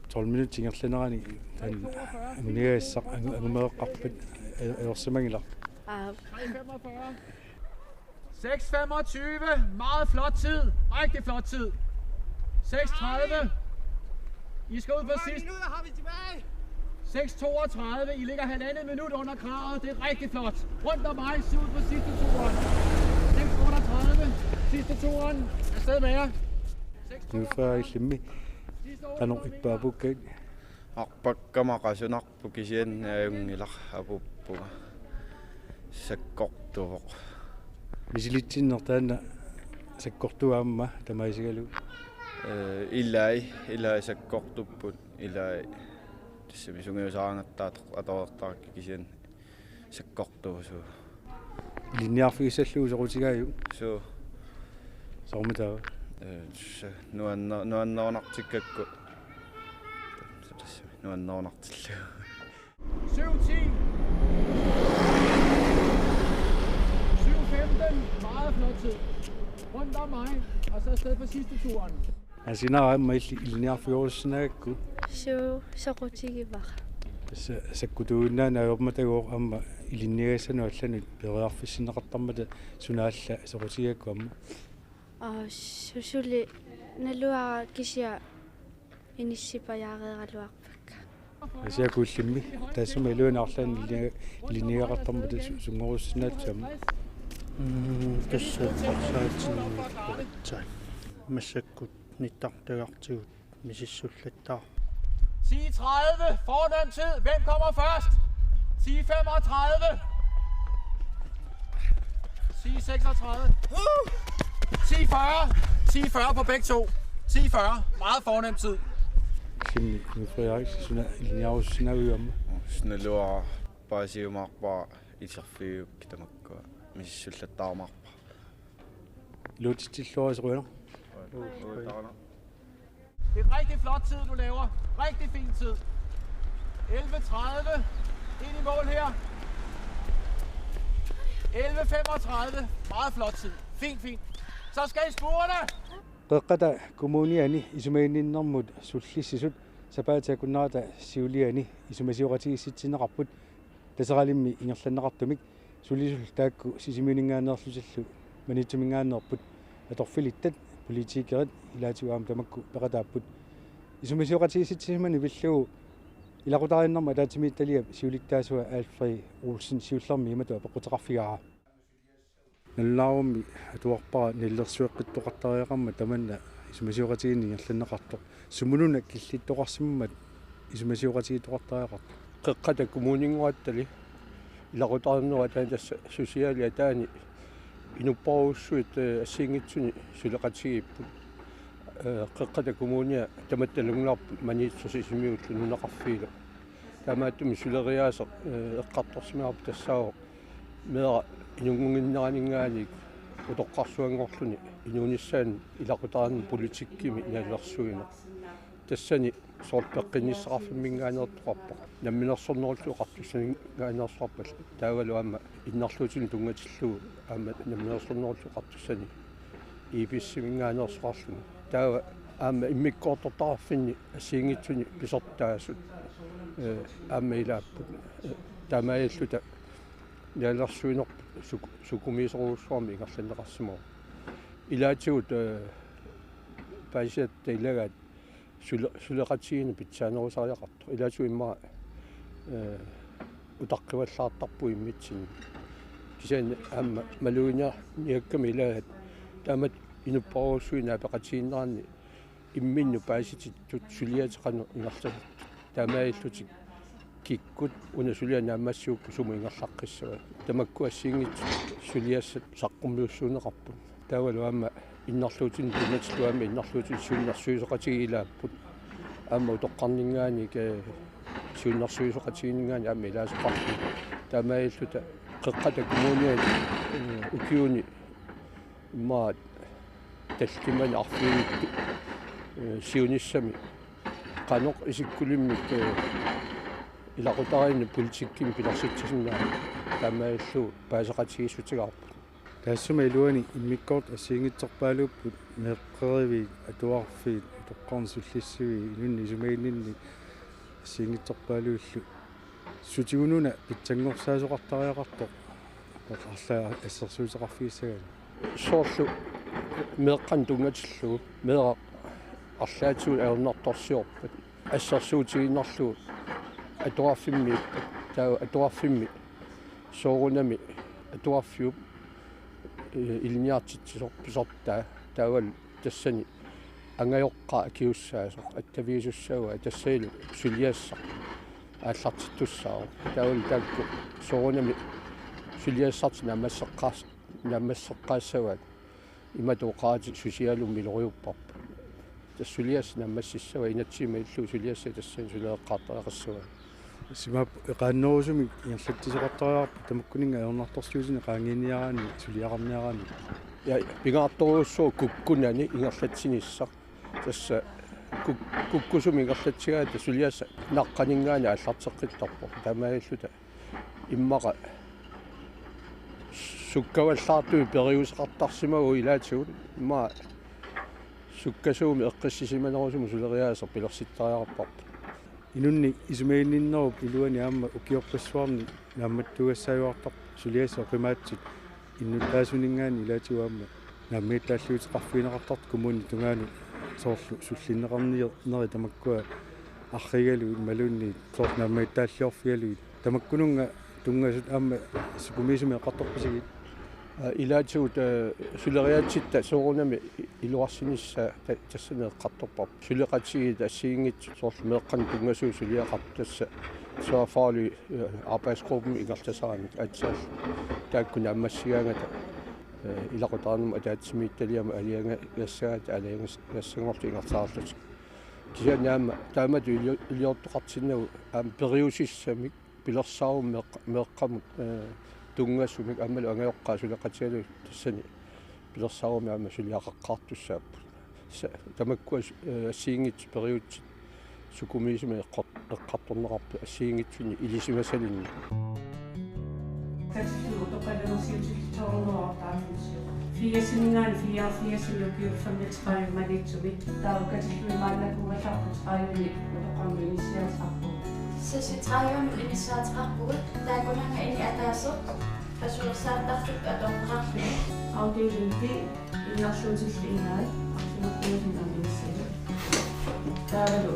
tolv minutsit ingerlanerani taanna anguniagassaq angu-, angumereqqarpat e-, eorsimanngilaq. Aa, Seks femogtyve. Meget flot tid. Rigtig flot tid. Seks tredive. I skal ud på sidst. Seks toogtredive. I ligger halvandet minut under kravet. Det er rigtig flot. Rundt om mig, så ud på sidste turen. Seks otteogtredive. Sidste turen. Afsted med jer. Nuuffa illimmi qanoq ippa apuukkavit? Arpakkama qasunarpoq kisianni ajunngilaq apuuppunga. Sakkortuvoq. Misilitsinneq taanna sakkortuvoq aamma tamaasigalugu? Ee, ilai, ilai sakkortupput, ilai. Tassami sungiusaraangatta ato-, atoreertarakku kisianni sakkortuvoq suu. Ilinniarfigissallugu soqutigaajuk? Suu. Soormitaava? Ee, tassa nuanne-, nuannerunartikkakku. Tassami nuannerunartillugu. Syv ti. Syv femten. Meget flot. Mig, og så afsted på sidste turen. Asina aamma illi ilinniarfigerusussinnaagakku. Suu, soqutigivara. Tassa sakkutuinnaana ajormatagooq aamma ilinniagassanut allanut periarfissinneqartarmata suna alla soqutigigakku aamma. Aa, su-, suli naluara kisianni inissipajaareeraluarpakka. Asiakullimmi taassuma iluani arlaanni ilinni-, ilinniagaqartarmata su-, sunngorussinnaatsuamma. Mm, tassa eqqarsaatinniikkuutsa. Massakkut nittartagartigut misissullattaarput. Ti tredive, fornem tid. Hvem kommer først? Ti femogtredive. Ti seksogtredive. Ti fyrre. Ti fyrre på begge to. Ti fyrre. Meget fornem tid. Simmi, nu Frederik, suna ilinniarussinnaaviuk aamma? Suna naluara paasiumaarpara iserfigiuk tamakkua. Misissullattaarmaarpara. Iluatsitsilluarisi qujanaq. Det er en rigtig flot tid, du laver. Rigtig fin tid. Elleve tredive. Ind i mål her. Elleve femogtredive. Meget flot tid. Fint, fint. Så skal I spurte. Qeqqata Kommuniani isumaginninnermut sullissisut sapaatip akunnerata siuliani isumasioqatigiissitsinneqarput Taseralimmi ingerlanneqartumik. Sulisullu taakku Sisimiuninngaanneerlutillu Maniitsuminngaanneerput atorfilittat, politikerit ilaatigut aamma tamakku peqataapput. Isumasioqatigiissitsisimaneq pillugu ilaqutariinnermut ataatsimiititaliap siulittaasua Alfred Olsen siullermik imatut apeqquteqarfigaara. Nalunaarummi atuarpara nalilersueqqittoqartariaqarmat tamanna isumasioqatigiinneq ingerlanneqartoq. Sumununa killittoqarsimammat isumasioqatigiittoqartariaqartoq? Qeqqata Kommuninnguattali ilaqutariinnerup ataani tassa susiali ataani inupparujussuit, eh, assigiinngitsuni suleqatigiipput. Eh, Qeqqata Kommunia tamatta nalunngilarput Maniitsup Sisimiullu nunaqarfiilu. Taamaattumik suleriaaseq, eh, eqqartorsimavarput tassaavoq meeraq inunngunnginneraninngaanniit utoqqarsuanngorluni inuunissaanut ilaqutariinnermut politikkimi nalilersuineq. Tassani soorlu peqqinnissaqarfimminngaanneersoqarpoq. Namminersornerullutik Oqartussaninngaanneersoqarpat taavalu aamma innarluutini tunngatillugu aamma Namminersornerullutik Oqartussani I P S-iminngaanneersoqarluni. Taava aamma immikkoortortaqarfinni assigiinngitsuni pisortaasut, eh, aamma ilaapput. Eh, taamaalilluta nalilersuinerput suk-, sukumiisorujussuarmik ingerlanneqarsimavoq. Ilaatigut, eh, paasisatta ilagaat sule-, suleqatigiinneq pitsaanerusariaqartoq. Ilaatigut immaqa, eh, utaqqivallaartarpugut immitsinnut. Kisianni aamma maluginiarniakkami ilagaat taamatut inupparujussuit naapeqatigiinneranni imminnut paasitittut suliatik qanoq ingerlasartut. Taamaalillutik kikkut una suliaq naammassigukku sumut ingerlaqqissavat. Tamakku assigiinngitsut suliassat saqqummiussuunneqarput. Taavalu aamma innarluutini tunngatillugu aamma innarluutini siunnersuisoqatigiit ilaapput. Aamma utoqqarninngaanniit, eh, siunnersuisoqatigiinninngaanniit aamma ilaasoqarput. Taamaalilluta Qeqqata Kommuniani, eh, ukiuni immaqa tallimani arfineq-marlunut, eh, siunissami qanoq isikkulimmik, eh, ilaqutariinni politikkimi pilersitsisinnaanera taamaalillugu paaseqatigiissutigaarput. Taassuma iluani immikkoortut assigiinngitsorpaaluupput meeqqeriviit, atuarfiit, utoqqarnut sullissiviit, inunnut isumaginninni assigiinngitsorpaaluillu. Sutigununa pitsanngorsaasoqartariaqartoq arlaat assersuuteqarfigissagaanni. Soorlu meeqqanut tunngatillugu meeraq arlaatigut ajornartorsiorpat assersuutigiinnarlugu atuarfimmiippat, taava atuarfimmi soorunami atuarfiup, eh, ilinniartitsisoq pisortaa taavalu tassani angajoqqaat akiussaasoq attaviisussavaat tassanilu suliassaq aallartittussaavoq. Taavalu taakku soorunami suliassartik naammasseqqaas-, naammasseqqaassavaat imatut oqaaseq susialummi iloriupparput. Tassa suliassaq naammassissavaat inatsisit malillugu suliassat tassani sulereqqaartariaqassavaat. Simap eqaannerusumik ingerlatsisoqartariaqarpat tamakkuninnga ajornartorsiutinik qaangiiniaraanni suliaqarniaraanni. Ja, pingaartorujussuuvoq kukkunani ingerlatsinissaq. Tassa kuk-, kukkusumik ingerlatsigaangatta suliassaq naqqaninngaanniit aallarteqqittarpoq. Taamaalilluta immaqa Sukkavallaartumik periuseqartarsimavugut ilaatigut, immaqa sukkasuumik eqqissisimanerusumik suleriaaseq pilersittariaqarparput. Inunnik isumaginninnerup iluani aamma ukiorpassuarni naammattuugassaajuartarpoq suliassat oqimaatsut innuttaasuninngaanniit ilaatigut aamma naammagittaalliuuteqarfigineqartartut kommunip tungaanut, soorlu sullinneqarneri tamakkua arriigalugit imaluunniit soorlu naammagittaalliorfigalugit. Tamakkununnga tunngasut aamma sukumiisumik eqqartorpisigit? Aa, ilaatigut, ee, suleriaatsitta soorunami iluarsinissaa ta-, tassani eqqartorparput. Suleqatigiit assigiinngitsut soorlu meeqqanut tunngasuut suliaqartut, tassa socialfaglig, ee, arbejdsgruppemi ingerlasaramik aatsaat taakku naammassigaangata, ee, ilaqutariinnarmut ataatsimiititaliamut aalajangigassagaat, aalajangigassanngorlutik ingerlaarlutik. Kisianni aamma taamatut ilio-, iliortoqartinnagu aamma periusissamik pilersaarummik meeq-, meeqqamut, ee, tunngasumik aammalu angajoqqaat suleqatigalugit tassani pilersaarummik aamma suliaqaqqaartussaapput. Sa-, tamakkua su-, ee, assigiinngitsut periutsit sukumiisumik eqqor-, eqqartorneqarput assigiinngitsunik ilisimasalinnik. Katillugu utoqqalinersiutit tolv hundrede otteoghalvfems. Firsiminngaanniit fireogfirsimi ukiut femogtredive Maniitsumi. Taava katillugu maannakkut tredive-ni utoqqarnut inissiaateqarpugut. Seksogtredive-mut inissaateqarpugut, taakkunannga ini ataaseq qasuersaartartut atorneqarluni. Afdeling B, innersuutillit ingaat, arfineq-pingasunut aamma inissiaat. Taavalu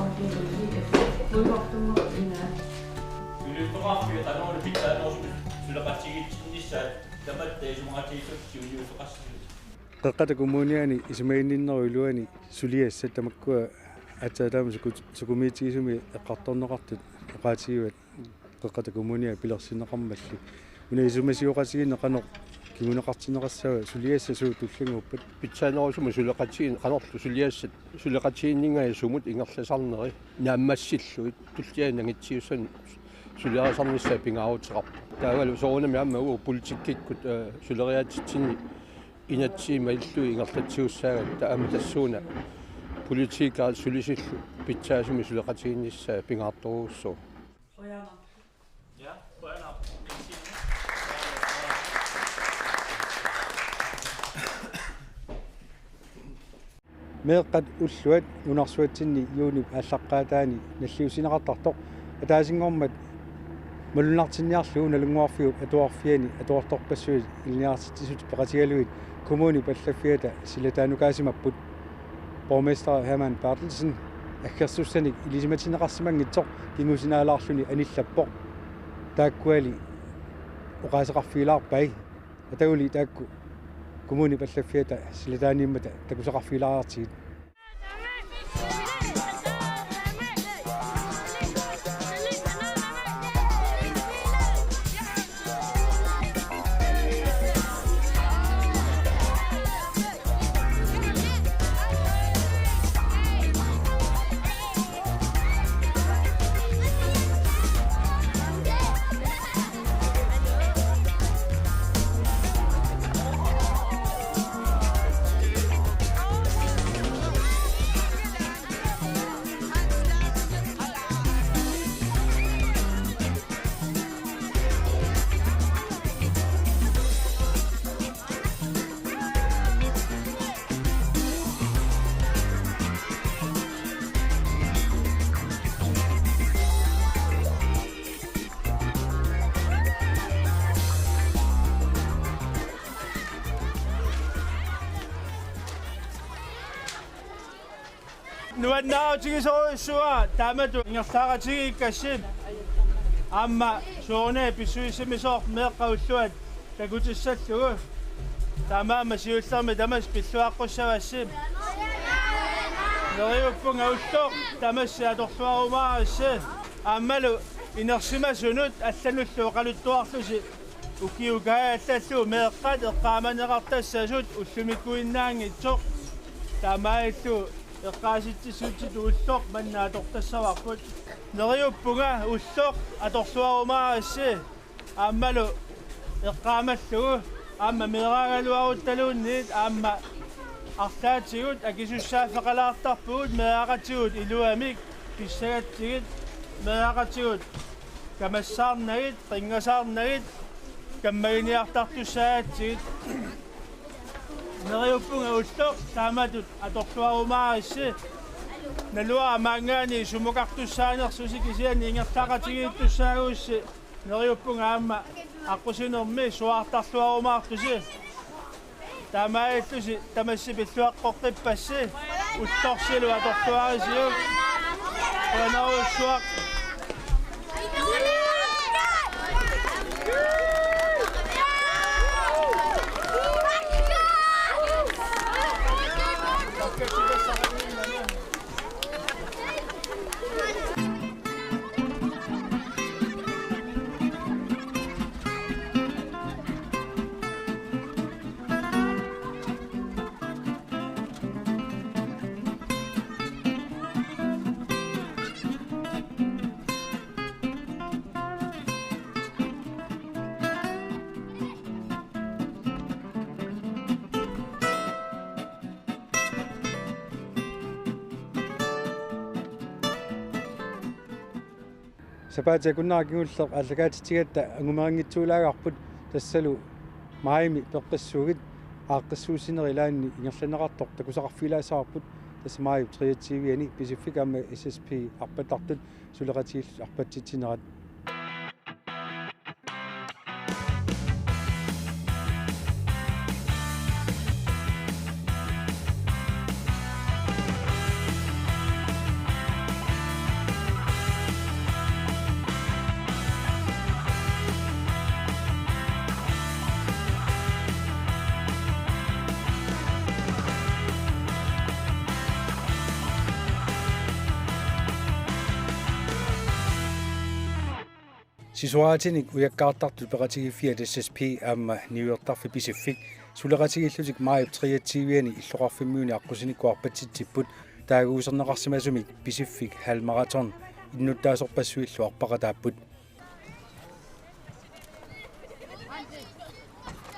afdeling B, kuivartummat ingaat. Suliuffeqarfiit qanorlu pitsaanerusumik suleqatigiitsinnissaat tamatta isumaqatigiissut siunniuffeqarsimasut. Qeqqata Kommuniani isumaginninnerup iluani suliassat tamakkua aatsaat taama suku-, sukumiitigisumik eqqartorneqartut oqaatigivat Qeqqata Kommuniani pilersinneqarmalli. Una isumasioqatigiinneq qanoq kinguneqartinneqassava, suliassat suut tullinnguuppat? Pitsaanerusumik suleqatigiinneq qanorlu suliassat suleqatigiinninngaanniit sumut ingerlasarneri naammassillugit tulliani nangitsiussanik suliarisarnissaa pingaaruteqarpoq. Taavalu soorunami aamma uagut politikkikkut, ee, suleriaatitsinni inatsisit malillugit ingerlatsisussaagatta aamma tassuuna politikerit sulisillu pitsaasumik suleqatigiinnissaa pingaartorujussuuvoq. Meeqqat ulluat nunarsuatsinni juunip aallaqqaataani nalliussineqartartoq ataasinngormat malunnartinniarlugu Nalunnguarfiup Atuarfiani atuartorpassuit ilinniartitsisut peqatigalugit kommunip allaffiata silataannukaasimapput. Borgmester Hermann Berthelsen aggersussanik ilisimatinneqarsimanngitsoq kingusinaalaarluni anillappoq. Taakkuali oqaaseqarfigilaarpai. Ataguli taakku kommunip allaffiata silataaniimmata takusaqarfigilaariartigit. Nuannaarutigisorujussuuara taamatut ingerlaaqatigiikkassi aamma soorunami pissusissamisoq meeqqat ulluat takutissallugu. Taamaammat siullermik tamassi pilluaqqussavassi. Neriuppunga ulloq tamassi atorluarumaarissi. Aammalu inersimasunut allanullu oqaluttuarlusi ukiukaat allallu meeqqat eqqaamaneqartassasut ullumikkuinnaanngitsoq. Taamaalillutik eqqaasitsissutitut ulloq manna atortassavarput. Neriuppunga ulloq atorluarumaarissi aammalu eqqaamallugu aamma meeraagaluaruttaluunniit aamma arlaatigut akisussaaffeqalaartarpugut meeraqatigut iluamik pissagatsigit meeraqatigut kamassaarnagit, qinngasaarnagit, Kammaginiartartussaagatsigit. Neriuppunga ulloq taamatut atorluarumaarissi. Naluara maanngaanniit sumukartussaanersusi kisianni ingerlaqatigiittussaagussi. Neriuppunga aamma aqqusinermi suaartarluarumaartusi. Taamaalillusi tamassi pilluaqqoqqippassi. Ullorsilu atorluarisiuk. Qujanarujussuaq. Sapaatip akunnera kingulleq aallakaatitsigatta angumeranngitsuulaagarput, tassalu maajimi peqqissuugit. Aaqqissuussinerit ilaanni ingerlanneqartoq takusaqarfigilaassavarput, tassa maajip treogtyve-ani Pisiffik aamma S S P arpattartut suleqatigiillutik arpatsitsinerat. Sisoraatinik ujakkaartartut peqatigiiffiat S S P aamma niuertarfik Pisiffik suleqatigiillutik maajip treogtyve-ani illoqarfimmiuni aqqusinikkut arpatsitsipput. Taaguuserneqarsimasumik Pisiffik halvmarathon innuttaasorpassuillu arpaqataapput.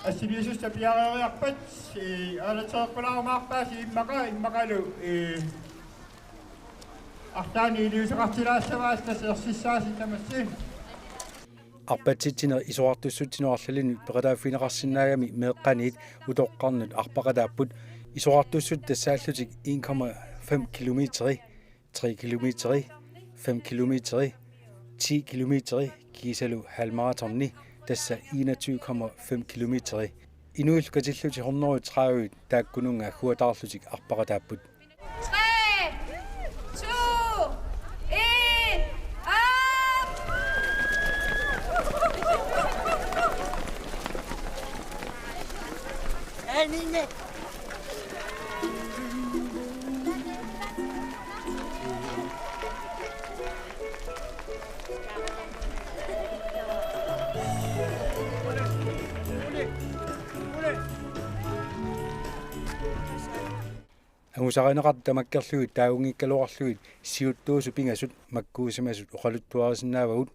Assiliisussat piareeriarpat, ee, aalatereqqulaarumaarpaasi immaqa, immaqalu, ee, arlaannik iliuuseqartilaassavaasi, tassa ersissaasi tamassi. Arpatsitsineq isorartussutsinut arlalinnik peqataaffigineqarsinnaagami meeqqaniit utoqqarnut arpaqataapput. Isorartussutsit tassaallutik en komma fem kilometeri, tre kilometeri, fem kilometeri, ti kilometeri kiisalu halvmaratoni, tassa enogtyve komma fem kilometeri. Inuillu katillutik hundrede tredive taakkununnga agguataarlutik arpaqataapput. Tre, to, en, op! Angusarineqartut tamakkerlugit taagunngikkaluarlugit siuttuusut pingasut makkuusimasut oqaluttuarisinnaavagut.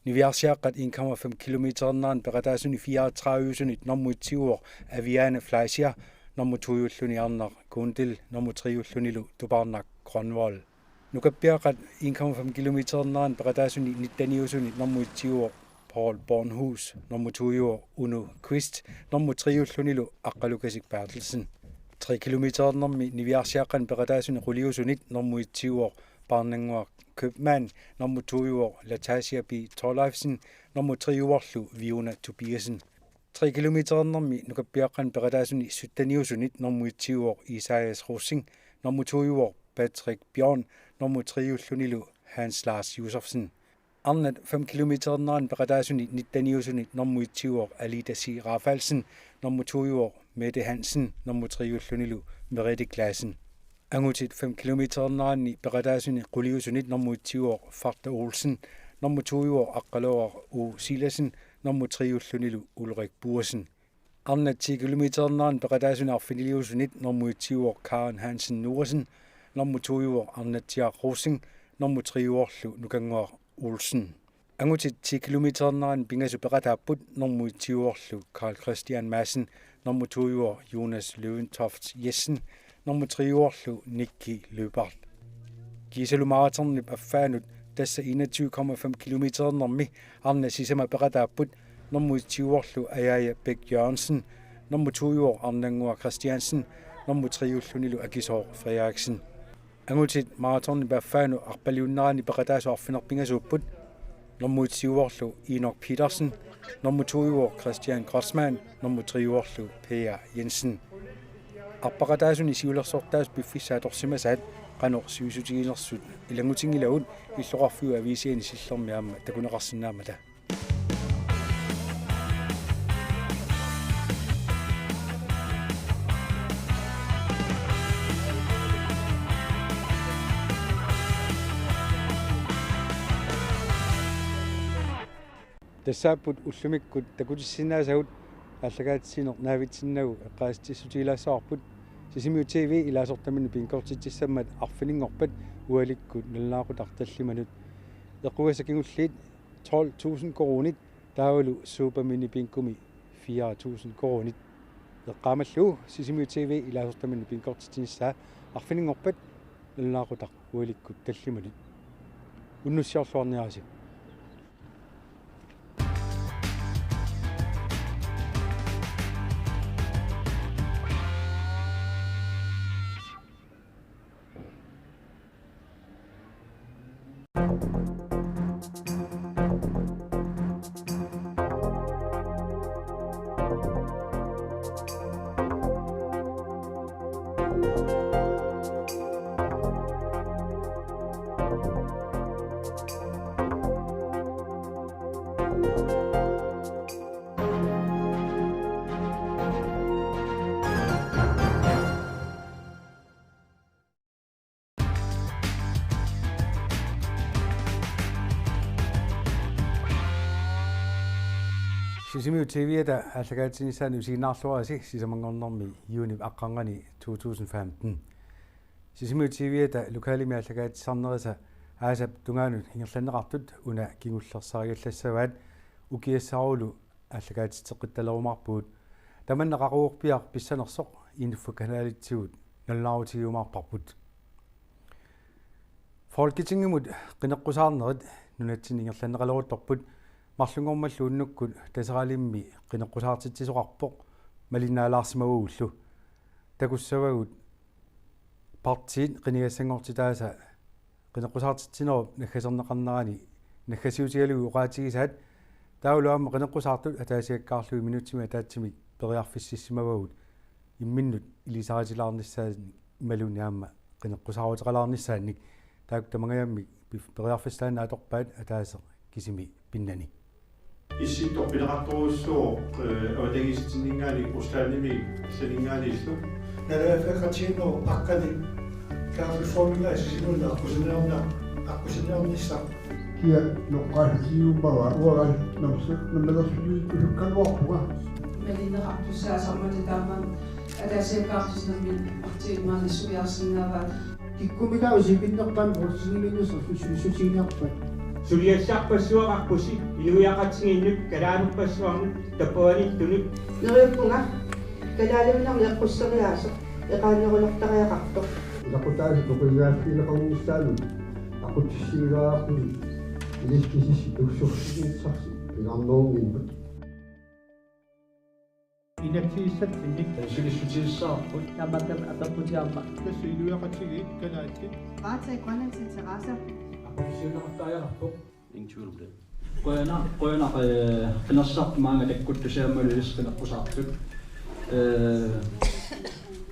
Niviarsiaqqat en komma fem kilometerinerani peqataasuni fireogtredive-sunit nummer et-iuvoq Aviane Fleischer, nummer to-ulluni Arnaq Kundel, nummer tre-ullunilu Tupaarnaq Grønvold. Nukappiaqqat en komma fem kilometerinerani peqataasuni nitten-iusunit nummer et-iuvoq Paul Bornhus, nummer to-iuvoq Uno Qvist, nummer tre-ullunilu Aqqalukasik Berthelsen. Tre kilometerinermi niviarsiaqqani peqataasuni quliusunit nummer et-iuvoq Paarnannguaq Købmann, nummer to-iuvoq Latasia P. Thorleifsen, nummer tre-iuvorlu Viuna Tobiassen. Tre kilometerinermi nukappiaqqani peqataasuni sytten-iusunit nummer et-iuvoq Isaias Rosing, nummer to-iuvoq Patrick Bjørn, nummer tre-ullunilu Hans Lars Josefsen. Arnat fem kilometerinerani peqataasuni nitten-iusunit nummer et-iuvoq Alida C. Rafaelsen, nummer to-iuvoq Mette Hansen, nummer tre-ullunilu Merete Claassen. Angutit fem kilometerinerani peqataasuni quliusunit nummer et-iuvoq Farta Olsen, nummer to-iuvoq Aqqaluaq U. Silassen, nummer tre-ullunilu Ulrik Buersen. Arnat ti kilometerinerani peqataasuni arfiniliusunit nummer et-iuvoq Karen Hansen Noasen, nummer to-iuvoq Arnatsiaq Rosing, nummer tre-iuvorlu Nukannguaq Olsen. Angutit ti kilometerinerani pingasut peqataapput, nummer et-iuvorlu Carl Christian Madsen, nummer to-iuvoq Jonas Løventoft Jessen, nummer tre-iuvorlu Nikki Løbart. Kiisalu maratonip affaanut, tassa enogtyve komma fem kilometerinermi, arnat sisamat peqataapput, nummer et-iuvorlu Ajaja Bech Jørgensen, nummer to-iuvoq Arnannguaq Kristiansen, nummer tre-ullunilu Akisooq Frederiksen. Angutit maratonip affaanut arpaliunnerani peqataasut arfineq-pingasuupput, nummer et-iuvorlu Enok Petersen, nummer to-iuvoq Christian Kreutzmann, nummer tre-iuvorlu Per Jensen. Arpaqataasuni siulersortaasut piffissaq atorsimasaat qanoq sivisutiginersut ilanngutinngilagut illoqarfiup aviisiani Sillermi aamma takuneqarsinnaammata. Tassaapput ullumikkut takutissinnaasagut. Aallakaatitsineq naavitsinnagu eqqaasitsissutigilaassavarput. Sisimiut T V ilaasortaminnut pingkortitsissammat arfininngorpat ualikkut nalunaaqutaq tallimanut. Eqqugassat kingulliit tolv tusind koruunit, taavalu Super Mini Bingumi fire tusind koruunit. Eqqaamallugu Sisimiut T V ilaasortaminnut pingkortitsinissaa arfininngorpat nalunaaqutaq ualikkut tallimanut. Unnussiorluarniarisi. Sisimiut T V-ata aallakaatitsinissaanut isiginnaarluarisi sisamanngornermi juunip aqqarnganni to tusind femten. Sisimiut T V-ata lokalimi aallakaatitsisarnerisa aasap tungaanut ingerlanneqartut una kingullersarigallassavaat, ukiassarulu aallakaatitseqqittalerumaarpugut. Tamanna qaqugorpiaq pissanersoq Info Kanalitsigut nalunaarutigiumaarparput. Folketingimut qineqqusaarnerit nunatsinni ingerlanneqaleruttorput, marlunngormallu unnukkut Taseralimmi qineqqusaartitsisoqarpoq malinnaalaarsimagugullu. Takussavagut partiit qinigassanngortitaasa qineqqusaartitsinerup naggaserneqarnerani naggasiutigalugit oqaatigisaat, taavalu aamma qineqqusaartut ataasiakkaarlugit minutsimik ataatsimik periarfississimavagut imminnut ilisaritilaarnissaannik imaluunniit aamma qineqqusaaruteqalaarnissaannik. Taakku tamangajammik pif-, periarfissat taanna atorpaat ataaseq kisimi pinnani. Issittoq pineqartorujussuuvoq, eh, avatangiisitsinninngaanniit Ruslandimi allaninngaanniillu. Naalagaaffigeqatigiinnerup aqqani kaffeformimik Sisimiunut aqqusineqarna-, aqqusineqarnissaq. Kia noqqaatigiummavaa uanga namsu-, nammalersuliikkusukkaluarpunga. Malinneqartussaasarmata taama ataasiakkaartitsinermi partiit maani suliarsinnaavaat. Kikkumitaa isiginnerpaamik Folketingimiinnersut sulissutiginiarpat. Suliassarpassuaqarpusi inuiaqatigiinnut kalaanerpassuarnut tappavaniittunut. Neriuppunga kalaaliunermi eqqusseriaaseq eqaannerulertariaqartoq. Ilaqutaasut toqigaaffigilaqarnissaanut aqutsissivilaarpusi iliskisissi tussursisiissarsi pingaarnerunngimmat. Inatsisissatsinnik sulissutigissavavut. Tamakku apeqqutigaarput. Tassa inuiaqatigiit kalaallit. Varetage Grønlands interesser. Aqutsissiuunneqartariaqarpoq. Ingen tvivl om det. Qujanaq, qujanaq, eh, qinersisartut maanga takkuttusi aammalu ilissi qineqqusaartut. Eh,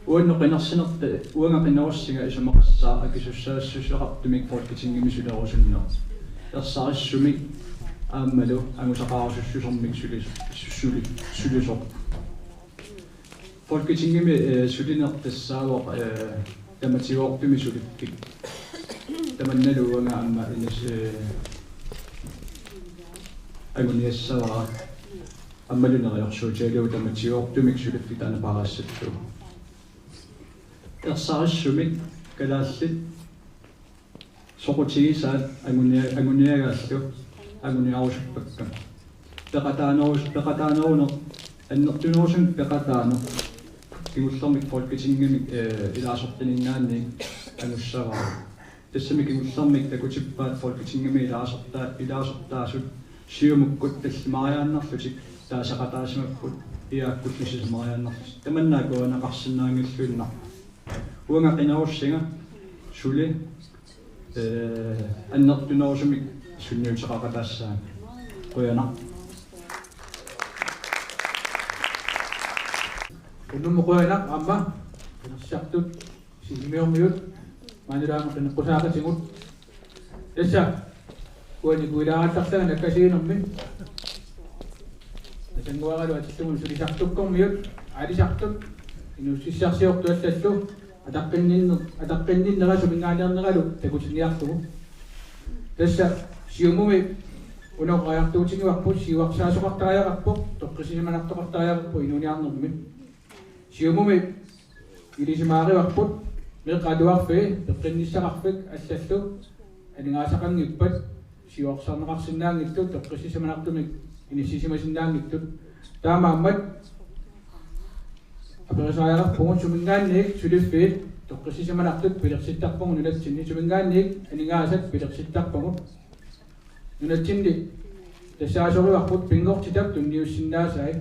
uannut qinersinerta, uanga qinerussinga isumaqassaaq akisussaassuseqartumik Folketingimi sulerusunneq. Ersarissumik aammalu angusaqarusussusermik suli-, suli-, sulisoq. Folketingimi, eh, sulineq tassaavoq, eh, tamatigoortumik suliffik. Tamannalu uanga aamma inis-, eh, anguniassavara. Aammalu neriorsuutigalugu tamatigoortumik suliffik taanna paarissappugut. Ersarissumik kalaallit soqutigisaat angunia-, anguniagaallu anguniarusuppakka. Peqataanerus-, peqataaneruneq, annertunerusumik peqataaneq kingullermik Folketingimik, eh, ilaasortaninngaanniit angussavara. Tassami kingullermik takutippaat Folketingimi ilaasorta-, ilaasortaasut Siumukkut tallimariaannarlutik taasaqataasimapput, iakkullu sisamariaannarlutik. Tamanna akuerineqarsinnaanngilluinnarpoq. Uanga qinerussinga suli, ee, annertunerusumik sunniuteqaqataassaanga. Qujanaq. Unnummut qujanaq aamma qinersisartut Sisimiormiut maanilaama qineqqusaaqatigut. Tassa uani kuilaarattarsanga nakkasiinermi. Nasannguaralu atillugu sulisartukkormiut aalisartut inuussutissarsiortut allallu ataqqinninner-, ataqqinnera suminngaanneerneralu takutinniarlugu. Tassa Siumumi una oqariartuutigivarput siuarsaasoqartariaqarpoq, toqqissisimanartoqartariaqarpoq inuuniarnermi. Siumumi ilisimaarivarput meeqqat atuarfii peqqinnissaqarfik allallu aningaasaqanngippat siuarsarneqarsinnaanngitsut toqqissisimanartumik inissisimasinnaanngitsut. Taamaammat aperisariaqarpugut suminngaanniit suliffiit toqqissisimanartut pilersittarpagut nunatsinni, suminngaanniit aningaasat pilersittarpagut. Nunatsinni tassaasorivarput pinngortitap tunniussinnaasai.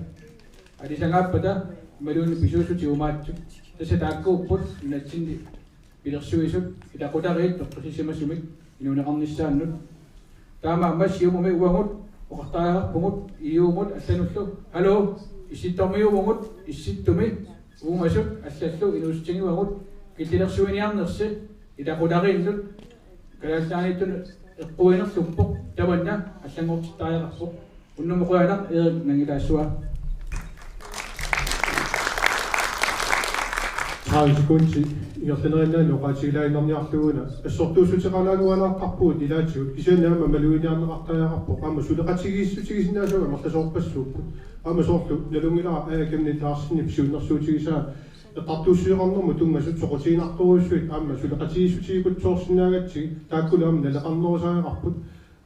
Aalisagaappata imaluunniit pisuussutip uumaatsut. Tassa taakkuupput nunatsinni pilersuisut ilaqutariit toqqissisimasumik inuuneqarnissaannut. Taamaammat Siumumi uagut oqartariaqarpugut I U-mut allanullu: Hallo, Issittormiuuvugut, Issittumi uumasut allallu inuussutigivagut killilersuiniarnersi ilaqutariinnut. Kalaallit Nunaanniittut eqquinerluppoq, tamanna allanngortittariaqarpoq. Unnummut qujanaq, Erik Nangilaassua. Tredive sekundit ingerlaneriinnaanni oqaatigilaaginnarniarlugu una assortuussuteqalaarualaartarpugut ilaatigut, kisianni aamma maluginiarneqartariaqarpoq, aamma suleqatigiissutigisinnaasagut amerlasoorpassuupput. Aamma soorlu nalunngilara Aaja Chemnitz Larsenip siunnersuutigisaa eqqartuussisoqarnermut tunngasut soqutiginartorujussuit aamma suleqatigiissutigikutsoorsinnaagatsigit, taakkulu aamma naleqarnerusariaqarput.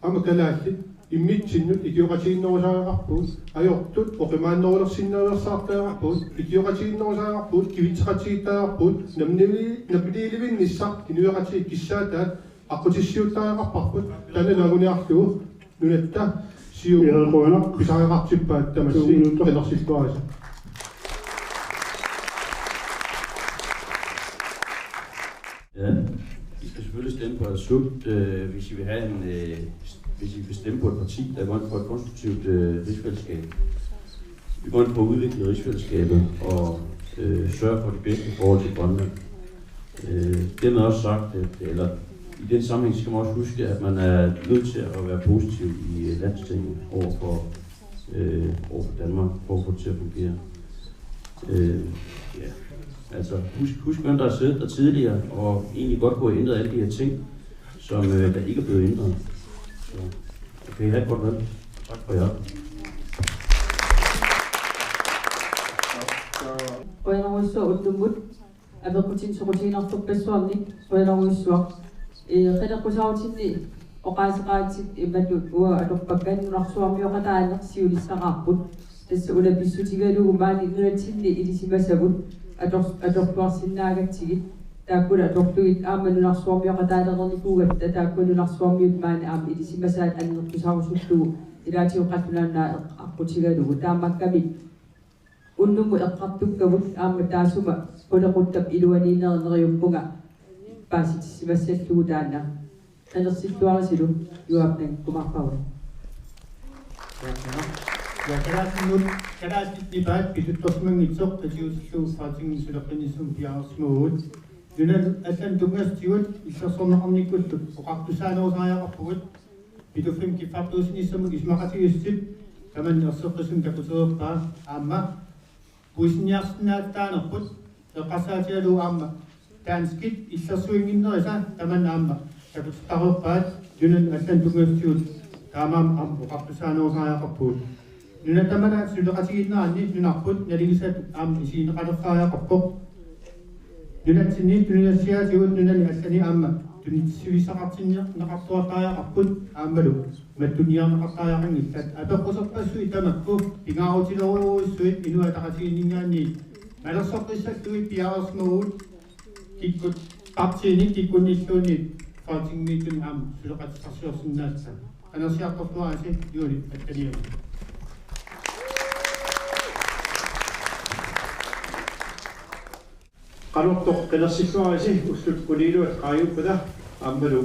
Aamma kalaallit immitsinnut ikioqatigiinnerusariaqarpugut, ajortut oqimaannerulersinnaaversaartariaqarpugut, ikioqatigiinnerusariaqarpugut, kivitseqatigiittariaqarpugut, namminiili-, namminiilivinnissaq inuiaqatigiit kissaataat aqqutissiuuttariaqarparput, taanna anguniarlugu nunatta Siumut. Erik, qujanaq. Pisariaqartippaat tamassi. To minutter. Qinersilluarisi. Ja, I skal selvfølgelig stemme på et sundt, øh, hvis I vil have en, øh, hvis I vil stemme på et parti, der går ind for et konstruktivt, øh, rigsfællesskab. Vi går ind for at udvikle rigsfællesskabet og, øh, sørge for de bedste forhold til Grønland. Øh, dermed også sagt, at, eller i den sammenhæng skal man også huske, at man er nødt til at være positiv i, øh, Landstinget over for, øh, over for Danmark, for at få det til at fungere. Øh, ja. Altså, husk, husk, hvem der har siddet der tidligere, og egentlig godt kunne have ændret alle de her ting, som, øh, der ikke er blevet ændret. Så, okay, have et godt valg. Tak for jer. Qujanarsuaq unnummut apeqqutini soqutiginartorpassuarnik, qujanarsuaq. Ee, qineqqusaarutinni oqaaseqaatit imatut uanga atorpakka nunarsuarmioqataaneq siunissaqarput. Tassa una pissutigalugu maani nunatsinni ilisimasagut ator-, atorluarsinnaagatsigit. Taakkulu atorlugit aamma nunarsuarmioqataalerernikuugatta, taakkulu nunarsuarmiut maani aamma ilisimasaat annertusaarusullugu ilaatigut qallunaat eq-, aqqutigalugu. Taamaakkami unnummut eqqartukkavut aamma taassuma qulequttap iluaniinneri neriuppunga paasitissimassallugu taanna. Qinersilluarisilu, Joab Nangikkumaarpara. Ja, kalaallinut, kalaallit nipaat pisuttorsimanngitsoq qitiutillugu Folketingimi suleqqinnissumik piareersimavugut. Nunanut allanut tunngasutigut illersorneqarnikkullu oqartussaanerusariaqarpugut. Pituffimmi kiffartuussinissamut isumaqatigiissutip tamanna erseqqissumik takutereerpaa, aamma puisinniarsinnaatitaanerput eqqarsaatigalugu aamma danskit illersuinnginnerisa tamanna aamma takutittareerpaat. Nunanut allanut tunngasutigut taamaammat aamma oqartussaanerusariaqarpugut. Nunat tamalaat suleqatigiinneranni nunarput naligiissatut aamma isigineqalertariaqarpoq. Nunatsinni tunisassiaatigut nunani allani aamma tunitsivissaqartinneqartuartariaqarput aammalu mattunniarneqartariaqanngillat. Apeqquserpassuit tamakku pingaarutilerujorujussuit Inuit Ataqatigiinninngaanniit malersoqqissallugit piareersimavugut, kikkut partiinik kikkunnilluunniit Folketingimiittuni aamma suleqatissarsiorsinnaassaaq. Qinersiartortuarisi Julie Attaviani. Qanortoq qinersilluarisi ullut qulilluat qaangiuppata aammalu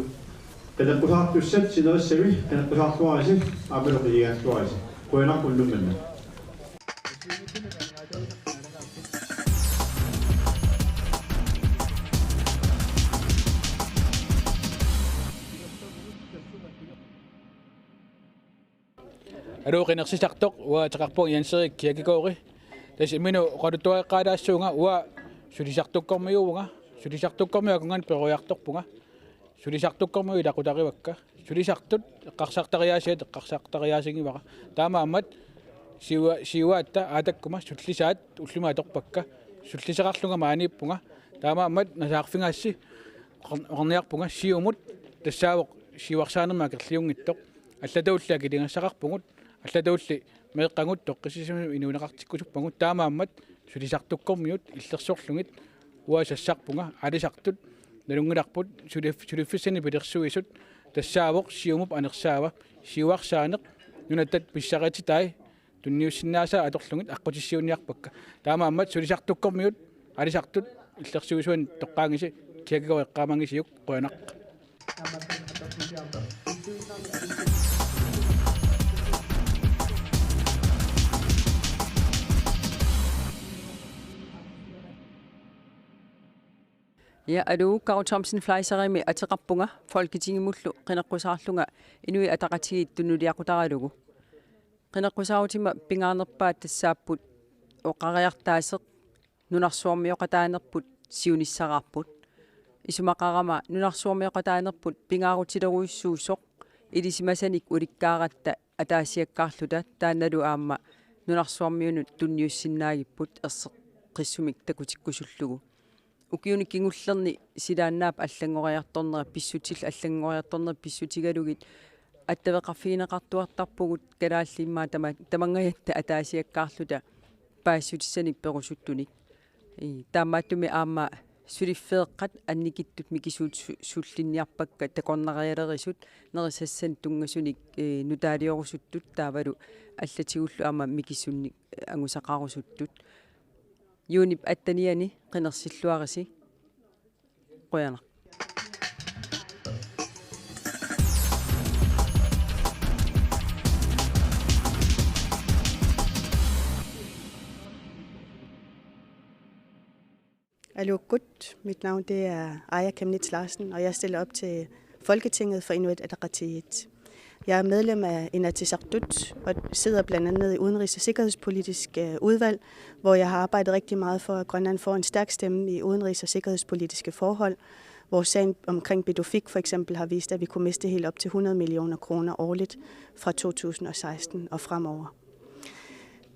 qineqqusaartussat sinerissami qineqqusaarluarisi aammalu qilingaalluarisi. Qujanaq ullummanna. Aluu, qinersisartoq, uanga ateqarpunga Jens Erik Kirkegaard. Tassa imminut oqaluttuaqqaalaassuunga, uanga sulisartukkormiuuvunga, sulisartukkormiut akornanni peroriartorpunga. Sulisartukkormiut ilaqutarivakka. Sulisartut eqqarsartariaasiat eqqarsartariaasinngilara. Taamaammat siua-, siuaatta aatakkuma sullisaat ullumi atorpakka. Sulliseqarlunga maaniippunga. Taamaammat nasaarfigaassi oqar-, oqarniarpunga siumut tassaavoq siuarsaanermik akerliunngitsoq. Allatulli akiligassaqarpugut, allatulli meeqqagut toqqissisimasumik inuuneqartikkusuppagut, taamaammat sulisartukkormiut illersorlugit uanga sassarpunga, aalisartut nalunngilarput sulif-, suliffissanik pilersuisut, tassaavoq siumup anersaava, siuarsaaneq, nunatta pissarititai tunniussinnaasaat atorlugit aqqutissiuunniarpakka. Taamaammat sulisartukkormiut aalisartut illersuisuannik toqqaanngisatit, Kirkegaard eqqaamanngisigit, qujanaq. Ja, aluu, Karo Thomsen Fleischerimik ateqarpunga, Folketingimullu qineqqusaarlunga Inuit Ataqatigiit tunuliaqutaralugu. Qineqqusaarutima pingaarnerpaat tassaapput oqariartaaseq, nunarsuarmioqataanerput siunissaraarput. Isumaqarama nunarsuarmioqataanerput pingaarutilerujussuusoq ilisimasanik ulikkaaratta ataasiakkaarluta, taannalu aamma nunarsuarmiunut tunniussinnaagipput erseqqissumik takutikkusullugu. Ukiuni kingullerni silaannaap allanngoriartornera pissutil-, allanngoriartornera pissutigalugit attaveqarfigineqartuartarpugut kalaallit immaqa tama-, tamanngajatta ataasiakkaarluta paasissutissanik perusuttunik. Ii, taamaattumik aamma suliffeeqqat annikittut mikisuut su-, sullinniarpakka takornarialerisut nerisassanik tunngasunik, ee, nutaaliorusuttut taavalu allatigullu aamma mikisunnik, ee, angusaqarusuttut. Juunip attenianni qinersilluarisi. Qujanaq. Aluukkut, mit navn det er Aaja Chemnitz Larsen, og jeg stiller op til Folketinget for Inuit Ataqatigiit. Jeg er medlem af Inatsisartut og sidder blandt andet i Udenrigs- og Sikkerhedspolitisk, øh, Udvalg, hvor jeg har arbejdet rigtig meget for, at Grønland får en stærk stemme i udenrigs- og sikkerhedspolitiske forhold, hvor sagen omkring Pituffik for eksempel har vist, at vi kunne miste helt op til hundrede millioner kroner årligt fra to tusind og seksten og fremover.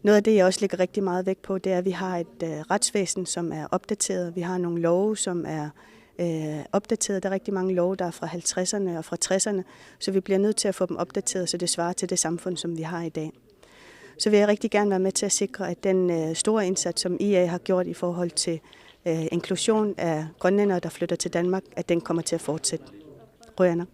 Noget af det, jeg også lægger rigtig meget vægt på, det er, at vi har et, øh, retsvæsen, som er opdateret. Vi har nogle love, som er, øh, opdateret. Der er rigtig mange love, der er fra halvtredserne og fra tresserne, så vi bliver nødt til at få dem opdateret, så det svarer til det samfund, som vi har i dag. Så vil jeg rigtig gerne være med til at sikre, at den, øh, store indsats, som I A har gjort i forhold til, øh, inklusion af grønlændere, der flytter til Danmark, at den kommer til at fortsætte. Qujanaq.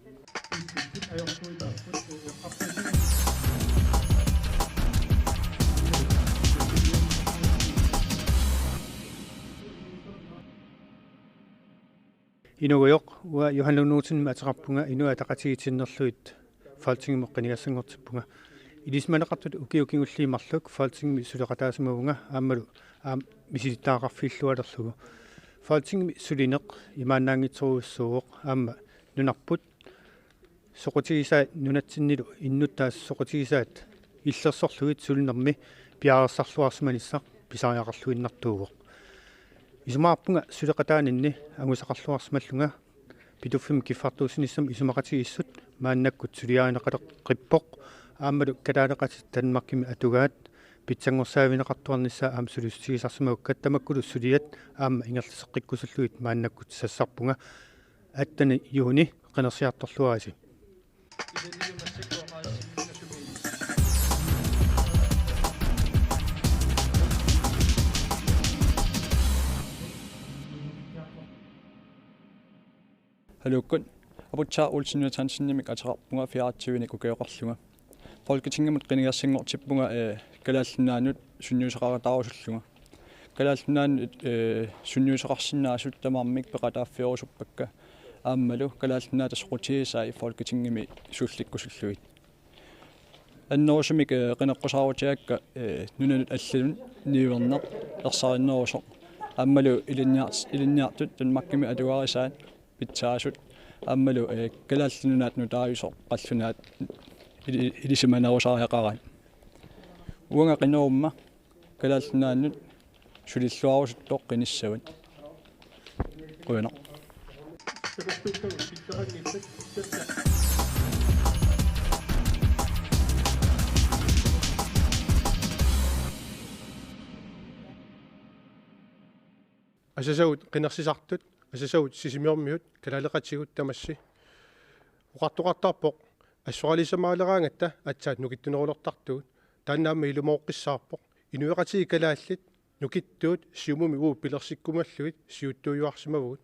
Inuugujoq, uanga Johan Lund Olsenimik ateqarpunga Inuit Ataqatigiit sinnerlugit Folketingimut qinigassanngortippunga. Ilisimaneqartut ukiut kingulliit marluk Folketingimi suleqataasimavunga aammalu aamma misilittagaqarfigillualerlugu. Folketingimi sulineq imaannaanngitsorujussuuvoq aamma nunarput soqutigisaat nunatsinnilu innuttaasut soqutigisaat illersorlugit sulinermi piareersarluarsimanissaq pisariaqarluinnartuuvoq. Isumaqarpunga suleqataaninni angusaqarluarsimallunga Pituffimmi kiffartuussinissamut isumaqatigiissut maannakkut suliarineqaleqqippoq aammalu kalaaleqatit Danmarkimi atugaat pitsanngorsaavigineqartuarnissaa aamma sulissutigisarsimagukku tamakkulu suliat aamma ingerlateqqikkusullugit maannakkut sassarpunga. Attende juuni qinersiartorluarisi. Aluukkut, Aputsaq Olsen Jonathansenimik ateqarpunga, fireogtyvenik ukioqarlunga. Folketingimut qinigassanngortippunga, eh, Kalaallit Nunaannut sunniuteqaqqaarussullunga. Kalaallit Nunaannut, eh, sunniuteqarsinnaasut tamarmik peqataaffigerusuppakka aammalu Kalaallit Nunaata soqutigisai Folketingimi suullikkusullugit. Annerusumik, eh, qineqqusaarutigaakka, eh, nunanut allanut niuerneq ersarinnerusoq. Aammalu ilinniart-, ilinniartut Danmarkimi atugarisaat pitsaasut. Aammalu, eh, Kalaallit Nunaat nutaajusoq qallunaat ili-, ilisimanerusariaqaraat. Uanga qinerumma Kalaallit Nunaannut sulilluarusuttoq qinissavat. Qujanaq. Asasavut qinersisartut, asasavut Sisimiormiut, kalaaleqatigut tamassi. Oqartoqartarpoq assoralisamaaleraangatta aatsaat nukittunerulertartugut, taanna aamma ilumooqqissaarpoq. Inuiaqatigiit kalaallit nukittuut Siumumi uagut pilersikkumallugit siuttuujuarsimavugut.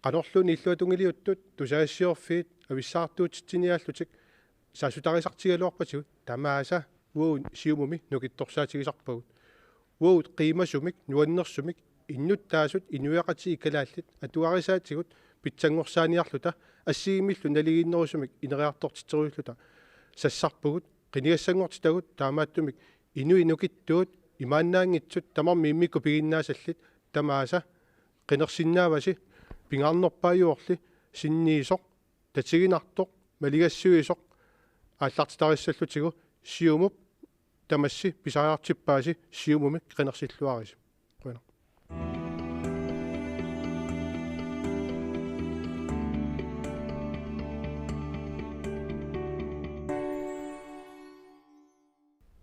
Qanorluunniit illuatungiliuttut, tusagassiorfiit avissaartuutitsiniaallutik saassuttarisartigigaluarpatigut, tamaasa uagut Siumumi nukittorsaatigisarpagut. Uagut qiimasumik, nuannersumik, innuttaasut inuiaqatigiit kalaallit atugarisaatigut pitsanngorsaaniarluta, assigiimmillu naligiinnerusumik ineriartortitserusulluta sassarpugut, qinigassanngortitagut, taamaattumik inuit nukittuut imaannaanngitsut tamarmik immikkut piginnaasallit, tamaasa qinersinnaavasi, pingaarnerpaajuvorli, sinniisoq, tatiginartoq, maligassiuisoq aallartitarissallutigu. Siumup tamassi pisariaqartippaasi, Siumumi qinersilluarisi. Qujanaq.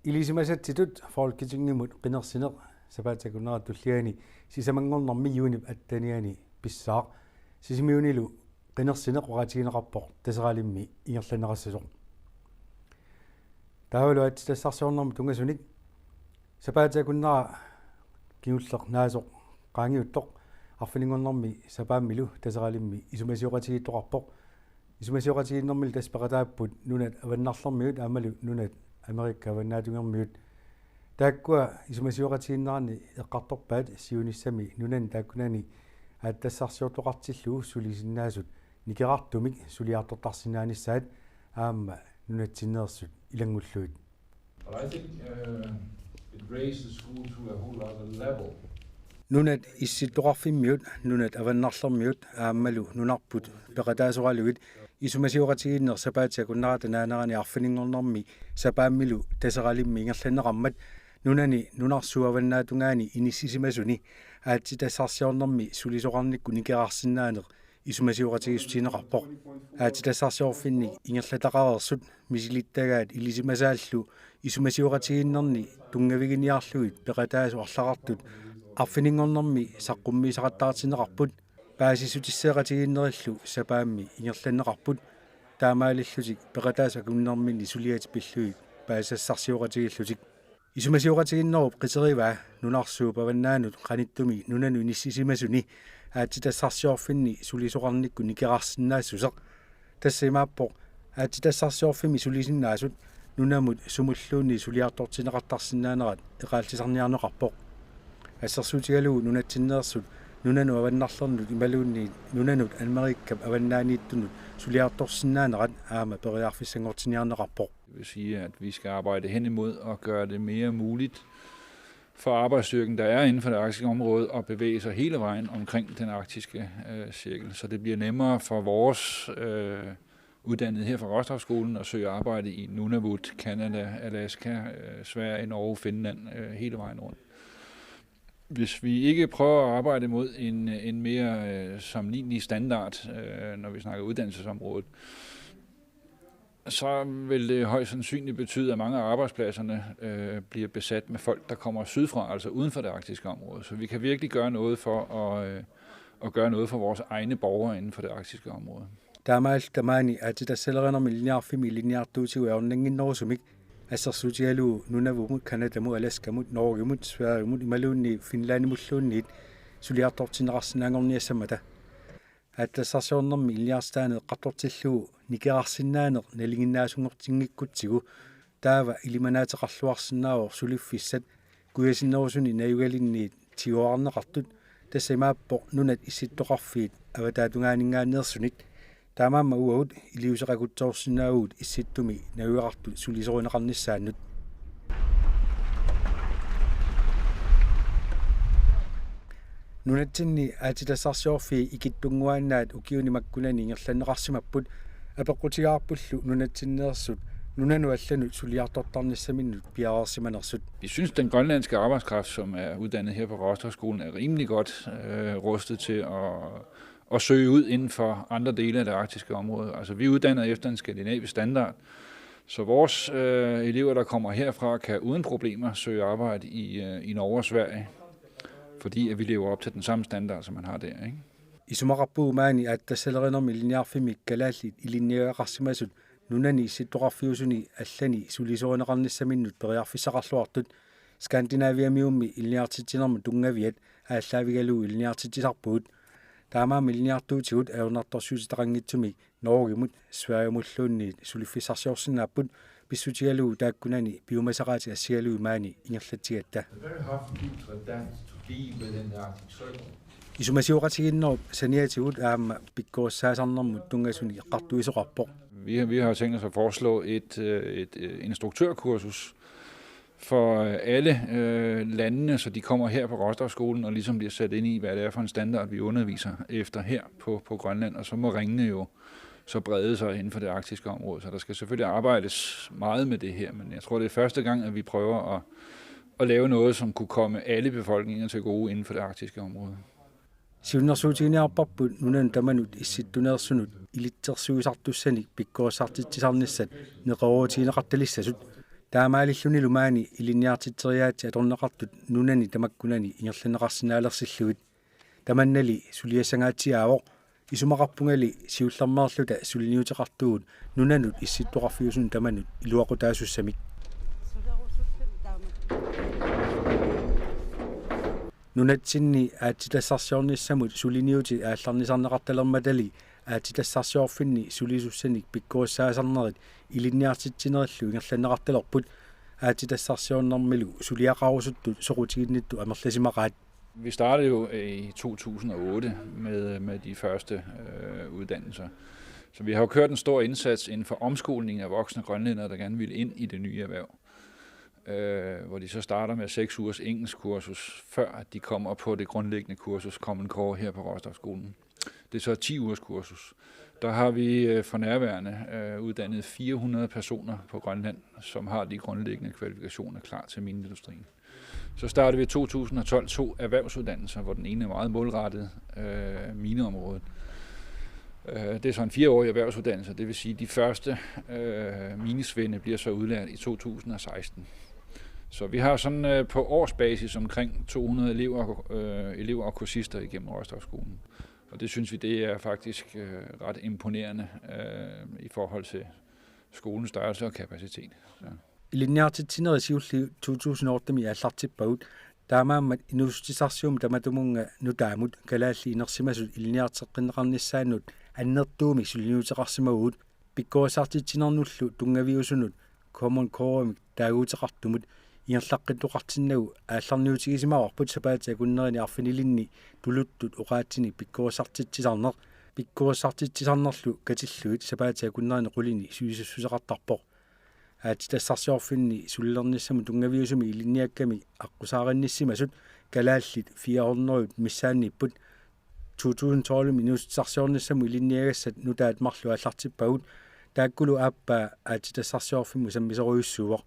Ilisimasatsitut Folketingimut qinersineq sapaatip akunnerata tulliani sisamanngornermi juunip atteniani pissaaq. Sisimiunilu qinersineq oqaatigineqarpoq Taseralimmi ingerlanneqassasoq. Taavalu aatsitassarsiornermut tunngasunik sapaatip akunnera kingulleq naasoq qaangiuttoq arfininngornermi sapaammilu Taseralimmi isumasioqatigiittoqarpoq. Isumasioqatigiinnermilu tassa peqataapput nunat avannarlermiut aammalu nunat Amerikap avannaatungermiut. Taakkua isumasioqatigiinneranni eqqartorpaat siunissami nunani taakkunani aatsitassarsiortoqartillugu sulisinnaasut nikerartumik suliartortarsinnaanissaat aamma nunatsinneersut ilanngullugit. But I think, uh, it raised the school to a whole other level. Nunat issittoqarfimmiut, nunat avannarlermiut aammalu nunarput peqataasoralugit isumasioqatigiinneq sapaatip akunnerata naanerani arfininngornermi sapaammilu Taseralimmi ingerlanneqarmat nunani nunarsuup avannaatungaani inissisimasuni aatsitassarsiornermi sulisoqarnikkut nikerarsinnaaneq isumasioqatigiissutigineqarpoq. Aatsitassarsiorfinni ingerlataqareersut misilittagaat ilisimasaallu isumasioqatigiinnerni tunngaviginiarlugit peqataasut arlaqartut arfininngornermi saqqummiisaqattaartinneqarput, paasissutisseeqatigiinnerillu sapaammi ingerlanneqarput, taamaalillutik peqataasut akunnerminni suliatik pillugit paasisassarsioqatigiillutik. Isumasioqatigiinnerup qiteriva nunarsuup avannaanut qanittumi nunanut inissisimasuni aatsitassarsiorfinni sulisoqarnikkut nikerarsinnaassuseq. Tassa imaappoq aatsitassarsiorfimmi sulisinnaasut nunamut sumulluunniit suliartortinneqartarsinnaanerat eqaallisarniarneqarpoq. Assersuutigalugu nunatsinneersut nunanut avannarlernut imaluunniit nunanut Amerikap avannaaniittunut suliartorsinnaanerat aamma periarfissanngortinniarneqarpoq. Det vil sige, at vi skal arbejde hen imod at gøre det mere muligt for arbejdsstyrken, der er inden for det arktiske område, at bevæge sig hele vejen omkring den arktiske, øh, cirkel. Så det bliver nemmere for vores, øh, uddannede her fra Råstofskolen at søge arbejde i Nunavut, Canada, Alaska, øh, Sverige, Norge, Finland, øh, hele vejen rundt. Hvis vi ikke prøver at arbejde mod en, en mere, øh, sammenlignelig standard, øh, når vi snakker uddannelsesområdet, så vil det højst sandsynligt betyde, at mange af arbejdspladserne, øh, bliver besat med folk, der kommer sydfra, altså uden for det arktiske område. Så vi kan virkelig gøre noget for at, øh, at gøre noget for vores egne borgere inden for det arktiske område. Taamaalilluta maani aatsitassalerinermi ilinniarfimmi ilinniartuutigut ajornannginnerusumik assersuutigalugu Nunavumut, Canadamut, Alaskamut, Norgemut, Sverigemut imaluunniit Finlandimulluunniit suliartortinneqarsinnaanngorniassammata. Aatsitassarsiornermi ilinniartitaaneq eqqartortillugu nikerarsinnaaneq nalinginnaasunngortinngikkutsigu taava ilimanaateqarluarsinnaavoq suliffissat kujasinnerusuni najugalinniit tiguarneqartut, tassa imaappoq nunat issittoqarfiit avataatungaaninngaanneersunit. Taamaammat uagut iliuuseqaqutsoorsinnaavugut issittumi najugaqartut sulisorineqarnissaannut. Nunatsinni aatsitassarsiorfii ikittunnguaannaat ukiuni makkunani ingerlanneqarsimapput, apeqqutigaarpullu nunatsinneersut nunanut allanut suliartortarnissaminnut piareersimanersut. Vi synes, den grønlandske arbejdskraft, som er uddannet her på Råstofskolen, er rimelig godt øh, rustet til at, at søge ud inden for andre dele af det arktiske område. Altså, vi uddanner efter en skandinavisk standard, så vores øh, elever, der kommer herfra, kan uden problemer søge arbejde i, øh, i Norge og Sverige, fordi at vi lever op til den samme standard, som man har der, ikke? Isumaqarpugut maani aatsitassalerinermi ilinniarfimmi kalaallit ilinniagaqarsimasut nunani issittoqarfiusuni allani sulisorineqarnissaminnut periarfissaqarluartut. Skandinaviamiummi ilinniartitsinermut tunngaviat aallaavigalugu ilinniartitsisarpugut. Taamaammat ilinniartuutigut ajornartorsiutitaqanngitsumik Norgemut Sverigemulluunniit suliffissarsiorsinnaapput, pissutigalugu taakkunani piumasaqaatit assigalugit maani ingerlatsigatta. Very hard for people to adapt to be within the Arctic Circle. Isumasioqatigiinnerup saniatigut aamma pikkorissaasarnermut tunngasunik eqqartuisoqarpoq. Vi, vi har tænkt os at foreslå et, øh, et øh, instruktørkursus for øh, alle øh, landene, så de kommer her på Råstofskolen og ligesom bliver sat ind i, hvad det er for en standard, vi underviser efter her på, på Grønland. Og så må ringene jo så brede sig inden for det arktiske område. Så der skal selvfølgelig arbejdes meget med det her, men jeg tror, det er første gang, at vi prøver at, at lave noget, som kunne komme alle befolkninger til gode inden for det arktiske område. Siunnersuutiginiarparput nunanut tamanut issittuneersunut ilitsersuisartussanik pikkorissartitsisarnissat neqeroorutigineqartalissasut. Taamaalillunilu maani ilinniartitseriaatsit atorneqartut nunani tamakkunani ingerlanneqarsinnaalersillugit. Tamannali suliassangaatsiaavoq. Isumaqarpungali siullermeerluta suliniuteqartugut nunanut issittoqarfiusunut tamanut iluaqutaasussamik. Nunatsinni aatsitassarsiornissamut suliniutit aallarnisarneqartalermatali aatsitassarsiorfinni sulisussanik pikkorissaasarnerit ilinniartitsinerillu ingerlanneqartalerput, aatsitassarsiornermilu suliaqarusuttut soqutiginnittut amerlasimaqaat. Vi startede jo i to tusind og otte med, med de første øh, uddannelser. Så vi har jo kørt en stor indsats inden for omskoling af voksne grønlændere, der gerne vil ind i det nye erhverv. Øh, hvor de så starter med seks ugers engelskkursus, før at de kommer på det grundlæggende kursus Common Core her på Råstofskolen. Det er så ti ugers kursus. Der har vi øh, for nærværende øh, uddannet fire hundrede personer på Grønland, som har de grundlæggende kvalifikationer klar til mineindustrien. Så startede vi i to tusind og tolv to erhvervsuddannelser, hvor den ene er meget målrettet øh, mineområdet. Øh, Det er så en fireårig erhvervsuddannelse, det vil sige, at de første øh, minesvende bliver så udlært i to tusind og seksten. Så vi har sådan øh, på årsbasis omkring to hundrede elever, øh, elever og kursister igennem Råstofskolen. Og det synes vi, det er faktisk øh, ret imponerende øh, i forhold til skolens størrelse og kapacitet. Så. Ilinniartitsinerit siulliit to tusind otte-mi aallartippagut, taamaammat inuussutissarsiummut tamatumunnga nutaamut kalaallit inersimasut ilinniarteqqinneqarnissaannut annertuumik suliniuteqarsimavugut, pikkorissartitsinernullu tunngaviusunut Common Core-mik taaguuteqartumut. Ingerlaqqittoqartinnagu aallarniutigisimavarput sapaatip akunnerini arfinilinni tuluttut oqaatsinik pikkorissartitsisarneq, pikkorissartitsisarnerlu katillugit sapaatip akunnerini qulini sulisussuseqartarpoq. Aatsitassarsiorfinni sulilernissamut tunngaviusumik ilinniakkamik aqqusaarinissimasut kalaallit fire hundrede missaanniipput. To tusind tolv-mi inuussutissarsiornissamut ilinniagassat nutaat marluk aallartippagut, taakkulu aappaa aatsitassarsiorfimmut sammisorujussuuvoq.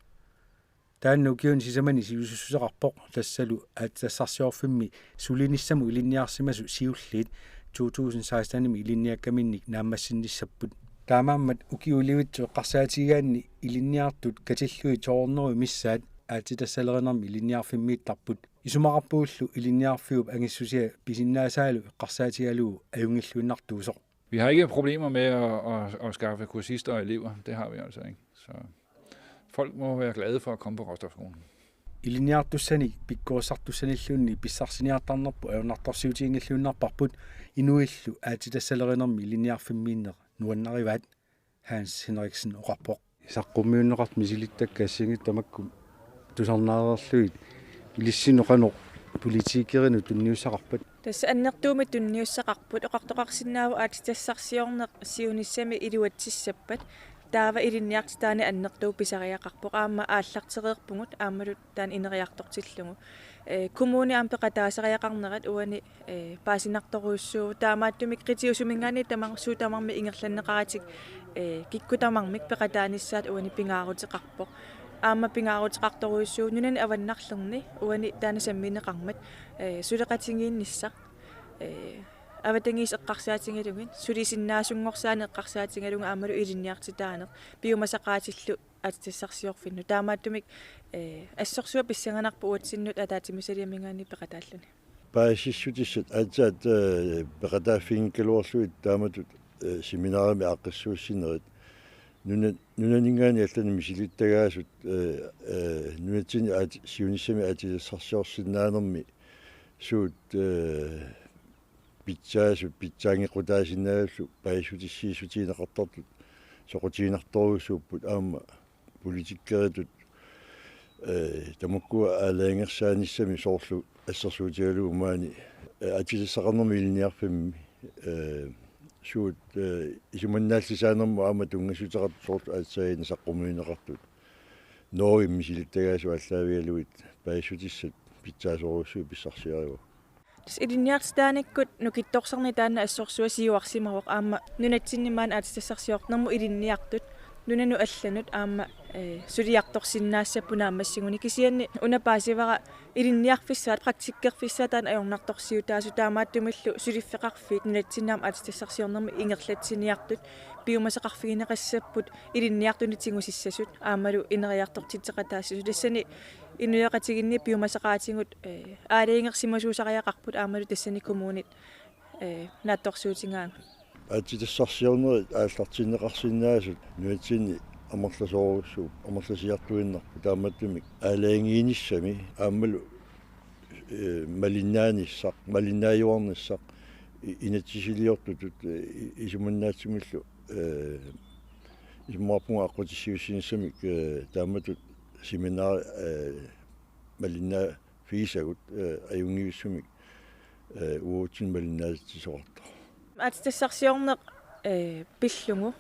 Taanna ukiuni sisamani sivisussuseqarpoq, tassalu aatsitassarsiorfimmi sulinissamut ilinniarsimasut siulliit to tusind seksten-imi ilinniakkaminnik naammassinnissapput. Taamaammat ukiulivitsoq eqqarsaatigigaanni ilinniartut katillugit to hundrede missaat aatsitassalerinermi ilinniarfimmiittarput. Isumaqarpugullu ilinniarfiup angissusia pisinnaasaalu eqqarsaatigalugu ajunngilluinnartuusoq. Vi har ikke problemer med at, at, at skaffe kursister og elever. Det har vi altså ikke. Så folk må være glade for at komme på Råstofskolen. Ilinniartussanik pikkorissartussanilluunniit pissarsiniartarnerput ajornartorsiutiginngilluinnarparput, inuillu aatsitassalerinermi ilinniarfimmiinneq nuannarivaat. Hans Henriksen oqarpoq. Saqqummiunneqartut misilittakkat assigiinngitsut tamakku tusarnaareerlugit ilissinnut qanoq politikerinut tunniussaqarpat? Tassa annertuumik tunniussaqarput, oqartoqarsinnaavoq aatsitassarsiorneq siunissami iluatsissappat. Taava ilinniartitaaneq annertooq pisariaqarpoq, aamma aallartereerpugut aammalu taanna ineriartortillugu. Ee, kommuni aamma peqataasariaqarnerat uani, ee, paasinartorujussuuvoq, taamaattumik qitiusuminngaanniit tamarmik suut tamarmik ingerlanneqaratik, ee, kikkut tamarmik peqataanissaat uani pingaaruteqarpoq. Aamma pingaaruteqartorujussuuvoq nunani avannarlerni uani taanna sammineqarmat, ee, suleqatigiinnissaq, ee, avatangiisit eqqarsaatigalugit, sulisinnaasunngorsaaneq eqqarsaatigalugu aammalu ilinniartitaaneq piumasaqaatillu aatsitassarsiorfinnut. Taamaattumik, ee, assorsuaq pissanganarpoq uatsinnut ataatsimisaliaminngaanniit peqataalluni. Paasissutissat aatsaat, ee, peqataaffiginngikkaluarlugit taamatut, ee, seminarimik aaqqissuussinerit. Nuna-, nunaninngaanniit allanit misilittagaasut, ee, ee, nunatsinni aat-, siunissami aatsitassarsiorsinnaanermi suut, ee, pitsaasut pitsaanngeqqutaasinnaallutik paasissutissiissutigineqartartut soqutiginartorujussuupput, aamma politikeritut, ee, tamakkua aalajangersaanissami soorlu assersuutigalugu maani, ee, aatsitassaqarnermut ilinniarfimmi, ee, suut, ee, isumannaallisaanermut aamma tunngassuteqartut soorlu aatsaannguaq saqqummiunneqartut. Norgemi misilittagaasut aallaavigalugit paasissutissat pitsaasorujussuit pissarsiarivagut. Tassa ilinniartitaanikkut nukittorsarneq taanna assorsuaq siuarsimavoq, aamma nunatsinni maani aatsitassarsiornermut ilinniartut nunanut allanut aamma, ee, suliartorsinnaassapput naammassiguni, kisianni una paasivara ilinniarfissaat, praktikkerfissaat taanna ajornartorsiutaasoq, taamaattumillu suliffeqarfiit nunatsinni aamma aatsitassarsiornermut ingerlatsiniartut piumasaqarfigineqassapput ilinniartunut tigusissasut aammalu ineriartortitseqataassasut. Tassani inuiaqatigiinni piumasaqaatigut, ee, aalajangersimasuusariaqarput aammalu tassani kommunit, ee, naatsorsuutigaagut. Aatsitassarsiornerit aallartinneqarsinnaasut nunatsinni amerlasoorujussuupput, amerlasiartuinnarput, taamaattumik aalajangiinissami aammalu, ee, malinnaanissaq, malinnaajuarnissaq i-, inatsisiliortutut, ee, i-, isumannaatsumillu, ee, isumaqarpunga aqqutissiuussinissamik, ee, taamatut seminari, ee, malinnaavigisagut, ee, ajunngivissumik, ee, uatsinnut malinnaatitsisoqartoq. Aatsitassarsiorneq, ee, pillugu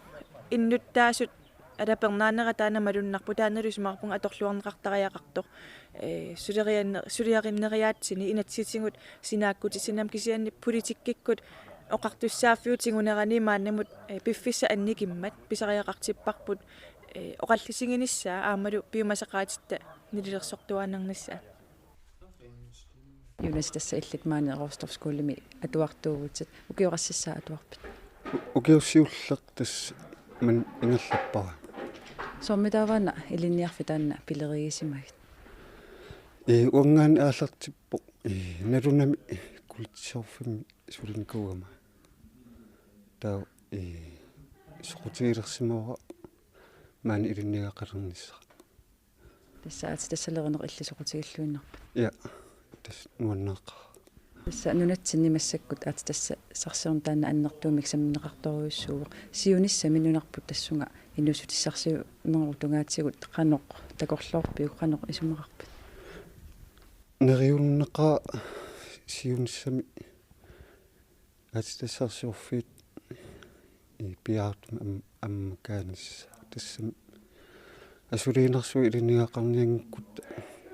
innuttaasut alapernaanera taanna malunnarpoq, taannalu isumaqarpunga atorluarneqartariaqartoq. Ee, sulerianne-, suliarinneriaatsini inatsisitigut sinaakkutissinnaammat, kisianni politikkikkut oqartussaaffiup tigunerani maannamut, ee, piffissaq annikimmat pisariaqartipparput, ee, oqallisiginissaa aammalu piumasaqaatitta nalilersortuaannarnissaa. Jonas, tassa illit maani Rostov Skolemi atuartuuvutit. Ukioqassissaa atuarpit? U-, ukioq siulleq tassa maani ingerlappara. Soormitaava una ilinniarfik taanna pilerigisimagit? Ee, uanngaanniit aallartippoq, ee, nalunami kulturfimmi sulinikuugama. Taava, ee, soqutigilersimavara maani ilinniagaqalernissara. Tassa aatsitassalerineq illit soqutigilluinnarpat? Ja, tassa nuannaaqaaq. Tassa nunatsinni massakkut aatsitassarsiorneq taanna annertuumik sammineqartorujussuuvoq. Siunissami nunarput tassunga inuussutissarsiornerup tungaatigut qanoq takorloorpiuk, qanoq isumaqarpit? Neriunnaqaaq siunissami aatsitassarsiorfiit, ee, piaartumik am-, ammakaanissaat. Tassami asuliinnarsuaq ilinniagaqarnianngikkutta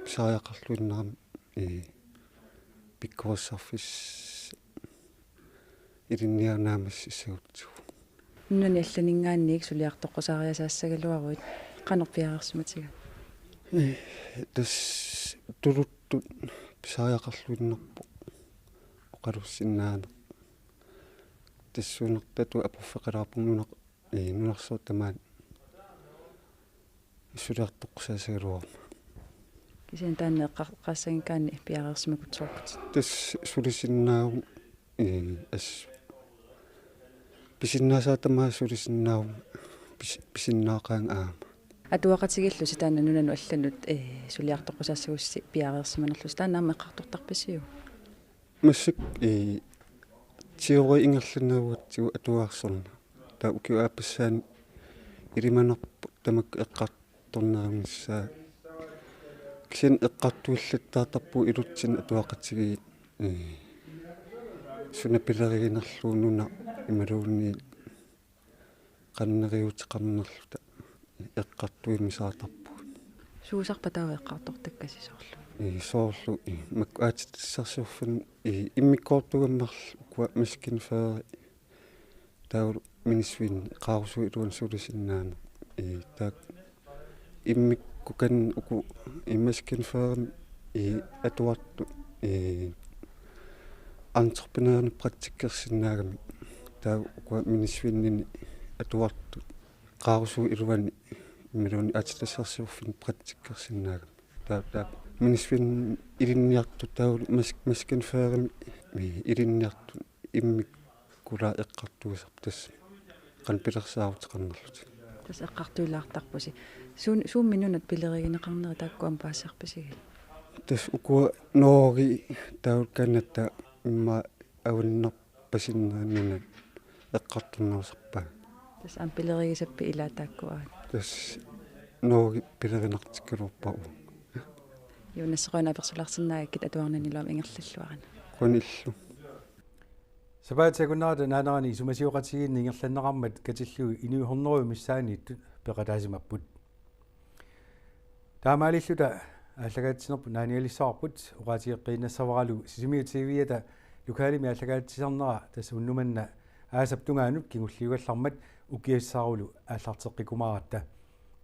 pisariaqarluinnarami, ee, pikkorissarfissat ilinniagaq naammassissagutsigu. Nunani allaninngaanniit suliartoqqusaariasaassagaluaruit, qanoq piareersimatigaat? Ee, tassa tuluttut pisariaqarluinnarpoq oqalussinnaaneq. Tassuunartutut aporfeqalaarpunga nunaq-, ee, nunarsuaq tamaat suliartoqqusaassagaluaruma. Kisianni taanna eqqar-, eqqaassanngikkaanni piareersimakutsoorputit. Tassa sulisinnaavunga, ee, assut. Pisinnaasaata tamaat sulisinnaavunga, pis-, pisinnaaqaanga aamma. Atuaqatigiillusi taanna nunanut allanut, ee, suliartoqqusaassagussi piareersimanerlusi, taanna aamma eqqartortarpisiuk? Massakkut, ee, teori ingerlannerugatsigu atuarsorneq. Taava ukiup aappassaani ilimanarpoq tamakku eqqartornerunissaa. Kisianni eqqartuillattaartarpugut ilutsinni atuaqatigiit, ee, suna pileriginerlugu nunap imaluunniit qanoq neriuuteqarnerluta eqqartuinnartarpugut. Suusarpa taava eqqartortakkasi soorlu? Ee, soorlu, ee, makku aatsitassarsiorfinnut, ee, immikkoortuugami marluk ukua maskinføreri taavalu minitsissuineq qaarusuup iluani sulisinnaanera. Ee, taakku immikkut qanoq uku, ee, maskinførerimi, ee, atuartut, ee, entreprenørinik praktikkersinnaagamik. Taava ukua minitsissuineq atuartut qaarusuup iluani imaluunniit aatsitassarsiorfinnut praktikkersinnaagamik. Taava, taava minitsissuineq ilinniartut taavalu mas-, maskinførerimi, ee, ilinniartut immikkulaaqqisartut eqqartuisarput tassa qanoq pilersaaruteqarnerlutik. Tassa eqqartuillaartarpusi. Suun-, suummi nunat pilerigineqarnerit taakku aamma paasisarpisigit? Tassa ukua Norge, taavalu Canada, immaqa avannarpasinnerit nunat eqqartornerusarpaat. Tassa aamma pilerigisappit ilaat taakku aat? Tassa Norge pilerinartikkaluarpara uanga. Jonas, qujanaq apersulaarsinnaagakkit, atuarnanilu aamma ingerlalluarina. Qujanaq illillu. Sapaatip akunnerata naanerani isumasioqatigiinneq ingerlanneqarmat katillugit inuit hundrede missaanniittut peqataasimapput. Taamaalilluta aallakaatitsinerput naanialissavarput, oqaatigeqqiinnassavaralu Sisimiut T V-ata lokalimi aallakaatitsisarnera tassa unnuk manna aasap tungaanut kingulliugallarmat ukiassarulu aallarteqqikkumaaratta.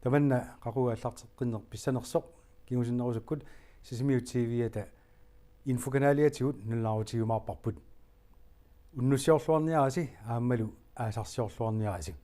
Tamanna qaqugu aallarteqqinneq pissanersoq kingusinnerusukkut Sisimiut T V-ata infokanaliatigut nalunaarutigiumaarparput. Unnussiorluarniarisi aammalu aasarsiorluarniarisi.